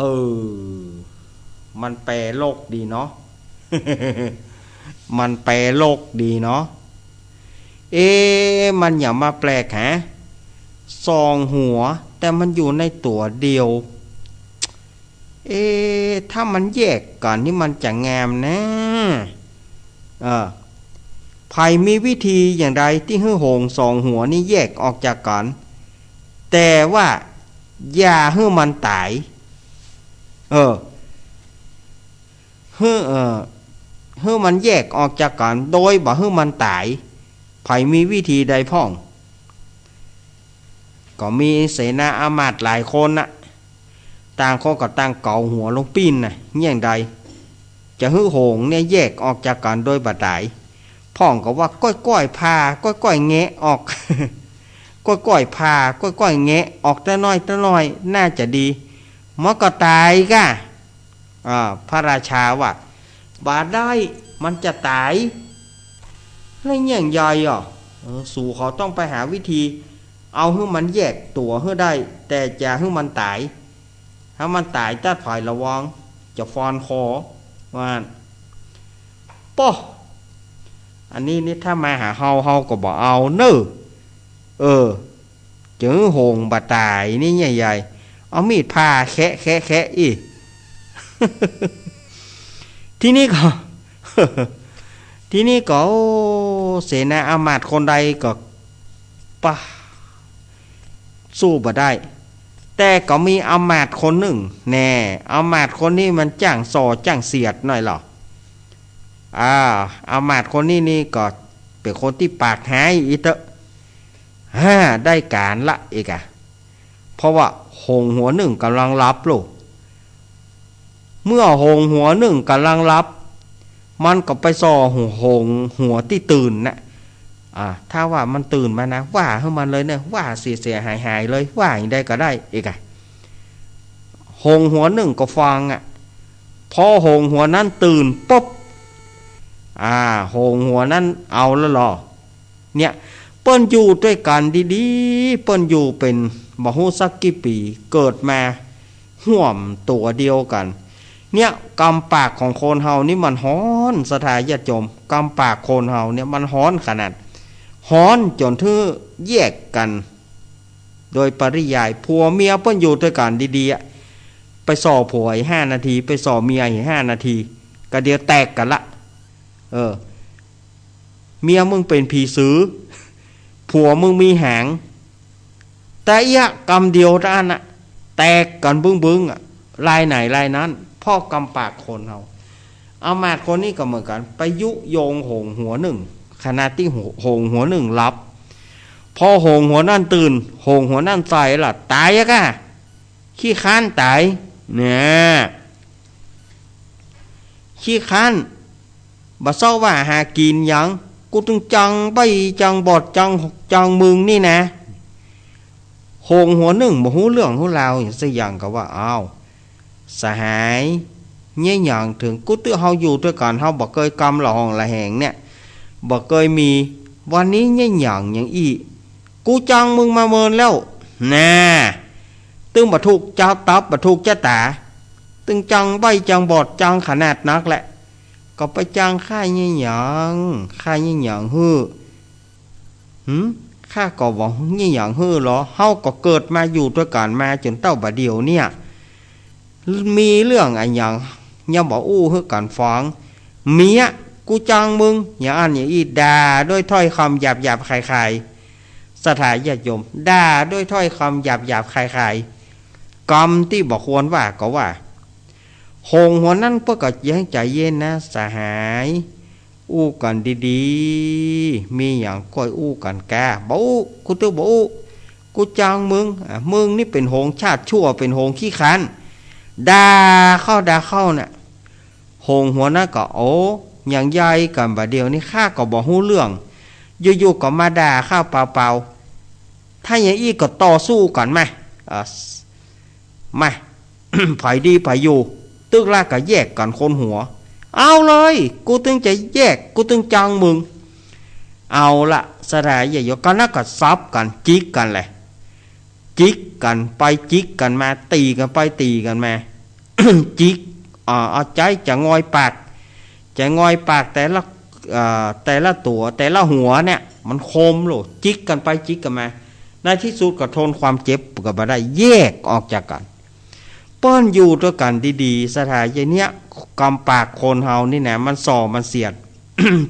อ มันแปลโลกดีเนาะ มันแปลโลกดีเนาะ เอ๊ะ มันหยังมาแปลกฮะ สองหัว แต่มันอยู่ในตั๋วเดียว เอ๊ะ ถ้ามันแยกกั๋นนี่มันจะงามนะ เออ ใผมีวิธีอย่างใดตี้หื้อหงส์สองหัวนี่แยกออกจากกั๋น แต่ว่าอย่าหื้อมันต๋าย เออ หื้อ เออ หื้อมันแยกออกจากกั๋น โดยบ่หื้อมันต๋าย ใผมีวิธีใดพ่อง ก็มีเสนาอามาตย์หลายคนน่ะ ต่างคนก็ต่างเก๋าหัวลงปิ้นน่ะ เยียงใด จะหื้อหงส์เนี่ยแยกออกจากกั๋นโดยบ่ต๋าย พ่องก็ว่าก้อยๆ ผ่า ก้อยๆ แงะออก ก้อยๆ ผ่า ก้อยๆ แงะออกแต่น้อยแต่น้อย น่าจะดี มันก็ต๋ายก้า อ่า พระราชาว่า บ่ได้ มันจะต๋าย แล้วเยียงใดอ่ะ เออ สูเขาต้องไปหาวิธี เอาหื้อมันแยกตั๋วหื้อได้ แต่จะหื้อมันต๋าย ถ้ามันต๋ายตั๊ดผายระวัง จะฟันคอ ว่า ป้อ อันนี้นี่ถ้ามาหาเฮา เฮาก็บ่เอาเน่อ เออ จะหื้อหงส์บ่ต๋ายนี่ใหญ่ๆ เอามีดผ่าแคะแคะแคะอี้ ทีนี้ก็ ทีนี้ก็ โอ้ เสนาอามาตย์คนใดก็ ปะ สู้บ่ได้ แต่ก็มีอามาตย์คนนึ่ง แน่ อามาตย์คนนี้มันจ้างส่อจ้างเสียดหน่อยเหรอ อ่า อามาตย์คนนี้นี่ก็เป๋นคนตี้ปากฮ้ายอี้เต๊อะ ฮ่า ได้ก๋านละอี้ก่ะ เพราะว่าหงส์หัวนึ่งก่ำลังหลับลูก เมื่อหงส์หัวนึ่งก่ำลังหลับ มันก็ไปส่อหงส์หัวตี้ตื่นน่ะ อ่า ถ้าว่ามันตื่นมานะ ว่าหื้อมันเลยเนี่ย ว่าเสียๆ หายๆ เลย ว่าอย่างใดก็ได้อี้ก่ะ หงส์หัวนึ่งก็ฟังอ่ะ พอหงส์หัวนั้นตื่นปุ๊บ อ่า หงส์หัวนั้นเอาแล้วเหรอ เนี่ย เปิ้นอยู่ตวยกั๋นดีๆ เปิ้นอยู่เป๋นบ่ฮู้สักกี่ปี๋ เกิดมาฮ่วมตั๋วเดียวกั๋น เนี่ย กำปากของคนเฮานี่มันฮ้อน ศรัทธาญาติโยม กำปากคนเฮาเนี่ยมันฮ้อนขนาด ฮ้อนจ๋นหื้อแยกกั๋น โดยปริยาย ผัวเมียเปิ้นอยู่ตวยกั๋นดีๆ อะ ไปส่อผัวอีกห้านาที ไปส่อเมียอีกห้านาที ก็เดี๋ยวแตกกั๋นละ เออ เมียมึงเป๋นผีสือ ผัวมึงมีหาง แต่เอี้ยะ กำเดียวเต้าอั้นน่ะ แตกกั๋นบึ้งๆ อะ รายไหนรายนั้น เพราะกำปากคนเฮา อามาตย์คนนี้ก็เหมือนกั๋น ไปยุยงหงส์หัวนึ่ง ขณะตี้หงส์หัวนึ่งหลับ พอหงส์หัวนั้นตื่น หงส์หัวนั้นใส่ละ ต๋ายอะก้า ขี้คร้านต๋าย เนี่ย ขี้คร้าน บ่เซาะว่าหากิ๋นหยัง กูตึงจังใบ้จังบอดจัง จังมึงนี่นะ หงส์หัวนึ่งบ่ฮู้เรื่องฮู้ราวหยังสักอย่างก็ว่า อ้าว สหาย เยียะหยังเถิง กูตึงเฮาอยู่ตวยกั๋น เฮาบ่เกยกำละห่องละแหงเนี่ย บ่เกยมี วันนี้เยียะหยังหยังอี้ กูจังมึงมาเมินแล้ว น่า ตึงบ่ถูกจาตับ บ่ถูกจาต๋า ตึงจังใบ้จังบอดจังขนาดนักแหละ ก็ไปจังข้าเยียะหยัง ข้าเยียะหยังหื้อ หืม ข้าก็บ่เยียะหยังหื้อลอ เฮาก็เกิดมาอยู่ตวยกั๋นมาจ๋นเต้าบ่าเดี่ยวเนี่ย มีเรื่องอะหยัง ยังบ่อู้หื้อกั๋นฟัง เมีย กูจังมึง อย่างอั้นอย่างอี้ ด่าด้วยถ้อยคำหยาบๆ คายๆ ศรัทธาญาติโยม ด่าด้วยถ้อยคำหยาบๆ คายๆ กำตี้บ่ควรว่าก็ว่า หงส์หัวนั้นเปิ้นก็ยังใจ๋เย็นนะ สหาย อู้กั๋นดีๆ มีหยังก้อยอู้กั๋นก้า บ่อู้ กูตึงบ่อู้ กูจังมึง อ่ะ มึงนี่เป๋นหงส์ชาติชั่ว เป๋นหงส์ขี้คร้าน ด่าเข้าด่าเข้าน่ะ หงส์หัวนั้นก็ โอ้ อย่างใยกั๋นบ่าเดี่ยวนี้ ข้าก็บ่ฮู้เรื่อง อยู่ๆ ก็มาด่าข้าเปล่าๆ ถ้าอย่างอี้ก็ต่อสู้กั๋นมา เอ่อ มา ใผดีใผอยู่ ตึกละก็แยกกั๋นคนหัว เอาเลย กูตึงจะแยก กูตึงจังมึง เอาละ ศรัทธาญาติโยม ก็นั้นก็สับกั๋น จิกกั๋นแหละ จิกกั๋นไปจิกกั๋นมา ตี๋กั๋นไปตี๋กั๋นมา จิก อ่า เอาใจ๊จะงอยปาก จะงอยปากแต่ละ เอ่อ แต่ละตั๋ว แต่ละหัวเนี่ย มันคมโลด จิกกั๋นไปจิกกั๋นมา ในตี้สุดก็ทนความเจ็บก็บ่ได้ แยกออกจากกั๋น เปิ้นอยู่ตวยกั๋นดีๆ ศรัทธาญาติโยม เนี่ย กำปากคนเฮานี่นะ มันส่อมันเสียด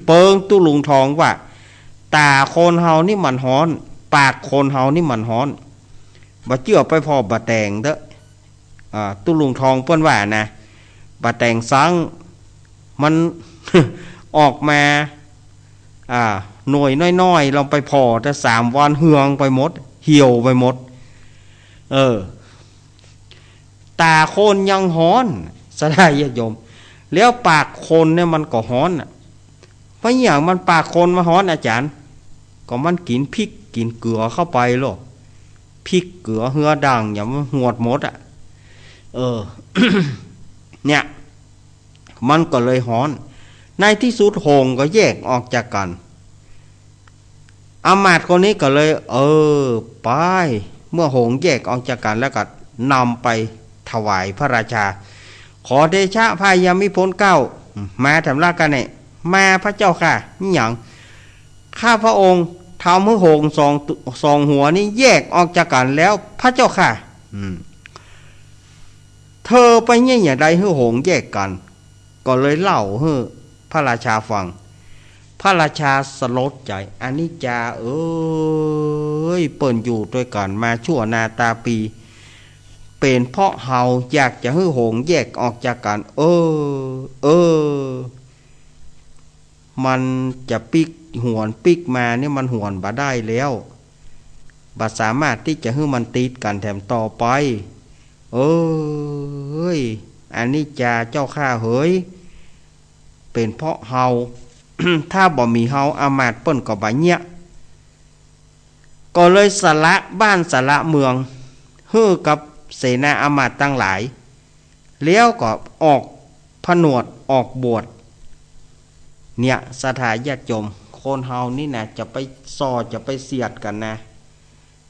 เปิงตุ๊ลุงทองว่า ต๋าคนเฮานี่มันฮ้อน ปากคนเฮานี่มันฮ้อน บ่เจื้อไปผ่อบ่าแต๋งเต๊อะ อ่า ตุ๊ลุงทองเปิ้นว่านะ บ่าแต๋งสัง มัน ออกมา อ่า หน่วยน้อยๆ ลองไปผ่อแต่สามวันเหืองไปหมด เหี่ยวไปหมด เออ ต๋าคนยังฮ้อน ศรัทธาญาติโยม แล้วปากคนเนี่ยมันก็ฮ้อนน่ะ เพราะหยังมันปากคนมาฮ้อนอาจ๋ารย์ ก็มันกิ๋นพริกกิ๋นเกลือเข้าไปโลด พริกเกลือเฮือด่างหยังมันหวดหมดอะ เออ เนี่ย มันก็เลยฮ้อน ในตี้สุดหงส์ก็แยกออกจากกั๋น อำมาตย์คนนี้ก็เลย เออ ไป เมื่อหงส์แยกออกจากกั๋นแล้วก็นำไปถวายพระราชา ขอเดชะพญายมพลเก้า มาแถมละกั๋นเนี่ย มาพระเจ้าข้า นี่หยัง ข้าพระองค์ทำหื้อหงส์สองตุ- สองหัวนี้แยกออกจากกั๋นแล้วพระเจ้าข้า อืม เธอไปเยียะอย่างใดหื้อหงส์แยกกั๋น ก็เลยเล่าหื้อพระราชาฟัง พระราชาสลดใจ๋ อนิจจาเอ๋ย เปิ้นอยู่ตวยกั๋นมาชั่วนาตาปี เป๋นเพราะเฮาอยากจะหื้อหงส์แยกออกจากกั๋น เออ เออ มันจะปิ๊กหวนปิ๊กมาเนี่ยมันหวนบ่ได้แล้ว บ่สามารถตี้จะหื้อมันติดกั๋นแถมต่อไป เอ้ย อนิจจาเจ้าข้าเหย เป๋นเพราะเฮา ถ้าบ่มีเฮาอำมาตย์เปิ้นก็บ่เยียะ ก็เลยสละบ้านสละเมือง หื้อกับเสนาอำมาตย์ตังหลาย แล้วก็ออกผนวดออกบวช เนี่ย ศรัทธาญาติโยม คนเฮานี่นะ จะไปส่อจะไปเสียดกั๋นนะ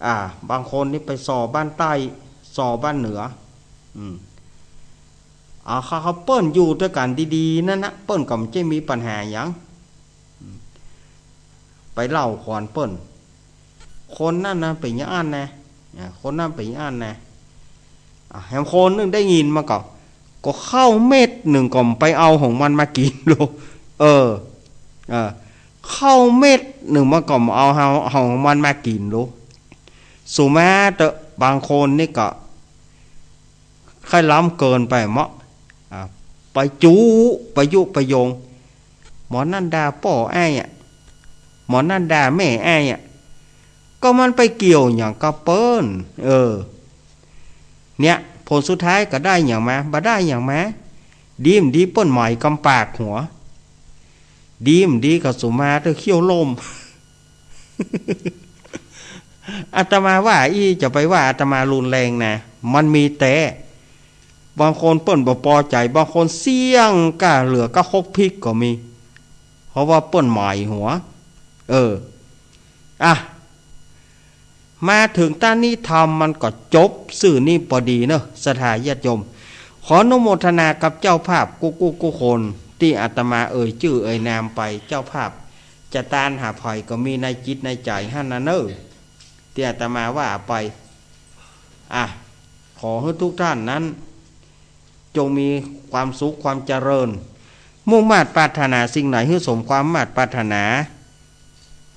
อ่า บางคนนี่ไปส่อบ้านใต้ ส่อบ้านเหนือ อืม อ่า เขา เขาเปิ้นอยู่ตวยกั๋นดีๆ นั่นนะ เปิ้นก็บ่ใจ้มีปัญหาหยัง อืม ไปเล่าขวัญเปิ้น คนนั้นนะเป๋นอย่างอั้นนะ อ่า คนนั้นเป๋นอย่างอั้นนะ อ่า แหมคนนึ่งได้ยินมาก็ ก็ข้าวเม็ดนึ่งก็ไปเอาของมันมากิ๋นโลด เออ เออ ข้าวเม็ดนึ่งมันก็เอา เอา เอาของมันมากิ๋นโลด สุมาเต๊อะ บางคนนี่ก็ ใค่ล้ำเกินไปเมาะ อ่า ไปจุ ไปยุไปยง หมอนั่นด่าป้ออ้ายอะ หมอนั่นด่าแม่อ้ายอะ ก็มันไปเกี่ยวหยังกับเปิ้น เออ เนี่ย ผลสุดท้ายก็ได้หยังมา บ่ได้หยังมา ดีบ่ดีเปิ้นไหม้กำปากหัว ดีบ่ดีก็สุมาเต๊อะเขี้ยวล่ม อาตมาว่าอี้ จะไปว่าอาตมารุนแรงนะ มันมีแต๊ บางคนเปิ้นบ่ปอใจ๋ บางคนเสี้ยงก้าเหลือก้าคกพริกก็มี เพราะว่าเปิ้นไหม้หัว เออ อ่ะ มาเถิงต้านนี้ธรรมมันก็จบซื่อนี้ปอดีเนาะ ศรัทธาญาติโยม ขออนุโมทนากับเจ้าภาพกู้ๆ กู้คน ตี้อาตมาเอ่ยจื้อเอ่ยนามไป เจ้าภาพจะตานหาใผก็มีในจิตในใจ๋หั้นนะเน่อ ตี้อาตมาว่าไป อ่ะ ขอหื้อทุกท่านนั้น จงมีความสุขความเจริญ มุ่งมาดปรารถนาสิ่งไหนหื้อสมความมาดปรารถนา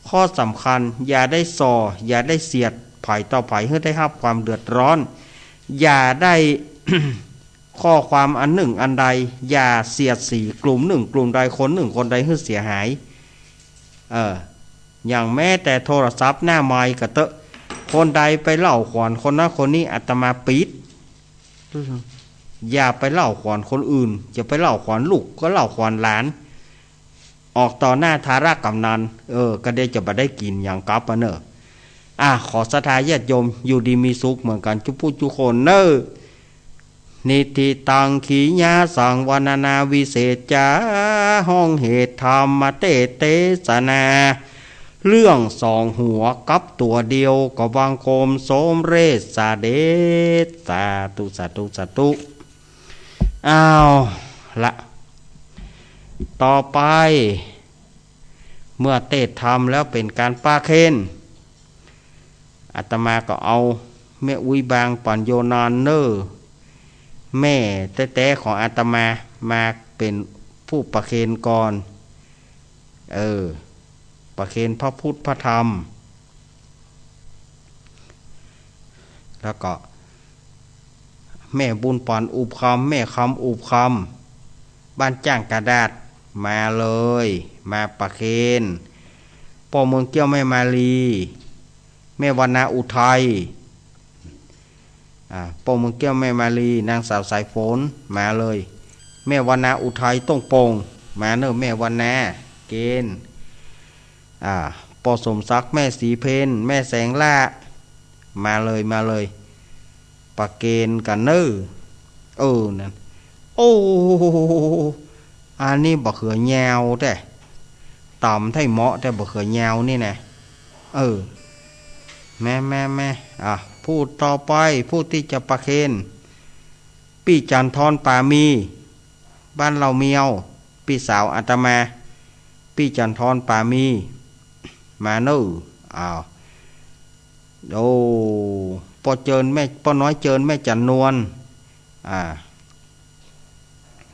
ข้อสำคัญ อย่าได้ส่อ อย่าได้เสียดใผต่อใผหื้อได้ฮับความเดือดร้อน อย่าได้ ข้อความอันนึ่งอันใด อย่าเสียดสีกลุ่มนึ่งกลุ่มใด คนนึ่งคนใดหื้อเสียหาย เออ อย่างแม้แต่โทรศัพท์หน้าไมค์ก็เต๊อะ คนใดไปเล่าขวัญคนนั้นคนนี้ อาตมาปิด อย่าไปเล่าขวัญคนอื่น อย่าไปเล่าขวัญลูก ก็เล่าขวัญหลาน ออกต่อหน้าทาระก๋ำนัน เออ ก็เดี๋ยวจะบ่ได้กิ๋นหยังกลับอะเน่อ อ่ะ ขอศรัทธาญาติโยมอยู่ดีมีสุขเหมือนกั๋นจุ๊ผู้จุ๊คนเน่อ นิฏฐิตัง ขีณาสัง วรรณนาวิเศษจา ฮ้องเหตุธรรมเตสน์เตสนา เรื่องสองหัวกับตั๋วเดียว ก็บังคมสมเร็จเสด็จ สาธุ สาธุ สาธุ เอาละ ต่อไป เมื่อเตสน์ธรรมแล้วเป๋นก๋านประเคน อาตมาก็เอาแม่อุ๊ยบางปั๋ญโญนานเน่อ แม่แต๊ๆ ของอาตมามาเป๋นผู้ประเคนก่อน เออ ประเคนพระพุทธพระธรรม แล้วก็ แม่บุญป๋อนอุบคำ แม่คำอุบคำ บ้านจ้างกระดาษ มาเลย มาประเคน ป้อเมืองเกี้ยวแม่มาลี แม่วรรณาอุทัย อ่า ป้อเมืองเกี้ยวแม่มาลี นางสาวสายฝน มาเลย แม่วรรณาอุทัย ต้งโป่ง มาเน่อ แม่วรรณา เกณฑ์ อ่า ป้อสมศักดิ์ แม่ศรีเพญ แม่แสงล่า มาเลย มาเลย ประเคนกั๋นเน่อ เออ นั่น โอ้ อันนี้บ่าเขือยาวแต๊ ต๋ำไท้เหมาะแต๊บ่าเขือยาวนี่นะ เออ แม่ แม่ แม่ อ่ะ ผู้ต่อไป ผู้ตี้จะประเคน ปี้จันทร์ทร ป๋ามี บ้านเหล่าเมียว ปี้สาวอาตมา ปี้จันทร์ทร ป๋ามี มาเน่อ อ้าว โอ้ ป้อเจิญแม่ ป้อน้อยเจิญแม่จันนวล อ่า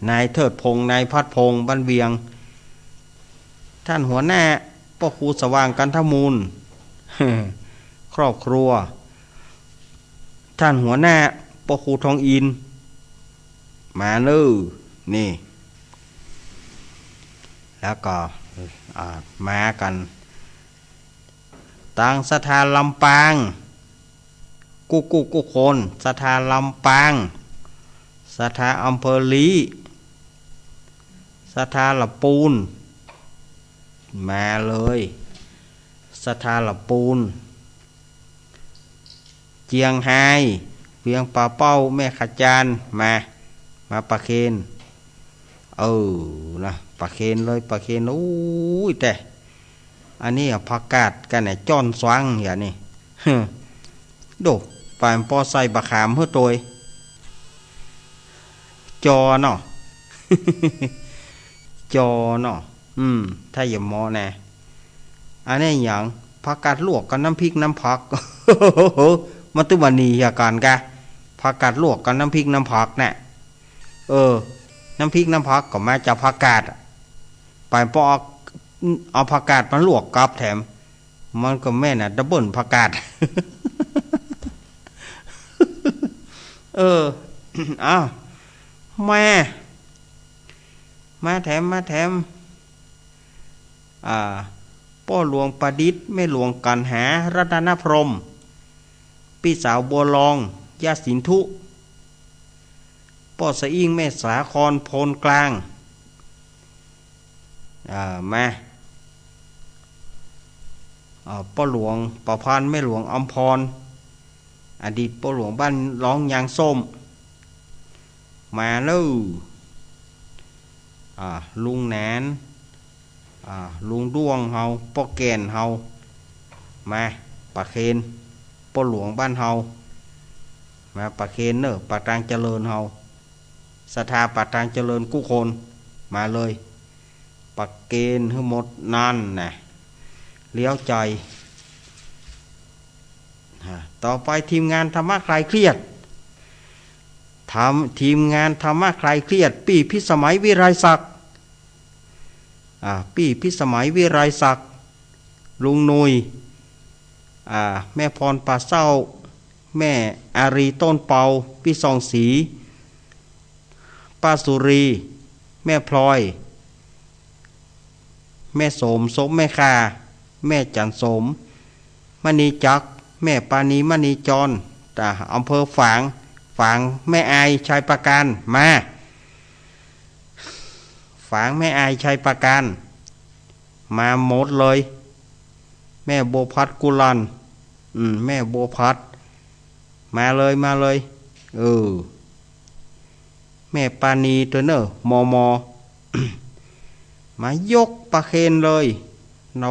นายเทิดพงษ์ นายพัดพงษ์ บ้านเวียง ท่านหัวหน้า ป้อครูสว่าง กันทมูล ครอบครัว ท่านหัวหน้า ป้อครูทองอินทร์ มาเน่อ นี่ แล้วก็ อ่า มากั๋น ตางศรัทธาลำปาง กู้กู้กู้คน ศรัทธาลำปาง ศรัทธาอำเภอลี้ ศรัทธาละปูน มาเลย ศรัทธาละปูน เจียงฮาย เวียงป่าเป้า แม่ขจาร มา มาประเคน เออ นะ ประเคนเลย ประเคน อู้ย แต่ อันนี้อะ ผักกาดกั๋นเนี่ย จ้อนสว่างอย่างนี้ โด ปานปอใส่บะขามหื้อตวย จอเนาะ จอเนาะ อืม ถ้าอย่าเหมาะนะ อันนี้หยัง ผักกาดลวกกับน้ำพริกน้ำผัก มันตึงบ่าหนีเหียกั๋นกะ ผักกาดลวกกับน้ำพริกน้ำผักน่ะ เออ น้ำพริกน้ำผักก็มาจากผักกาดอะ ปานปอเอา เอาผักกาดมาลวกกับแถม มันก็แม่นอะ ดับเบิลผักกาด เออ อ้าว มา มาแถม มาแถม อ่า ป้อหลวงประดิษฐ์ แม่หลวงกัณหา รัตนพรหม ปี้สาวบัวลอง ย่าสินธุ ป้อสะอิ้ง แม่สาคร โพนกลาง อ่า มา อ่า ป้อหลวงประพันธ์ แม่หลวงอำพร อดีตป้อหลวงบ้านร้องยางส้ม มาเน่อ อ่า ลุงแหนน อ่า ลุงด้วงเฮา ป้อแก่นเฮา มาประเคนป้อหลวงบ้านเฮา มาประเคนเน่อ ปากตางเจริญเฮา ศรัทธาปากตางเจริญกู้คน มาเลย ประเคนหื้อหมดนั่นนะ เลี้ยวใจ อ่า ต่อไปทีมงานธรรมะคลายเครียด ทำ ทีมงานธรรมะคลายเครียด ปี้พิสมัย วิไลศักดิ์ อ่า ปี้พิสมัย วิไลศักดิ์ ลุงหนุ่ย อ่า แม่พรป่าเศร้า แม่อารี ต้นเปา ปี้ส่องศรี ป้าสุรี แม่พลอย แม่โสม ศพแม่ข่า แม่จันโสม มณีจักร แม่ปานี มณีจร จากอำเภอฝาง ฝางแม่อายชัยปราการ มา ฝางแม่อายชัยปราการ มาหมดเลย แม่บัวผัดกุลัน อืม แม่บัวผัด มาเลย มาเลย เออ แม่ปานีตวยเน่อ มอมอ มายกประเคนเลย โน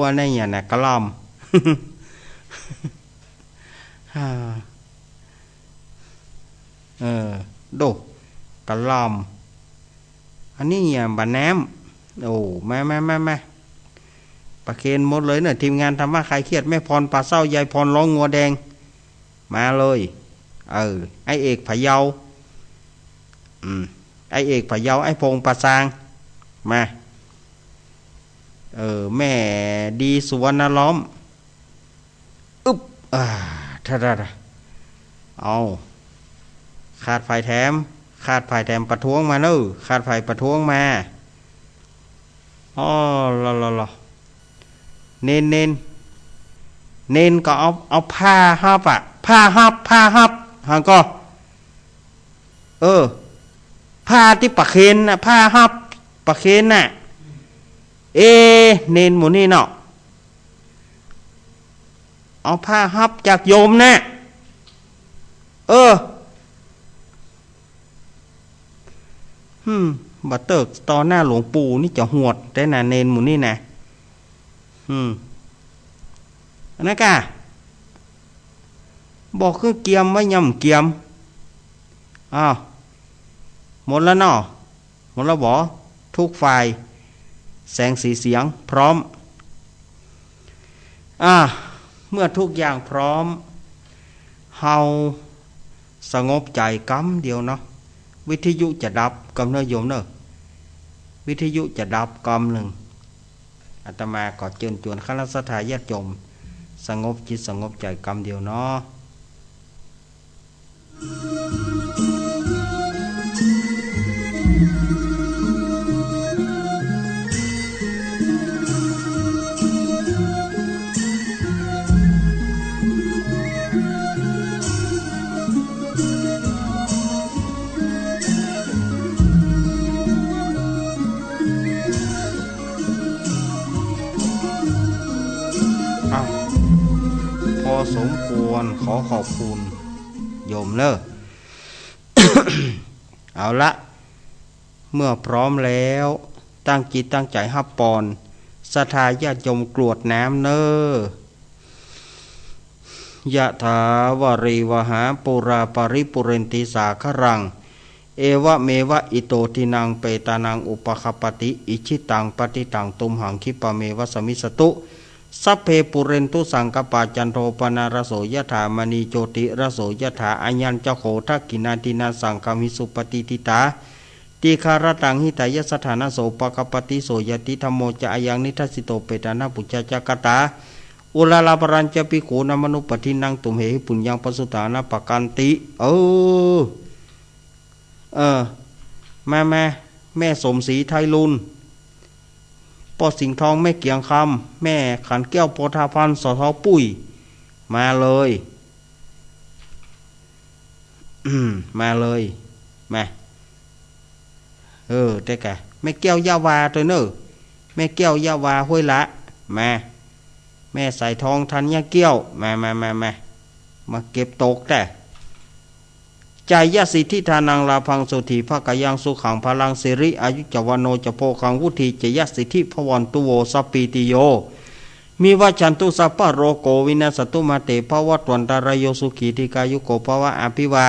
อันนี้เนี่ยนะ กะหล่ำ ฮ่า เออ โด กะหล่ำ อันนี้เนี่ย บ่าแหนม โอ้ มา มา มา มา ประเคนหมดเลยเน่อ ทีมงานธรรมะคลายเครียด แม่พรปลาเศร้า ยายพรร้องงัวแดง มาเลย เออ ไอ้เอกพะเยา อืม ไอ้เอกพะเยา ไอ้พงษ์ปาซาง มา เออ แม่ดีสุวรรณล้อม อึ๊บ อ่า ท่า ท่า ท่า เอา ขาดใผแถม ขาดใผแถมประท้วงมาเน่อ ขาดใผประท้วงมา อ้อ ลอ ลอ ลอ เณร เณร เณรก็เอา เอาผ้าฮับอะ ผ้าฮับ ผ้าฮับ หันก่อ เออ ผ้าตี้ประเคนน่ะ ผ้าฮับประเคนน่ะ เอ เณรหมู่นี้เนาะ เอาผ้าฮับจากโยมน่ะ เออ อืม บ่าเติ๊กต่อหน้าหลวงปู่นี่จะหวดแต๊นะ เณรหมู่นี้นะ อืม อันนั้นก้า บอกคือเกียมไว้ ย่ำเกียม อ้าว หมดแล้วเนาะ หมดแล้วบ่ ทุกฝ่าย แสงสีเสียงพร้อม อ่า เมื่อทุกอย่างพร้อม เฮาสงบใจ๋กำเดียวเนาะ วิทยุจะดับกำเน่อโยมเน่อ วิทยุจะดับกำนึ่ง อาตมาขอเจิญจวนคณะศรัทธาญาติโยม สงบจิตสงบใจ๋กำเดียวเนาะ อ่ะ พอสมควร ขอขอบคุณโยมเน่อ เอาละ เมื่อพร้อมแล้ว ตั้งจิตตั้งใจ๋ฮับปอน ศรัทธาญาติโยมกรวดน้ำเน่อ ยะถาวาริวหาปูราปริปูเรนติสาคารัง เอวะเมวะอิโตทินังเปตานังอุปะคัปปะติ อิจฉิตังปัตถิตังตุมหังคิปะเมวะสะมิชฌะตุ สัพเพปูเรนตุสังกัปปา จันโทปะนะระโสยะถา มะณีโจติระโสยะถา อะหันจะโข ทักขิณาทินาสังกะมิสุ ปะติฏฐิตา ติคาระตัง หิตายะสะถานะโส ปะคัปปะติ โสยะติ ธัมโมจะอะยังนิทัสสิโต เปตานะปุจจาจะกะตา อุราราปะรัญจะภิกขูนามะนุปะทินนัง ตุมเหหิ ปุญญังปะสุตานะปะกันติ เออ เออ มา มา แม่สมศรี ไทยลุน ป้อสิงห์ทอง แม่เกียงคำ แม่ขันแก้ว โพธาพันธ์ สอทอปุ้ย มาเลย อืม มาเลย มา เออ เต๊กะ แม่แก้ว ยะวา ตวยเน่อ แม่แก้ว ยะวา ห้วยละ มา แม่สายทอง ธัญญะแก้ว มา มา มา มา มาเก็บตกแต๊ จายสิทธิธานัง ลาภัง โสตถีภะกะยัง สุขัง พะลัง สิริอายุจะ วัณโณจะ โภคัง วุฒีจะ ยสิทธิ ภะวันตุ โว สัพพีติโย วิวัชชันตุ สัพพะโรโค วินัสสันตุ มาเต ภะวัตวันตะราโย สุขี ทีฆายุโก ภะวะ อะภิวา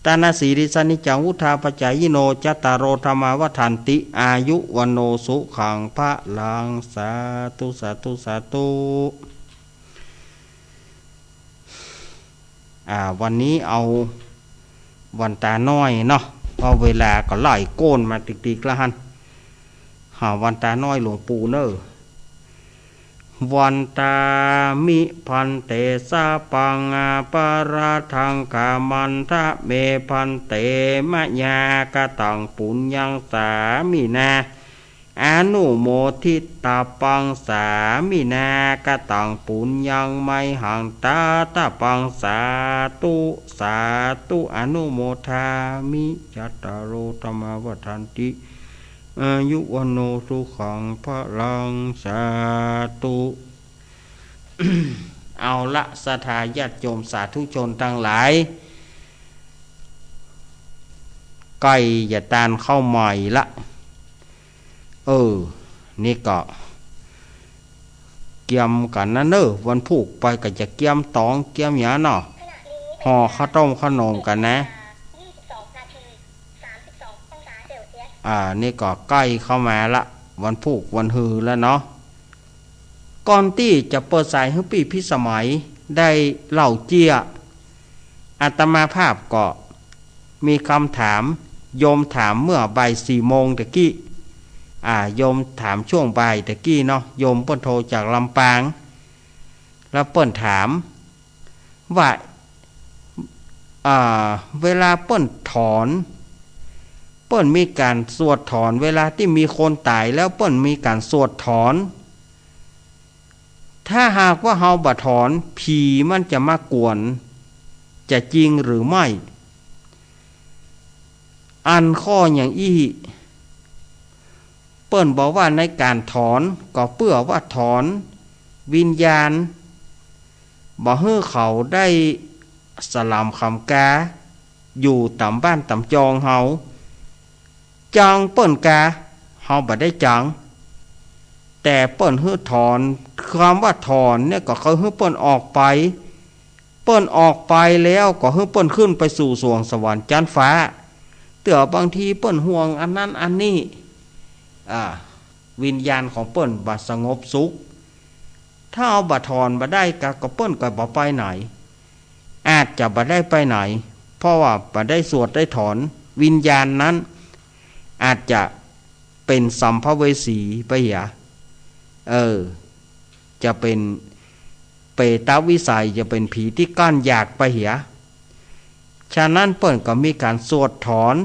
ตะนะสีลิสสะนิจจัง วุฑฒาปะจายิโน จัตตาโร ธัมมา วัฑฒันติ อายุ วัณโณ สุขัง พะลัง สาธุ สาธุ สาธุ อ่า วันนี้เอาวันตาน้อยเนาะ เพราะเวลาก็ไหลโก้นมาติ๊กๆ แล้วหั้น หาวันตาน้อยหลวงปู่เน่อ วันตามิ ภันเต สะปัง อะปะราธัง ขะมันทะเม ภันเต มะยา กะตัง ปุญญัง สามินา อนุโมทิตาปัง สามินา กตัง ปุญญัง มหัง ตาตาปัง สาธุ สาธุ อนุโมทามิ จัตตาโร ธัมมา วัฑฒันติ อายุ วัณโณ สุขัง พลัง สาธุ เอาละ ศรัทธาญาติโยมสาธุชนตังหลาย ใก้จะตานข้าวใหม่ละ เออ นี่ก็เกียมกั๋นนะเน่อ วันพูกไปก็จะเกียมต๋องเกียมหยังเนาะ ห่อข้าวต้มข้าวหนมกั๋นนะ อ่า นี่ก็ใก้เข้ามาละ วันพูกวันฮือแล้วเนาะ ก่อนตี้จะเปิดสายหื้อปี้พิสมัยได้เล่าเจีย อาตมาภาพก็มีกำถาม โยมถามเมื่อบ่ายสี่โมงตะกี้ อ่า โยมถามช่วงบ่ายตะกี้เนาะ โยมเปิ้นโทรจากลำปาง แล้วเปิ้นถาม ว่า อ่า เวลาเปิ้นถอน เปิ้นมีก๋านสวดถอน เวลาตี้มีคนต๋ายแล้วเปิ้นมีก๋านสวดถอน ถ้าหากว่าเฮาบ่ถอน ผีมันจะมากวน จะจริงหรือไม่ อันข้ออย่างอี้ เปิ้นบอกว่าในก๋านถอนก็เปื้อว่าถอนวิญญาณ บ่หื้อเขาได้สลำขำกา อยู่ต๋ามบ้านต๋ามจองเฮา จังเปิ้นกา เฮาบ่ได้จัง แต่เปิ้นหื้อถอน กำว่าถอนเนี่ยก็คือหื้อเปิ้นออกไป เปิ้นออกไปแล้วก็หื้อเปิ้นขึ้นไปสู่สวงสวรรค์จั๊นฟ้า เตื้อบางทีเปิ้นห่วงอันนั้นอันนี้ อ่า วิญญาณของเปิ้นบ่สงบสุข ถ้าเฮาบ่ถอนบ่ได้กะ ก็เปิ้นก็บ่ไปไหน อาจจะบ่ได้ไปไหน เพราะว่าบ่ได้สวดได้ถอน วิญญาณนั้นอาจจะเป๋นสัมภเวสีไปเหีย เออ จะเป๋นเปรตวิสัย จะเป๋นผีตี้กั้นอยากไปเหีย ฉะนั้นเปิ้นก็มีก๋านสวดถอน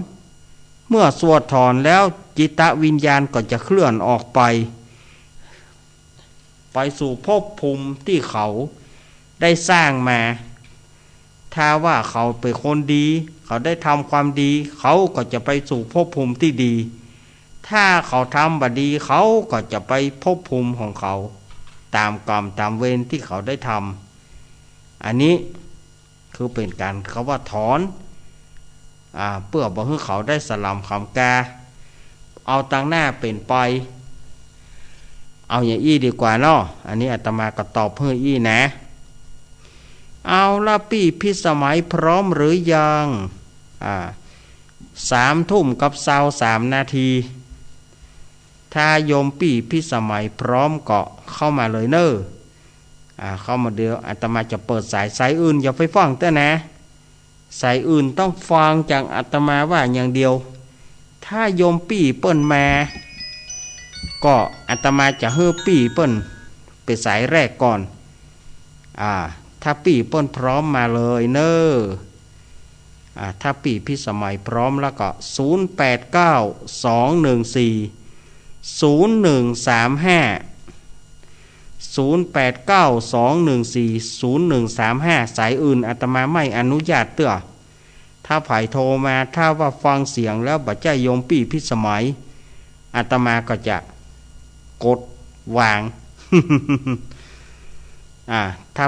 เมื่อสวดถอนแล้วจิตวิญญาณก็จะเคลื่อนออกไป ไปสู่ภพภูมิตี้เขาได้สร้างมา ถ้าว่าเขาเป๋นคนดี เขาได้ทำความดี เขาก็จะไปสู่ภพภูมิตี้ดี ถ้าเขาทำบ่ดี เขาก็จะไปภพภูมิของเขา ต๋ามกรรมต๋ามเวรตี้เขาได้ทำ อันนี้คือเป๋นก๋าน กำว่าถอน อ่า เปื้อบ่หื้อเขาได้สลำขำกา เอาตังหน้าเป๋นไป เอาอย่างอี้ดีกว่าเนาะ อันนี้อาตมาก็ตอบหื้ออี้นะ เอาละ ปี้พิสมัยพร้อมหรือยัง อ่า สามทุ่มกับซาวสามนาที ถ้าโยมปี้พิสมัยพร้อมก็เข้ามาเลยเน่อ อ่า เข้ามาเดี๋ยวอาตมาจะเปิดสาย สายอื่นอย่าไปฟังเต๊อะนะ สายอื่นต้องฟังจากอาตมาว่าอย่างเดียว ถ้าโยมปี้เปิ้นมา ก็อาตมาจะหื้อปี้เปิ้นเป๋นสายแรกก่อน อ่า ถ้าปี้เปิ้นพร้อมมาเลยเน่อ อ่า ถ้าปี้พิสมัยพร้อมแล้วก็ ศูนย์แปดเก้า สองหนึ่งสี่ ศูนย์หนึ่งสามห้า ศูนย์แปดเก้า สองหนึ่งสี่ ศูนย์หนึ่งสามห้า สายอื่นอาตมาไม่อนุญาตเตื้อ ถ้าใผโทรมา ถ้าว่าฟังเสียงแล้วบ่ใจ้โยมปี้พิสมัย อาตมาก็จะกดวาง อ่า ถ้า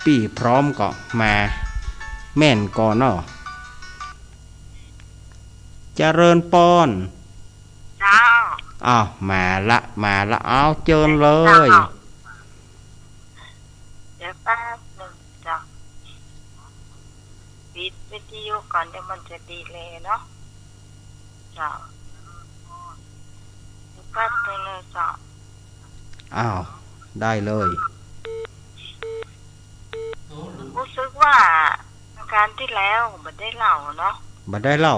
ปี้พร้อมก็มา แม่นก่อเนาะ เจริญปอน เจ้า อ้าว มาละ มาละ เอา เจิญเลย เจ้า เดี๋ยวแป๊บหนึ่งเจ้า ปิดวิทยุก่อน เดี๋ยวมันจะดีเลย์เนาะ เจ้า แป๊บหนึ่งนะเจ้า อ้าว ได้เลย รู้สึกว่าอังคารตี้แล้วบ่ได้เล่าเนาะ บ่ได้เล่า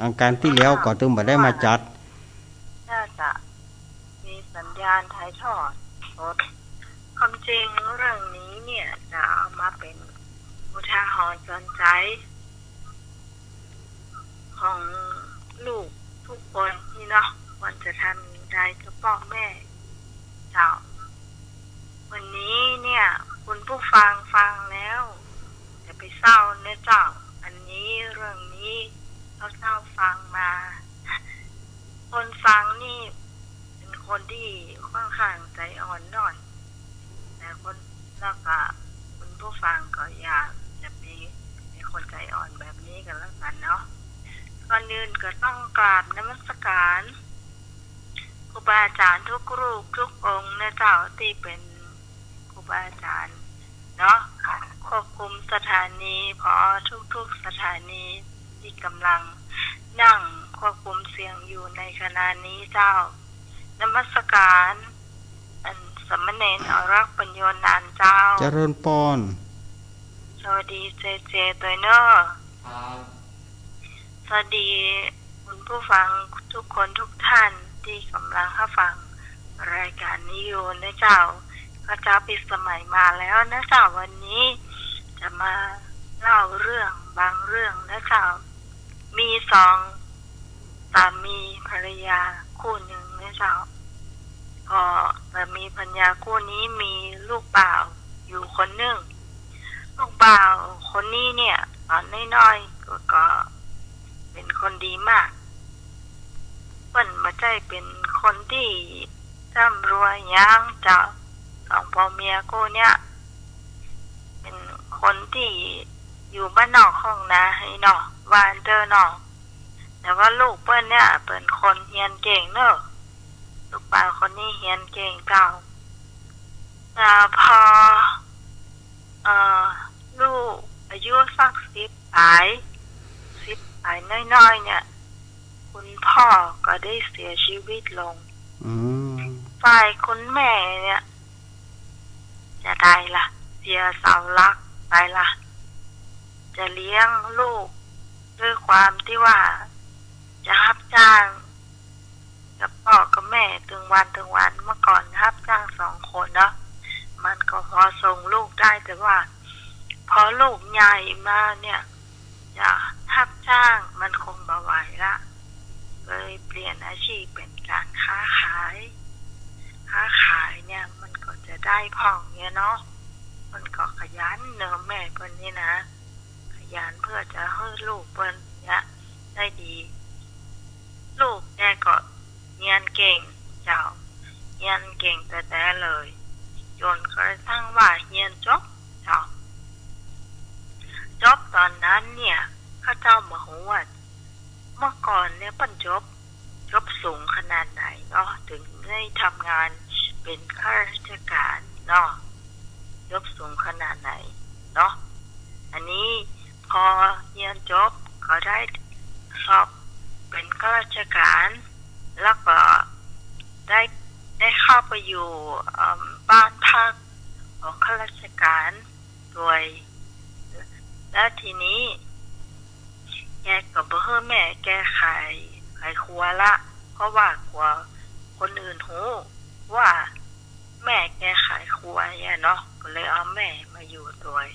อังคารตี้แล้วก็ตึงบ่ได้มาจัด น่าจะมีสัญญาณถ่ายทอดสด ความจริงเรื่องนี้เนี่ยจะเอามาเป็นอุทาหรณ์สอนใจ ของลูกทุกคนนี่เนาะ ควรจะทำอย่างไร ป้อแม่เจ้า วันนี้เนี่ย คุณผู้ฟังฟังแล้ว อย่าไปเศร้านะเจ้า อันนี้เรื่องนี้ข้าเจ้าฟังมา คนฟังนี่เป็นคนตี้ค่อนข้างใจ๋อ่อนหน่อย แต่คน แล้วก็คุณผู้ฟังก็อย่า อย่าไปเป็นคนใจ๋อ่อนแบบนี้กั๋นแล้วกั๋นเนาะ ก่อนอื่นก็ต้องกราบนมัสการครูบาอาจ๋ารย์ทุกรูปทุกองค์นะเจ้า ตี้เป๋นครูบาอาจ๋ารย์เนาะ ควบคุมสถานี ผอ.ทุกๆ สถานีตี้ก่ำลังนั่งควบคุมเสียงอยู่ในขณะนี้เจ้า นมัสการ อันสามเณรอรักษ์ปัญโญนันท์เจ้า เจริญปอน สวัสดีเจเจตวยเนาะ ครับ สวัสดีคุณผู้ฟังทุกคนทุกท่านตี้ก่ำลังฮับฟังรายก๋านนี้อยู่นะเจ้า ข้าเจ้าพิสมัยมาแล้วนะเจ้า วันนี้จะมาเล่าเรื่องบางเรื่องนะเจ้า มีสองสามีภรรยาคู่นึ่งนะเจ้า ก็สามีภรรยาคู่นี้มีลูกบ่าวอยู่คนนึ่ง ลูกบ่าวคนนี้เนี่ย ต๋อนน้อยๆ ก็ ก็เป๋นคนดีมาก เปิ้นบ่ใจ้เป๋นคนตี้ร่ำรวยหยังเจ้า สองผัวเมียคู่เนี้ย เป๋นคนตี้อยู่บ้านนอกคอกนาไฮ่เนาะ ว่าอั้นเต๊อะเนาะ แต่ว่าลูกเปิ้นเนี่ยเป๋นคนเฮียนเก่งเนาะ ลูกบ่าวคนนี้เฮียนเก่งเจ้า แต่พอ เอ่อ ลูกอายุสักสิบป๋าย สิบป๋ายน้อยๆ เนี่ย คุณพ่อก็ได้เสียชีวิตลง อืม ฝ่ายคุณแม่เนี่ย จะใดล่ะ เสียเสาหลักไปล่ะ จะเลี้ยงลูกด้วยความตี้ว่าจะฮับจ้างกับป้อกับแม่ตึงวันตึงวัน เมื่อก่อนฮับจ้างสองคนเนาะ มันก็พอส่งลูกได้ แต่ว่าพอลูกใหญ่มาเนี่ย จะฮับจ้างมันคงบ่ไหวละ เลยเปลี่ยนอาชีพเป๋นก๋านค้าขาย ค้าขายเนี่ยมันก็จะได้พ่องเนี่ยเนาะ มันก็ขยันเนาะแม่เปิ้นนี่นะ ขยันเปื้อจะหื้อลูกเปิ้นเนี่ยได้ดี ลูกแกก็เฮียนเก่งเจ้า เฮียนเก่งแต๊ๆ เลย จ๋นกระทั่งว่าเฮียนจบเจ้า จบต๋อนนั้นเนี่ย ข้าเจ้าบ่ฮู้ว่า เมื่อก่อนเนี่ยเปิ้นจบ จบสูงขนาดไหนเนาะ ถึงได้ทำงานเป๋นข้าราชก๋านเนาะ จบสูงขนาดไหนเนาะ อันนี้พอเฮียนจบก็ได้สอบเป๋นข้าราชก๋าน แล้วก็ได้ ได้เข้าไปอยู่ เอิ่ม บ้านพักของข้าราชก๋าน ตวย แล้วทีนี้แกก็บ่หื้อแม่แกขาย ขายครัวละ เพราะว่ากลัวคนอื่นฮู้ว่าแม่แกขายครัวเนี่ยเนาะ ก็เลยเอาแม่มาอยู่ตวย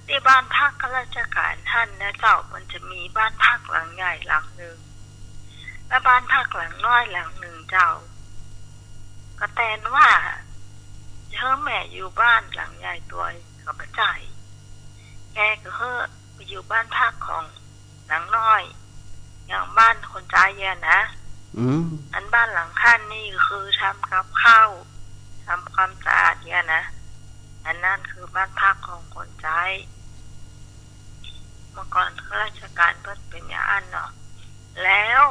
ตี้บ้านพักข้าราชก๋านหั้นนะเจ้า มันจะมีบ้านพักหลังใหญ่หลังนึ่ง และบ้านพักหลังน้อยหลังนึ่งเจ้า ก็แตนว่าจะหื้อแม่อยู่บ้านหลังใหญ่ตวยก็บ่ใจ้ แกก็หื้อไปอยู่บ้านพักของหลังน้อย อย่างบ้านคนใจ๊เยียะนะ อืม อันบ้านหลังหั้นนี่คือทำกับข้าว ทำความสะอาดเยียะนะ อันนั้นคือบ้านพักของคนใจ๊ เมื่อก่อนข้าราชก๋านเปิ้นเป๋นอย่างอั้นเนาะ แล้ว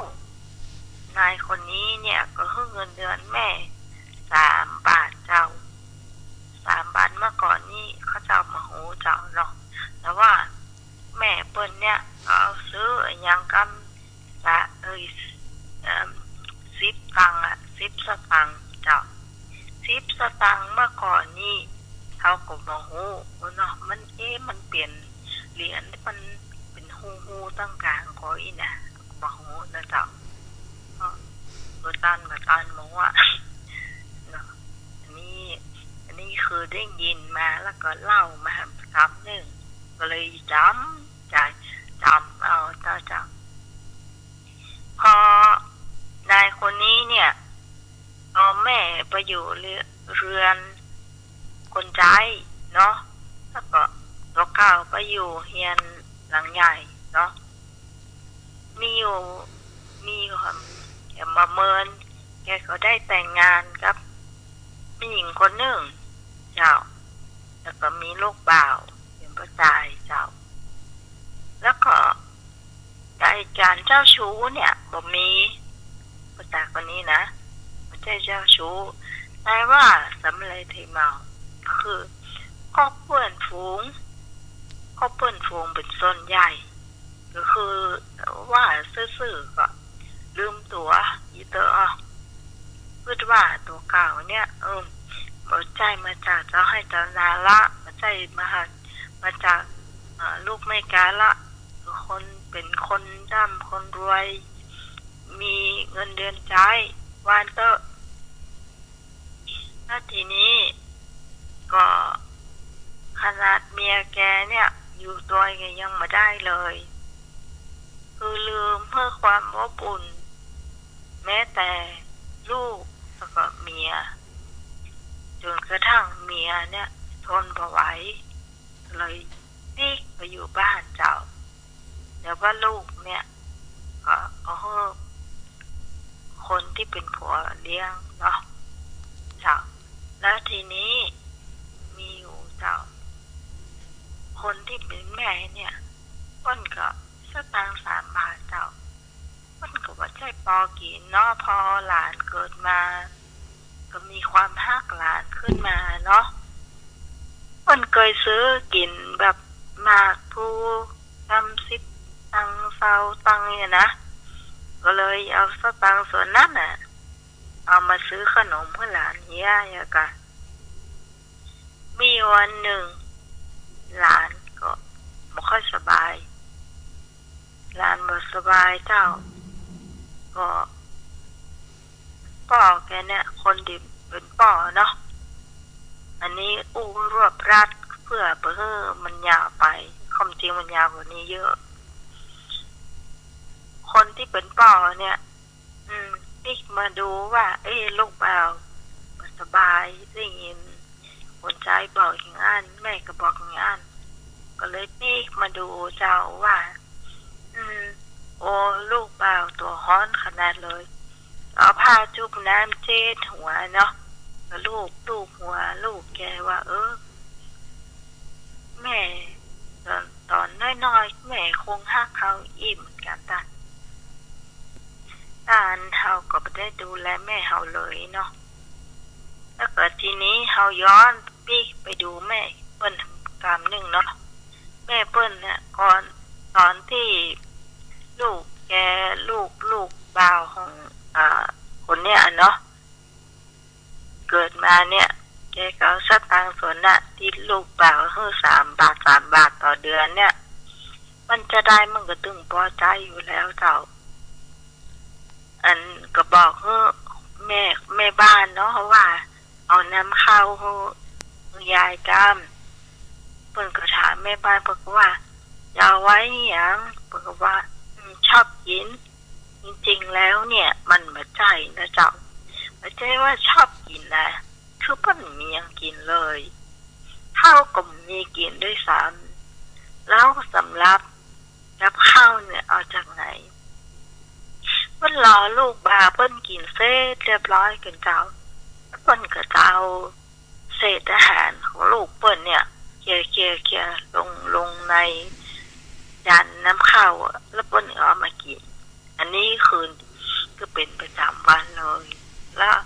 นายคนนี้เนี่ยก็หื้อเงินเดือนแม่สามบาทเจ้า สามบาท เมื่อก่อนนี่ข้าเจ้าบ่ฮู้เจ้าเนาะ แต่ว่าแม่เปิ้นเนี่ยก็เอาซื้ออะหยังกำ สะ เอ่ย เอิ่ม สิบตังค์อะ สิบสตางค์เจ้า สิบสตางค์เมื่อก่อนนี่ เฮาก็บ่ฮู้เนาะ มัน เอ๊ะ มันเป๋นเหรียญ มันเป๋นฮูๆ ตังก๋างก็อี้นะ บ่ฮู้นะเจ้า ก็บ่ตัน บ่ตันบ่ฮู้อะเนาะ อันนี้ อันนี้คือได้ยินมา แล้วก็เล่ามากำนึ่ง ก็เลยจ๋ำใจ๋ จ๋ำเอาเจ้า จ๋ำ พอนายคนนี้เนี่ย อยู่เรือนคนใจ๊เนาะ แล้วก็ตั๋วเก่าไปอยู่เฮือนหลังใหญ่เนาะ มีอยู่ มีอยู่แหม แหมบ่าเมิน แกก็ได้แต่งงานกับผู้หญิงคนนึ่งเจ้า แล้วก็มีลูกบ่าวเป๋นป้อจายเจ้า แล้วก็ ก๋านเจ้าชู้เนี่ยบ่มี ป้อจายคนนี้นะ บ่ใจ้เจ้าชู้ แต่ว่าสำเร็จหื้อเมา คือคบเปื้อนฝูง คบเปื้อนฝูงเป๋นส่วนใหญ่ ก็คือว่าซื่อๆ ก็ลืมตั๋ว อีเตอร์ กึ๊ดว่าตั๋วเก่าเนี่ย เออ บ่ใจ้มาจากเจ้าไฮ่เจ้านาละ บ่ใจ้มา มาจาก เอ่อ ลูกแม่ก๊าละ คนเป๋นคนร่ำคนรวย มีเงินเดือนใจ๊ ว่าเต๊อะ แล้วทีนี้ก็ขนาดเมียแกเนี่ย อยู่ตวยแกยังบ่ได้เลย คือลืมหื้อความอบอุ่น แม้แต่ลูกแล้วก็เมีย จ๋นกระทั่งเมียเนี่ยทนบ่ไหว เลยปิ๊กไปอยู่บ้านเจ้า แต่ว่าลูกเนี่ยก็เอาหื้อคนตี้เป๋นผัวเลี้ยงเนาะเจ้า แล้วทีนี้มีอยู่เจ้า คนตี้เป๋นแม่เนี่ย เปิ้นก็สตางค์สามบาทเจ้า เปิ้นก็บ่ใจ้ปอกิ๋นเนาะ พอหลานเกิดมา ก็มีความฮักหลานขึ้นมาเนาะ เปิ้นเกยซื้อกิ๋นแบบหมากพลู กำสิบตังค์ ซาวตังค์เนี่ยนะ ก็เลยเอาสตางค์ส่วนนั้นน่ะ เอามาซื้อขนมหื้อหลานเฮี้ย แล้วก็ มีวันนึ่ง หลานก็บ่ค่อยสบาย หลานบ่สบายเจ้า ก็ป้อแกเนี่ย คนตี้เป๋นป้อเนาะ อันนี้อู้รวบรัดเปื้อบ่หื้อมันยาวไป ความจริงมันยาวกว่านี้เยอะ คนตี้เป๋นป้อเนี่ย อืม ปิ๊กมาดูว่า เอ๊ะ ลูกบ่าวบ่สบาย ได้ยินคนใจ๊บอกอย่างอั้น แม่ก็บอกอย่างอั้น ก็เลยปิ๊กมาดูเจ้าว่า อืม โอ้ ลูกบ่าวตั๋วฮ้อนขนาดเลย เอาผ้าจุ่มน้ำเจ๊ดหัวเนาะ ก็ลูบลูบหัวลูกแกว่า เออ แม่ ต๋อน ต๋อนน้อยๆ แม่คงฮักเฮาอี้เหมือนกั๋นตา ตาอั้นเฮาก็บ่ได้ดูแลแม่เฮาเลยเนาะ แล้วก็ทีนี้เฮาย้อนปิ๊กไปดูแม่เปิ้นกำนึ่งเนาะ แม่เปิ้นเนี่ย ก่อน ต๋อนตี้ลูกแก ลูก ลูกบ่าวของ อ่า คนเนี่ยอะเนาะ เกิดมาเนี่ย แกก็เอาสตางค์ส่วนน่ะ ตี้ลูกบ่าวหื้อสามบาท สามบาทต่อเดือนเนี่ย มันจะได้มันก็ตึงปอใจ๊อยู่แล้วเจ้า อันก็บอกหื้อแม่ แม่บ้านเนาะ ว่าเอาน้ำข้าวหื้อยายกำ เปิ้นก็ถามแม่บ้าน เปิ้นก็ว่า จะเอาไว้หยัง เปิ้นก็ว่า อืม ชอบกิ๋น จริงๆ แล้วเนี่ย มันบ่ใจ้นะเจ้า บ่ใจ้ว่าชอบกิ๋นนะ คือเปิ้นบ่มีหยังกิ๋นเลย ข้าวก็บ่มีกิ๋นด้วยซ้ำ แล้วสำรับกับข้าวเนี่ยเอาจากไหน เปิ้นรอลูกบ่าวเปิ้นกิ๋นเสร็จเรียบร้อยก่อนเจ้า แล้วเปิ้นก็จะเอาเศษอาหารของลูกเปิ้นเนี่ย เคลียร์ เคลียร์ เคลียร์ ลง ลงในจานน้ำข้าวอะ แล้วเปิ้นก็เอามากิ๋น อันนี้คือ คือเป๋นประจ๋ำวันเลย แล้ว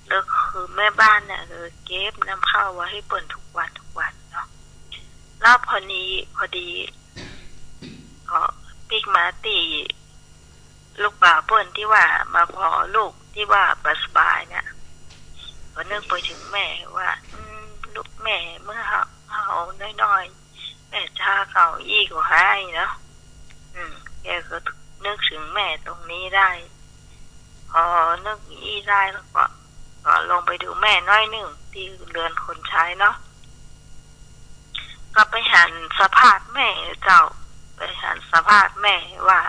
แล้วคือแม่บ้านเนี่ย เลยเก็บน้ำข้าวไว้หื้อเปิ้นทุกวันทุกวันเนาะ แล้วพอดี พอดี ก็ปิ๊กมาตี้ลูกบ่าวเปิ้นตี้ว่ามาผ่อลูกตี้ว่าบ่สบายเนี่ย ก็นึกไปเถิงแม่ว่า อืม ลูกแม่เมื่อเฮา เฮาน้อยๆ แม่จะฮักเฮาอี้ก็ฮ้ายเนาะ อืม แกก็นึกเถิงแม่ตรงนี้ได้ พอนึกอี้ได้แล้วก็ ก็ลงไปดูแม่น้อยนึ่งตี้เฮือนคนใจ๊เนาะ ก็ไปหันสภาพแม่เจ้า ไปหันสภาพแม่ว่า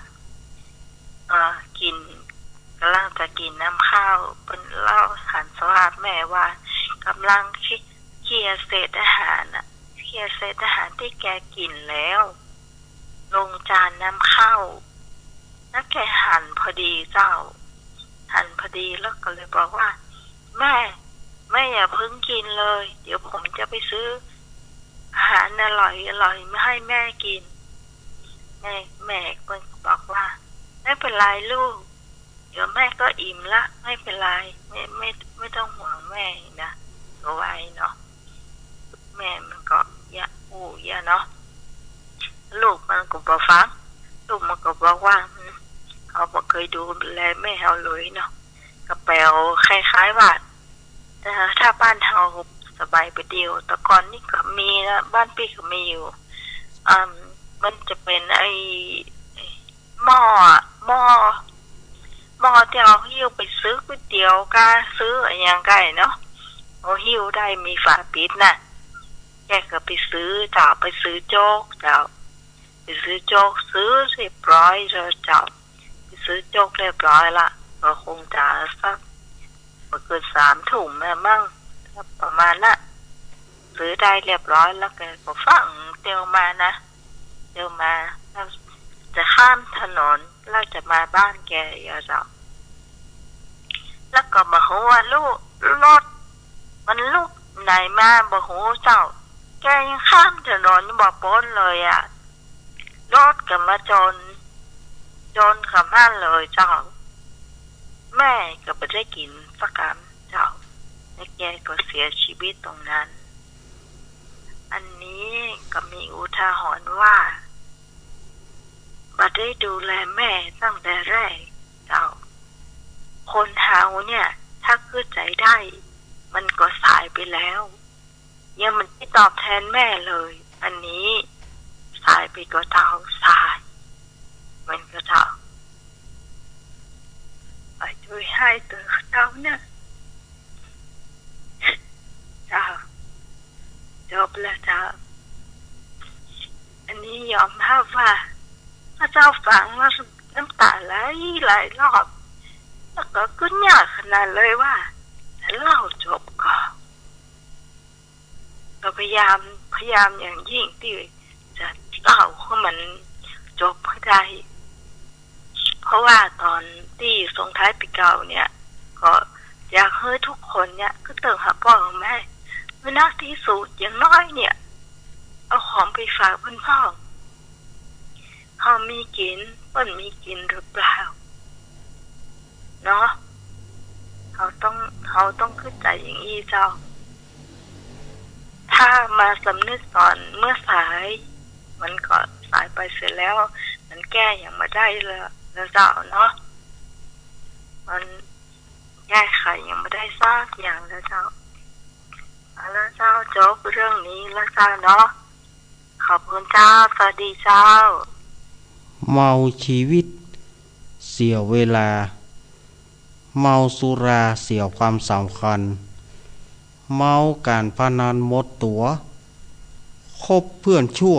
เอ่อ กิ๋น ก่ำลัง จะกิ๋นนำข้าว เปิ้นเล่าหันสภาพแม่ว่า ก่ำลังเคลียร์เศษอาหารน่ะ เคลียร์เศษอาหารตี้แกกิ๋นแล้ว ลงจานนำข้าว แล้วแกหันพอดีเจ้า หันพอดีแล้วก็เลยบอกว่า แม่ แม่อย่าเพิ่งกิ๋นเลย เดี๋ยวผมจะไปซื้ออาหารอร่อยๆ มาให้แม่กิ๋น แม่ แม่ก็บอกว่า ไม่เป็นไรลูก เดี๋ยวแม่ก็อิ่มละ ไม่เป็นไร ไม่ ไม่ ไม่ต้องห่วงแม่นะ ก็ว่าเนาะ แม่มันก็เยียะอู้เยียะเนาะ ลูกมันก็บ่ฟัง ลูกมันก็บอกว่า อืม เฮาบ่เกยดูแลแม่เฮาเลยเนาะ ก็แป๋วคล้ายๆ ว่า แต่ถ้าบ้านเฮาสบายไปเดียว แต่ก่อนนี้ก็มีนะ บ้านปี้ก็มีอยู่ อืม มันจะเป๋นไอ้ หม้ออะ หม้อ หม้อตี้เอาหิ้วไปซื้อก๋วยเตี๋ยวก้า ซื้ออะหยังก้าเนาะ เอาหิ้วได้มีฝาปิดน่ะ แกก็ไปซื้อเจ้า ไปซื้อโจ๊กเจ้า ไปซื้อโจ๊ก ซื้อเรียบร้อยแล้วเจ้า ไปซื้อโจ๊กเรียบร้อยละ ก็คงจะสัก บ่เกินสามทุ่มแม่มั้ง ประมาณน่ะ ซื้อได้เรียบร้อยแล้วแกก็ฟั่งเตียวมานะ เตียวมา แล้วจะข้ามถนน แล้วจะมาบ้านแกอยู่เจ้า แล้วก็บ่ฮู้ว่าลูก รถมันลุกไหนมาบ่ฮู้เจ้า แกยังข้ามถนนบ่ป๊นเลยอะ รถก็มาจน จนเข้ามาเลยเจ้า แม่ก็บ่ได้กิ๋นสักกำเจ้า แล้วแกก็เสียชีวิตตรงนั้น อันนี้ก็มีอุทาหรณ์ว่า บ่ได้ดูแลแม่ตั้งแต่แรกเจ้า คนเฮาเนี่ย ถ้ากึ๊ดใจ๋ได้ มันก็สายไปแล้ว ยังบ่ได้ตอบแตนแม่เลย อันนี้สายไปก่อเจ้า สาย มันก่อเจ้า ไปช่วยให้ตัวเจ้าเนี่ย เจ้า จบแล้วเจ้า อันนี้ยอมฮับว่า ข้าเจ้าฟังแล้วน้ำต๋าไหลหลายรอบ แล้วก็กึ๊ดยากขนาดเลยว่า จะเล่าจบก่อ ก็พยายาม พยายามอย่างยิ่งตี้จะเล่าหื้อมันจบหื้อได้ เพราะว่าต๋อนตี้ส่งท้ายปี๋เก่าเนี่ย ก็อยากหื้อทุกคนเนี่ย กึ๊ดเติ่งหาป้อหาแม่ หื้อนักตี้สุด อย่างน้อยเนี่ย เอาของไปฝากเปิ้นพ่อง เฮามีกิ๋น เปิ้นมีกิ๋นหรือเปล่า เนาะ เฮาต้อง เฮาต้องกึ๊ดใจ๋อย่างอี้เจ้า ถ้ามาสำนึกต๋อนเมื่อสาย มันก็สายไปเสียแล้ว มันแก้หยังบ่ได้แล้ว แล้วเจ้าเนาะ มันแก้ไขหยังบ่ได้สักอย่างแล้วเจ้า เอาละเจ้า จบเรื่องนี้แล้วเจ้าเนาะ ขอบคุณเจ้า สวัสดีเจ้า เมาชีวิต เสียเวลา เมาสุราเสียความสำคัญ เมาก๋านพนันหมดตั๋ว คบเพื่อนชั่ว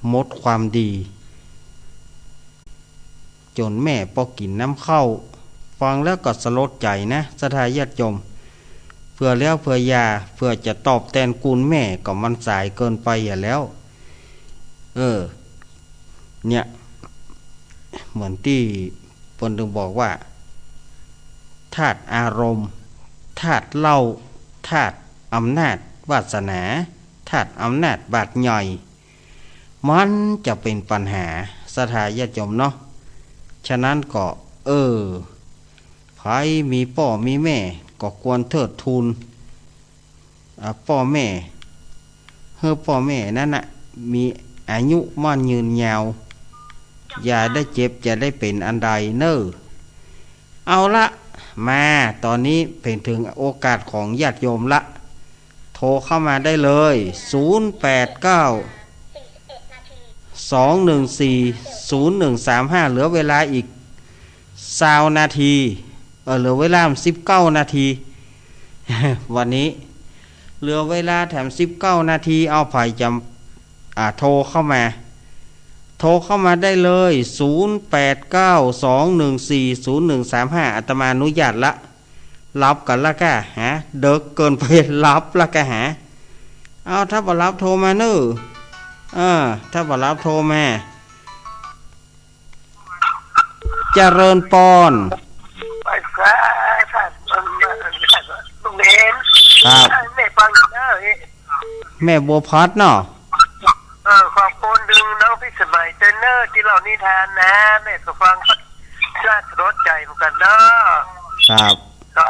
หมดความดี จ๋นแม่ป้อกิ๋นนำข้าว ฟังแล้วก็สลดใจ๋นะ ศรัทธาญาติโยม เผื่อแล้วเผื่ออย่า เผื่อจะตอบแตนกุณแม่ก็มันสายเกินไปเหียแล้ว เออ เนี่ย เหมือนตี้เปิ้นตึงบอกว่า ธาตุอารมณ์ ธาตุเหล้า ธาตุอำนาจวาสนา ธาตุอำนาจบาดใหญ่ มันจะเป๋นปัญหา ศรัทธาญาติโยมเนาะ ฉะนั้นก็ เออ ใผมีป้อมีแม่ก็ควรเทิดทูน อ่า ป้อแม่ หื้อป้อแม่นั้นน่ะ มีอายุมั่นยืนยาว อย่าได้เจ็บ อย่าได้เป๋นอันใดเน่อ เอาละ มา ต๋อนนี้เป๋นเถิงโอกาสของญาติโยมละ โทรเข้ามาได้เลย ศูนย์แปดเก้า สองหนึ่งสี่ ศูนย์หนึ่งสามห้า เหลือเวลาอีกซาวนาที เออ เหลือเวลาสิบเก้านาที วันนี้ เหลือเวลาแถมสิบเก้านาที เอา ใผจะ อ่า โทรเข้ามา โทรเข้ามาได้เลย ศูนย์แปดเก้า สองหนึ่งสี่ ศูนย์หนึ่งสามห้า อาตมาอนุญาตละ หลับก่อนละก้า หา ดึกเกินไป หลับละก้า หา เอา ถ้าบ่หลับโทรมาเน่อ เออ ถ้าบ่หลับโทรมา เจริญปอน ไปซะ ท่าน ลุงเณร ครับ แม่ฟังเน่อ แม่บัวผัดเนาะ เออ ขอบคุณดึงน้องพิสมัยเต้อเน่อ ตี้เล่านิทานนะ แม่ก็ฟังก็น่าสลดใจ๋เหมือนกั๋นเนาะ ครับ ก็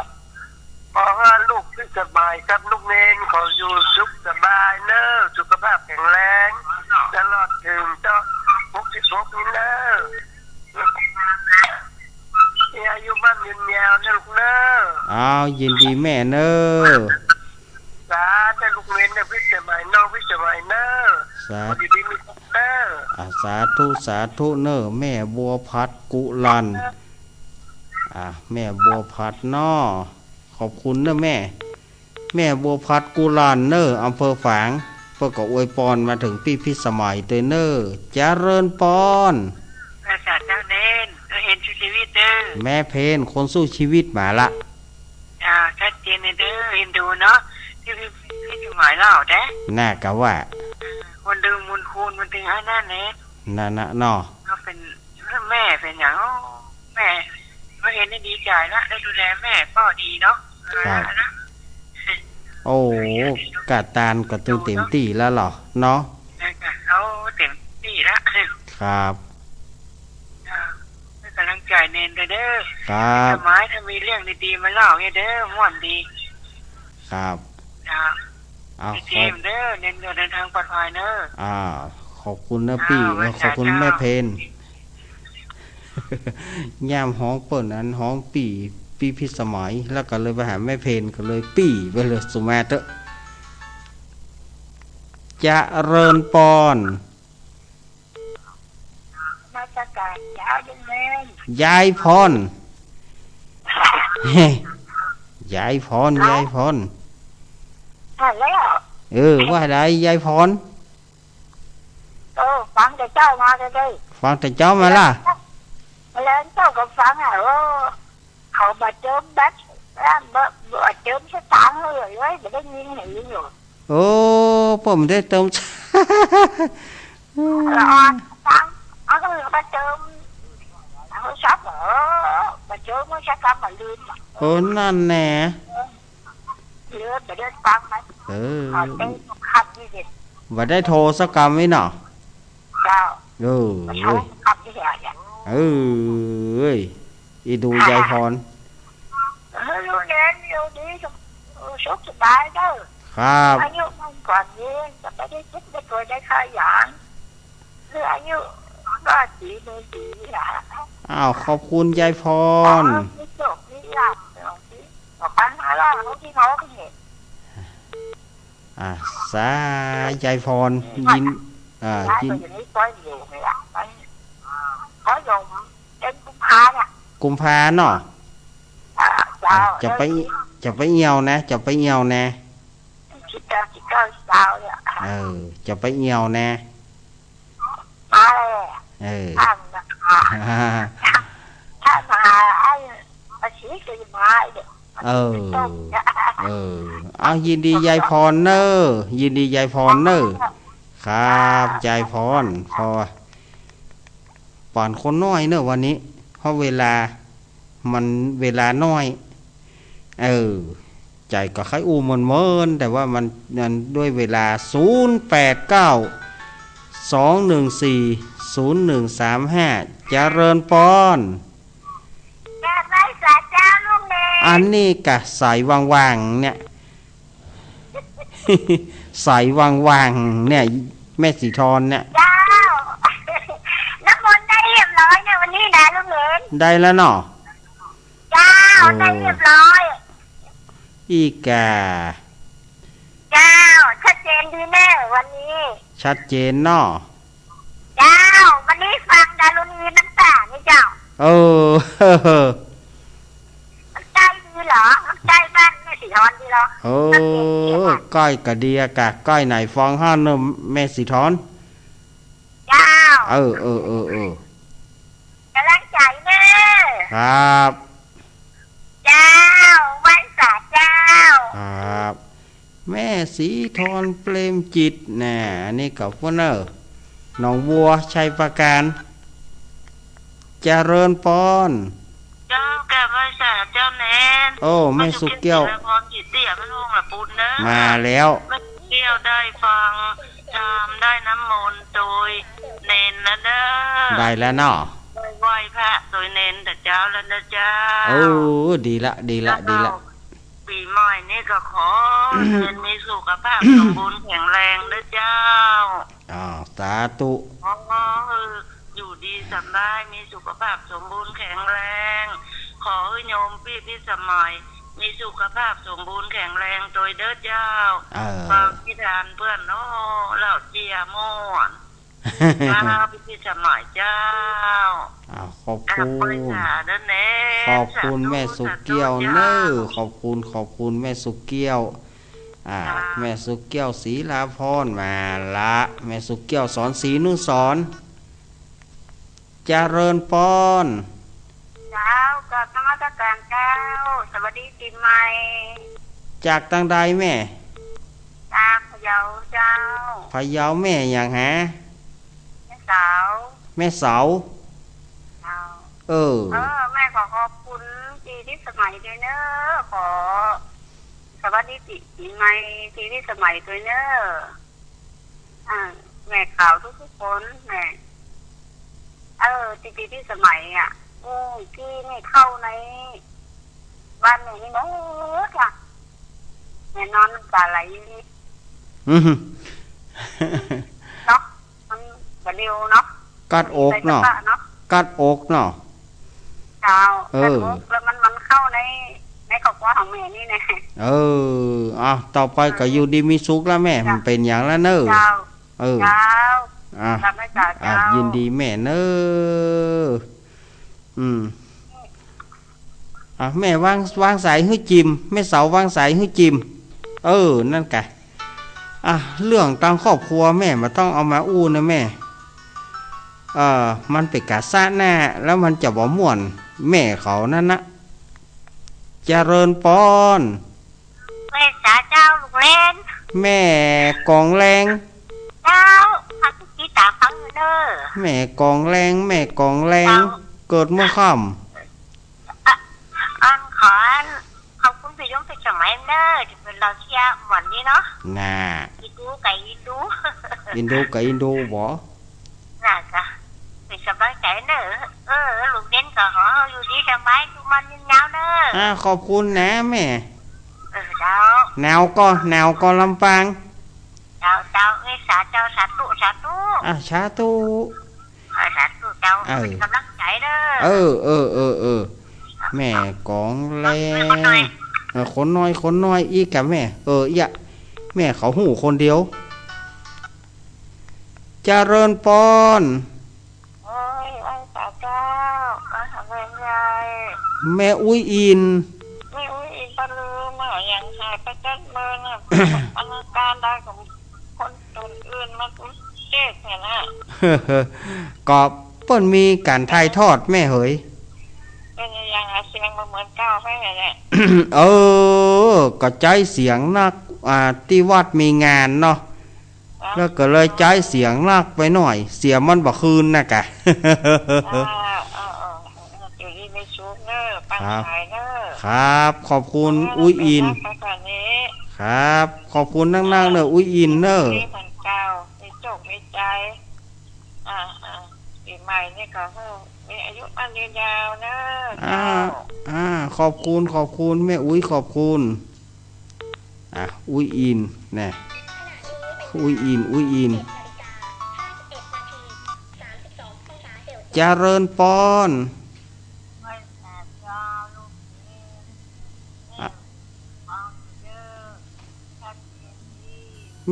ขอหื้อลูกพิสมัยกับลูกเณรเขาอยู่สุขสบายเน่อ สุขภาพแข็งแรง ตลอดเถิงเจ้า หกสิบหก นี้เน่อ มีอายุมั่นยืนยาวเน่อลูกเน่อ อ้าว ยินดีแม่เน่อ สาธุ ลูกเณรเน่อ พิสมัย น้องพิสมัยเน่อ สาธุ อยู่ดีมีสุขเน่อ อ่า สาธุ สาธุเน่อ แม่บัวผัดกุลัน อ่า แม่บัวผัดเนาะ ขอบคุณเน่อแม่ แม่บัวผัดกุลันเน่อ อำเภอฝาง เปิ้นก็อวยปอนมาเถิงปี้พิสมัยเต้อเน่อ เจริญปอน พระศาสดาเณร เออ เณรสู้ชีวิตเน่อ แม่เพน คนสู้ชีวิตมาละ อ่า ชัดเจนเลยเน่อ เอ็นดูเนาะ ตี้พิสมัยเล่าแต๊ น่ากะว่า เออ คนดึงบุญคุณมันตึงอันนั้นแหละ นั่นนะเนาะ ก็เป๋น แม่เป๋นหยัง แม่ ก็เห็นได้ดีใจ๋ละ ได้ดูแลแม่ก็ดีเนาะ ครับ นะ โอ้ กะตานก็ตึงเต๋มตี้แล้วเหรอเนาะ นั่นน่ะ เอาเต๋มตี้ละ ครับ อ่า เป๋นก๋ำลังใจ๋เณรเน่อ ครับ สมัยถ้ามีเรื่องดีๆ มาเล่าเนี่ยเน่อ ม่วนดี ครับ อ่า เอา โอเค ขอบ เน่อ เณรเน่อ เดินทางปลอดภัยเน่อ อ่า ขอบคุณนะปี้ อ่า เออ ขอบคุณ สาธุ แม่เพน ย่ามฮ้องเปิ้นอันฮ้องปี้ ปี้พิสมัย แล้วก็เลยไปหาแม่เพน ก็เลยปี้ไปเลย สุมาเต๊อะ เจริญปอน นมัสก๋านเจ้าลุงเณร ยายพร ยายพร ยายพร ฮัลโหล เออ ว่าใดยายพร เออ ฟังแต่เจ๊ามาเลย ฟังแต่เจ๊ามาละ แล้วเจ๊าก็ฟังอ่ะ เออ เขาบ่เจิมบัตร บ่ บ่เจิมสตางค์หื้อเลย บ่ได้ยินหื้ออยู่ โอ้ ผมได้เติม ละอ่อนตังค์ เอาหื้อมาเจิมโทรศัพท์ เออ บ่เจิมโทรศัพท์ บ่ลืมอ่ะ โอ้ นั่นแน่ เออ เหลือบ่ได้ตังค์มัน เออ เอาเต็มคำนี่ดิ บ่ได้โทรสักกำนี่เนาะ เจ้า เออ บ่โทรสักกำนี่แหละ เออ เอ้ย อีดูยายพร เออ อยู่เย็นอยู่ดี เออ สุขสบายเด้อ ครับ อายุมันกว่านี้ จะไม่ได้เจ็บได้ป่วยได้ไข้หยัง คืออายุก็ดีไม่ดีล่ะ อ้าว ขอบคุณยายพร ขอให้มีโชคมีลาภ ขอให้ปังหาลาภที่น้องเห็น อ่า สา ยายพร ยิน อ่า ยิน อยู่นี่ก้อยเดียวนี่ล่ะ มัน เขาลงเดือนกุมภาเนี่ย กุมภาเนาะ อ่า เจ้า จะไป จะไปเอี่ยวนะ จะไปเอี่ยวนะ คิดจะ คิดจะเจ้าเนี่ย เออ จะไปเอี่ยวนะ มาเลย เออ ถ้ามา ถ้ามาไอ้ภาษีก็จะมาไอ้เดี๋ยว เออ เออ เอา ยินดียายพรเน่อ ยินดียายพรเน่อ ครับ ยายพร พอ ปานคนน้อยเน่อวันนี้ เพราะเวลา มันเวลาน้อย เออ ใจ๋ก็ใค่อู้เมินๆ แต่ว่ามัน มันด้วยเวลา ศูนย์แปดเก้า สองหนึ่งสี่ ศูนย์หนึ่งสามห้า เจริญปอน แกไม่สาเจ้าลูกเณร อันนี้กะสายว่างๆ เนี่ย สายว่างๆ เนี่ย แม่สีทอนเนี่ย เจ้า น้ำมนต์ได้เรียบร้อยเนี่ยวันนี้นะลูกเณร ได้แล้วเนาะ เจ้า เออ ได้เรียบร้อย อีกา เจ้า ชัดเจนดีเน่อวันนี้ ชัดเจนเนาะ เจ้า วันนี้ฟังดารุณีมันต่างนี่เจ้า เออ มันใกล้ดีเหรอ มันใกล้บ้านแม่สีทอนดีเหรอ เออ ชัดเจนดีอะ ใกล้กะดีอะกะ ใกล้ไหนฟังห้าเน่อแม่สีทอน เจ้า เออ เออ เออ เออ ก๋ำลังใจ๋เน่อ ครับ เจ้า ไหว้สาเจ้า ครับ แม่ศรีธรเปรมจิต แน่ อันนี้ก็เปิ้นเน่อ หนองบัว ชัยปราการ เจริญปอน เจ้า กราบไหว้สาเจ้าเณร โอ้ แม่สุเกี้ยว แม่สุเกี้ยว พร้อมจิตเสียพระองค์ละปุณเน่อ มาแล้ว แม่สุเกี้ยวได้ฟังธรรมได้น้ำมนต์โตยเณรแล้วเน่อ ได้แล้วเนาะ ได้ไหว้พระโตยเณรแต่เจ๊าแล้วนะเจ้า โอ้ ดีละ ดีละ ดีละ ปี๋ใหม่นี่ก็ขอเณรมีสุขภาพสมบูรณ์แข็งแรงเน่อเจ้า อ้าว สาธุ ขอหื้ออยู่ดีสบาย มีสุขภาพสมบูรณ์แข็งแรง ขอหื้อโยมปี้พิสมัย มีสุขภาพสมบูรณ์แข็งแรงโตยเน่อเจ้า เออ ความพิธานเปื้อนเนาะ เหล่าเจียม่วน เจ้า ปี้พิสมัยเจ้า อ้าว ขอบคุณ กราบไหว้สาเน่อเณร ขอบคุณ สาธุ แม่สุเกี้ยว สาธุเจ้า เน่อ ขอบคุณ ขอบคุณแม่สุเกี้ยว อ่า ค่ะ แม่สุเกี้ยว ศรีลาพร มาละ แม่สุเกี้ยว สอนศรีนุสรณ์ เจริญปอน เจ้า กราบนมัสการเจ้า สวัสดีปี๋ใหม่ จากตางใดแม่ จากพะเยาเจ้า พะเยา แม่หยังหา แม่เสา แม่เสา เจ้า เออ เออ แม่ขอขอบคุณปี้พิสมัยโตยเน่อ ขอสวัสดีปี๋ ปี๋ใหม่ปี้พิสมัยโตยเน่อ อ่า แม่ข่าวทุกๆ คน แม่ เออ ตี้ปี้พิสมัยอะ อู้ กี้นี่เข้าในบ้านแม่นี่หมดละ แม่นอนน้ำต๋าไหลอยู่นี่ อืม เนาะ มันบ่เร็วเนาะ กัดอกเนาะ มันมีใครจะปะเนาะ กัดอกเนาะ เจ้า เออ กัดอก แล้วมัน มันเข้าใน ในครอบครัวของแม่นี่แน่ เออ อ่ะ ต่อไปก็อยู่ดีมีสุขละแม่ เจ้า มันเป๋นหยังละเน่อ เจ้า เออ เจ้า อ่ะ กราบไหว้สา อ่ะ เจ้า ยินดีแม่เน่อ อืม อ่ะ แม่วาง วางสายหื้อจิม แม่เสาวางสายหื้อจิม เออ นั่นกะ อ่ะ เรื่องตางครอบครัวแม่บ่ต้องเอามาอู้เน่อแม่ เออ มันเป๋นก๋าซะหน้า แล้วมันจะบ่ม่วน แม่เขานั่นนะ เจริญปอน ไหว้สาเจ้าลูกเณร แม่กองแรง เจ้า ฟังตี้ต๋าฟังอยู่เน่อ แม่กองแรง แม่กองแรง เจ้า เกิดเมื่อค่ำ อะ อันขออัน ขอบคุณปี้โยมปี้สมัยเน่อ ตี้เปิ้นเล่าเสี้ยม่วนดีเนาะ น่ะ อินดูกับอินดู อินดูกับอินดูบ่ น่ะกะ เป๋นก๋ำลังใจ๋เน่อ เออ ลูกเณรก็ขออยู่ดีสบาย อายุมั่นยืนยาวเน่อ อ่า ขอบคุณนะแม่ เออ เจ้า หนาวก่อ หนาวก่อลำปาง เจ้า เจ้า เอ้ย สา เจ้า สาธุ สาธุ อ่ะ สาธุ เออ สาธุเจ้า เออ เป๋นก๋ำลังใจ๋เน่อ เออ เออ เออ เออ แม่กองแรง เออ คนน้อย คนน้อย อีกกะแม่ เออ เอี้ย แม่เขาฮู้คนเดียว เจริญปอน โอ้ย ไหว้สาเจ้า มาหาแม่ใหญ่ แม่อุ๊ยอิน แม่อุ๊ยอินปะลืมอะ อย่างหายไปจั๊ดเมินอะ อลังการได้ของคนอื่นๆ มาเจ๊กเนี่ยนะ ก็เปิ้นมีก๋านถ่ายทอดแม่เหย เปิ้นยังเอาเสียงมาเหมือนเก่าไปเนี่ย เออ ก็ใจ๊เสียงนัก อ่า ตี้วัดมีงานเนาะ แล้วก็เลยใจ๊เสียงนักไปหน่อย เสียงมันบ่คืนน่ะกะ อ่า เออ เออ เออ อยู่ดีมีสุขเน่อ ปัง ครับ ขายเน่อ ครับ ขอบคุณ อ่า อุ๊ยอิน ไปก่อนนี้ ครับ ขอบคุณนักๆ เน่อ อุ๊ยอินเน่อ มีเหมือนเก่า มีโจค มีชัย อ่า อ่า ปี๋ใหม่นี่ก็ เออ มีอายุมั่นยืนยาวเน่อ อ่า เจ้า อ่า ขอบคุณ ขอบคุณ แม่อุ๊ย ขอบคุณ อ่ะ อุ๊ยอิน แน่ อุ๊ยอิน อุ๊ยอิน เจริญปอน อ่ะ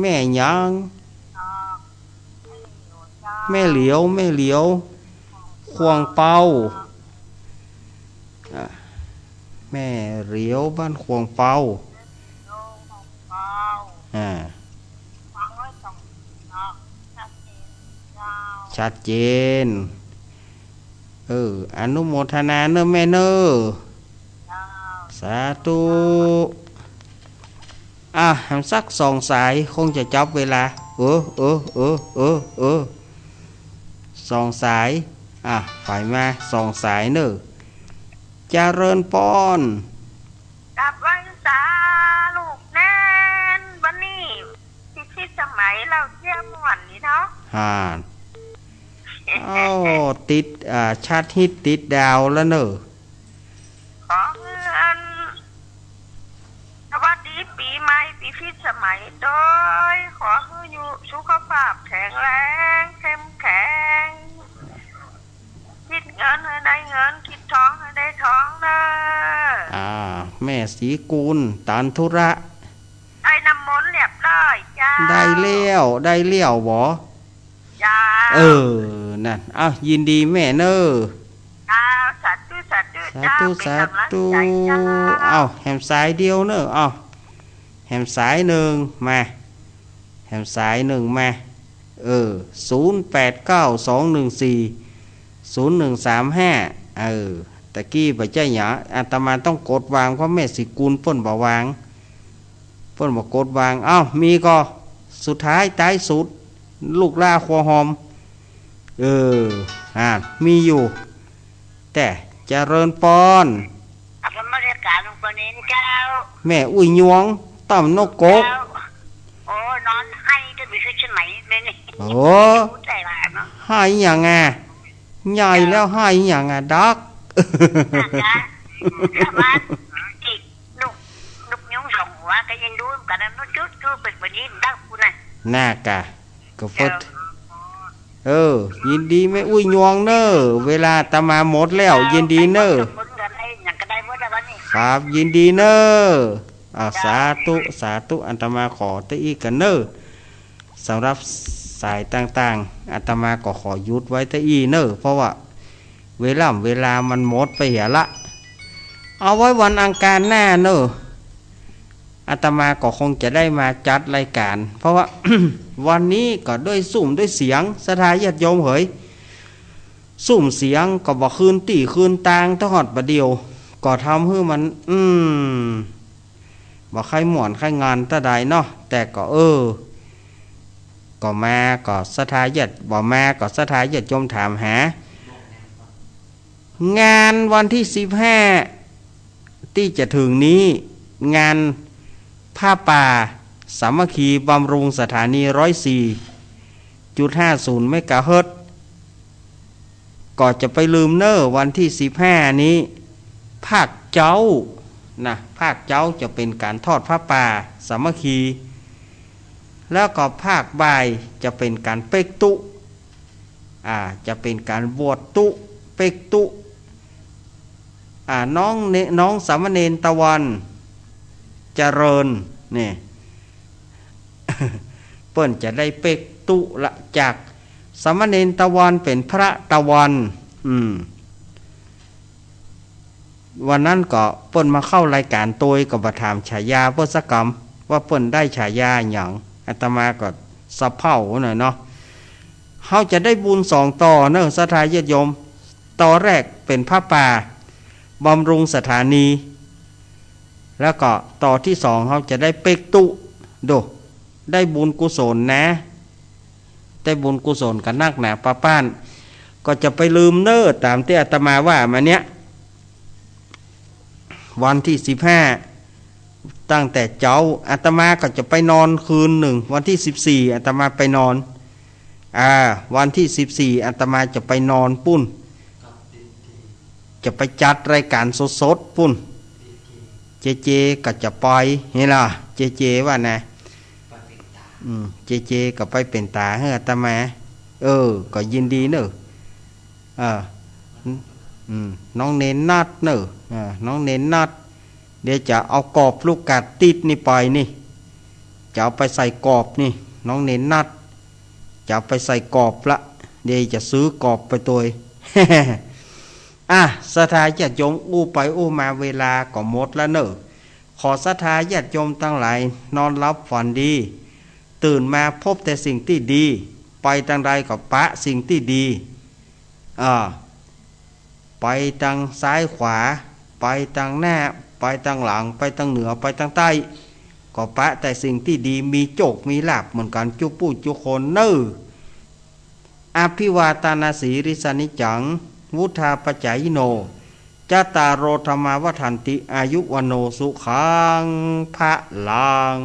แม่หยัง แม่เหลียว แม่เหลียว ขวางเปา อ่ะ แม่เหลียวบ้านขวางเปา อ่า ชัดเจน เออ อนุโมทนาเน่อแม่เน่อ สาธุ อ่ะ แหมสักสองสาย คงจะจับเวลา เออ เออ เออ เออ เออ สองสาย อ่ะ ใผมา สองสายเน่อ เจริญปอน กราบไหว้สาลูกแนน วันนี้พิชิตสมัยเล่าเสี้ยม่วนนี่เนาะ ฮ่า อ้าว ติด อ่า ชาติฮิตติดดาวแล้วเน่อ ขอหื้ออัน สวัสดีปี๋ใหม่พิชิตสมัยโดย ขอหื้ออยู่สุขภาพแข็งแรง เข้มแข็ง คิดเงินหื้อได้เงิน คิดทองหื้อได้ทองเน่อ อ่า แม่ศรีกูล ตานธุระ ได้น้ำมนต์เรียบร้อยเจ้า ได้แล้ว ได้แล้วบ่ เจ้า เออ นั่น เอ้า ยินดีแม่เน่อ เจ้า สาธุ สาธุ สาธุ เจ้า เป๋นก๋ำลังใจ๋เจ้า สาธุ เอ้า แหมสายเดียวเน่อ เอ้า แหมสายนึ่ง มา แหมสายนึ่งมา เออ ศูนย์แปดเก้า สองหนึ่งสี่ ศูนย์หนึ่งสามห้า เออ ตะกี้บ่ใจ้หยา อาตมาต้องกดวาง เพราะแม่ศรีกูลเปิ้นบ่วาง เปิ้นบ่กดวาง เอ้า มีก่อ สุดท้าย ต๊ายสุด ลูกหล้าครัวหอม เออ อ่า มีอยู่ แต่ เจริญปอน อัปมรกาหลวงปู่เณรเจ้า แม่อุ้ยยวง ต้อมนกกก เจ้า โอ้ นอนไห้จนบ่ฮู้จะไหนเลยนี่ โอ้ ฮู้ใจ๋ว่าเนาะ ไห้หยังอ่ะ ใหญ่แล้ว ไห้หยังอ่ะ ดัก นั่นนะ สามารถอีก นก นกยูงสองหัวก็ยังดูกันนะ นกจุด จุดเป็นแบบนี้ดักกูนะ น่ากะ ก็เปิด เจ้า เออ ยินดีแม่อุ้ยยวงเน่อ เวลาอาตมาหมดแล้ว เจ้า ยินดีเน่อ ไปหมดสมุนกันได้หยังก็ได้หมดแล้ววันนี้ ครับ ยินดีเน่อ อ่า เจ้า สาธุ สาธุ อาตมาขอตะอี้กั๋นเน่อ สำหรับสายต่างๆ อาตมาก็ขอหยุดไว้ตะอี้เน่อ เพราะว่าเวลา เวลามันหมดไปเหียละ เอาไว้วันอังคารหน้าเน่อ อาตมาก็คงจะได้มาจัดรายการ เพราะว่า วันนี้ก็ด้วยซุ่มด้วยเสียง ศรัทธาญาติโยมเหย ซุ่มเสียงก็บ่คืนตี้คืนตาง ตะฮอดบ่าเดี่ยว ก็ทำหื้อมัน อืม บ่ใค่ม่วนใค่งานเต้าใดเนาะ แต่ก็ เออ ก็มาก็ศรัทธาญาติ บ่มาก็ศรัทธาญาติโยมถามหา งานวันตี้สิบห้าตี้จะเถิงนี้ งานผ้าป่าสามัคคีบำรุงสถานีร้อยสี่จุดห้าศูนย์เมกะเฮิรตซ์ ก็จะไปลืมเน่อ วันตี้สิบห้านี้ ภาคเจ๊านะ ภาคเจ๊าจะเป๋นก๋านทอดผ้าป่าสามัคคี แล้วก็ภาคบ่ายจะเป๋นก๋านเป๊กตุ๊ อ่า จะเป๋นก๋านบวชตุ๊ เป๊กตุ๊ อ่า น้องเณ- น้องสามเณรตะวันเจริญ เนี่ย เปิ้นจะได้เป๊กตุ๊ละ จากสามเณรตะวันเป๋นพระตะวัน อืม วันนั้นก็เปิ้นมาเข้ารายก๋านตวย ก็บ่ถามฉายาเปิ้นสักกำ ว่าเปิ้นได้ฉายาหยัง อาตมาก็สะเพร่าหน่อยเนาะ เฮาจะได้บุญสองต่อเน่อ ศรัทธาญาติโยม ต่อแรกเป๋นผ้าป่าบำรุงสถานี แล้วก็ต่อตี้สองเฮาจะได้เป๊กตุ๊ โด ได้บุญกุศลนะ ได้บุญกุศลกั๋นนักหนาปาป๊าน ก็จะไปลืมเน่อ ต๋ามตี้อาตมาว่ามาเนี่ย วันตี้สิบห้า ตั้งแต่เจ๊า อาตมาก็จะไปนอนคืนนึ่ง วันตี้สิบสี่ อาตมาไปนอน อ่า วันตี้สิบสี่ อาตมาจะไปนอนปู้น จะไปจัดรายก๋านสดๆ ปู้น เจเจก็จะไป เหียล่ะ เจเจว่านะ อืม เจเจก็ไปเป๋นต๋าหื้ออาตมา เออ ก็ยินดีเน่อ เออ อืม น้องเณรนัดเน่อ เออ น้องเณรนัด เดี๋ยวจะเอากรอบลูกกัดติดนี่ไปนี่ จะเอาไปใส่กรอบนี่ น้องเณรนัด จะเอาไปใส่กรอบละ เดี๋ยวจะซื้อกรอบไปตวย อ่ะ ศรัทธาญาติโยม อู้ไปอู้มาเวลาก็หมดละเน่อ ขอศรัทธาญาติโยมตังหลายนอนหลับฝันดี ตื่นมาพบแต่สิ่งตี้ดี ไป ไปตางใดก็ปะสิ่งตี้ดี อ่า ไปตางซ้ายขวา ไปตางหน้า ไปตางหลัง ไปตางเหนือ ไปตางใต้ ก็ปะแต่สิ่งตี้ดี มีโจค มีลาภเหมือนกั๋น จุ๊ผู้จุ๊คนเน่อ อภิวาทานาสีลิสสะนิจจัง วุฑฒาปะจายิโน จัตตาโร ธัมมา วัฑฒันติ อายุ วัณโณ สุขัง พะลัง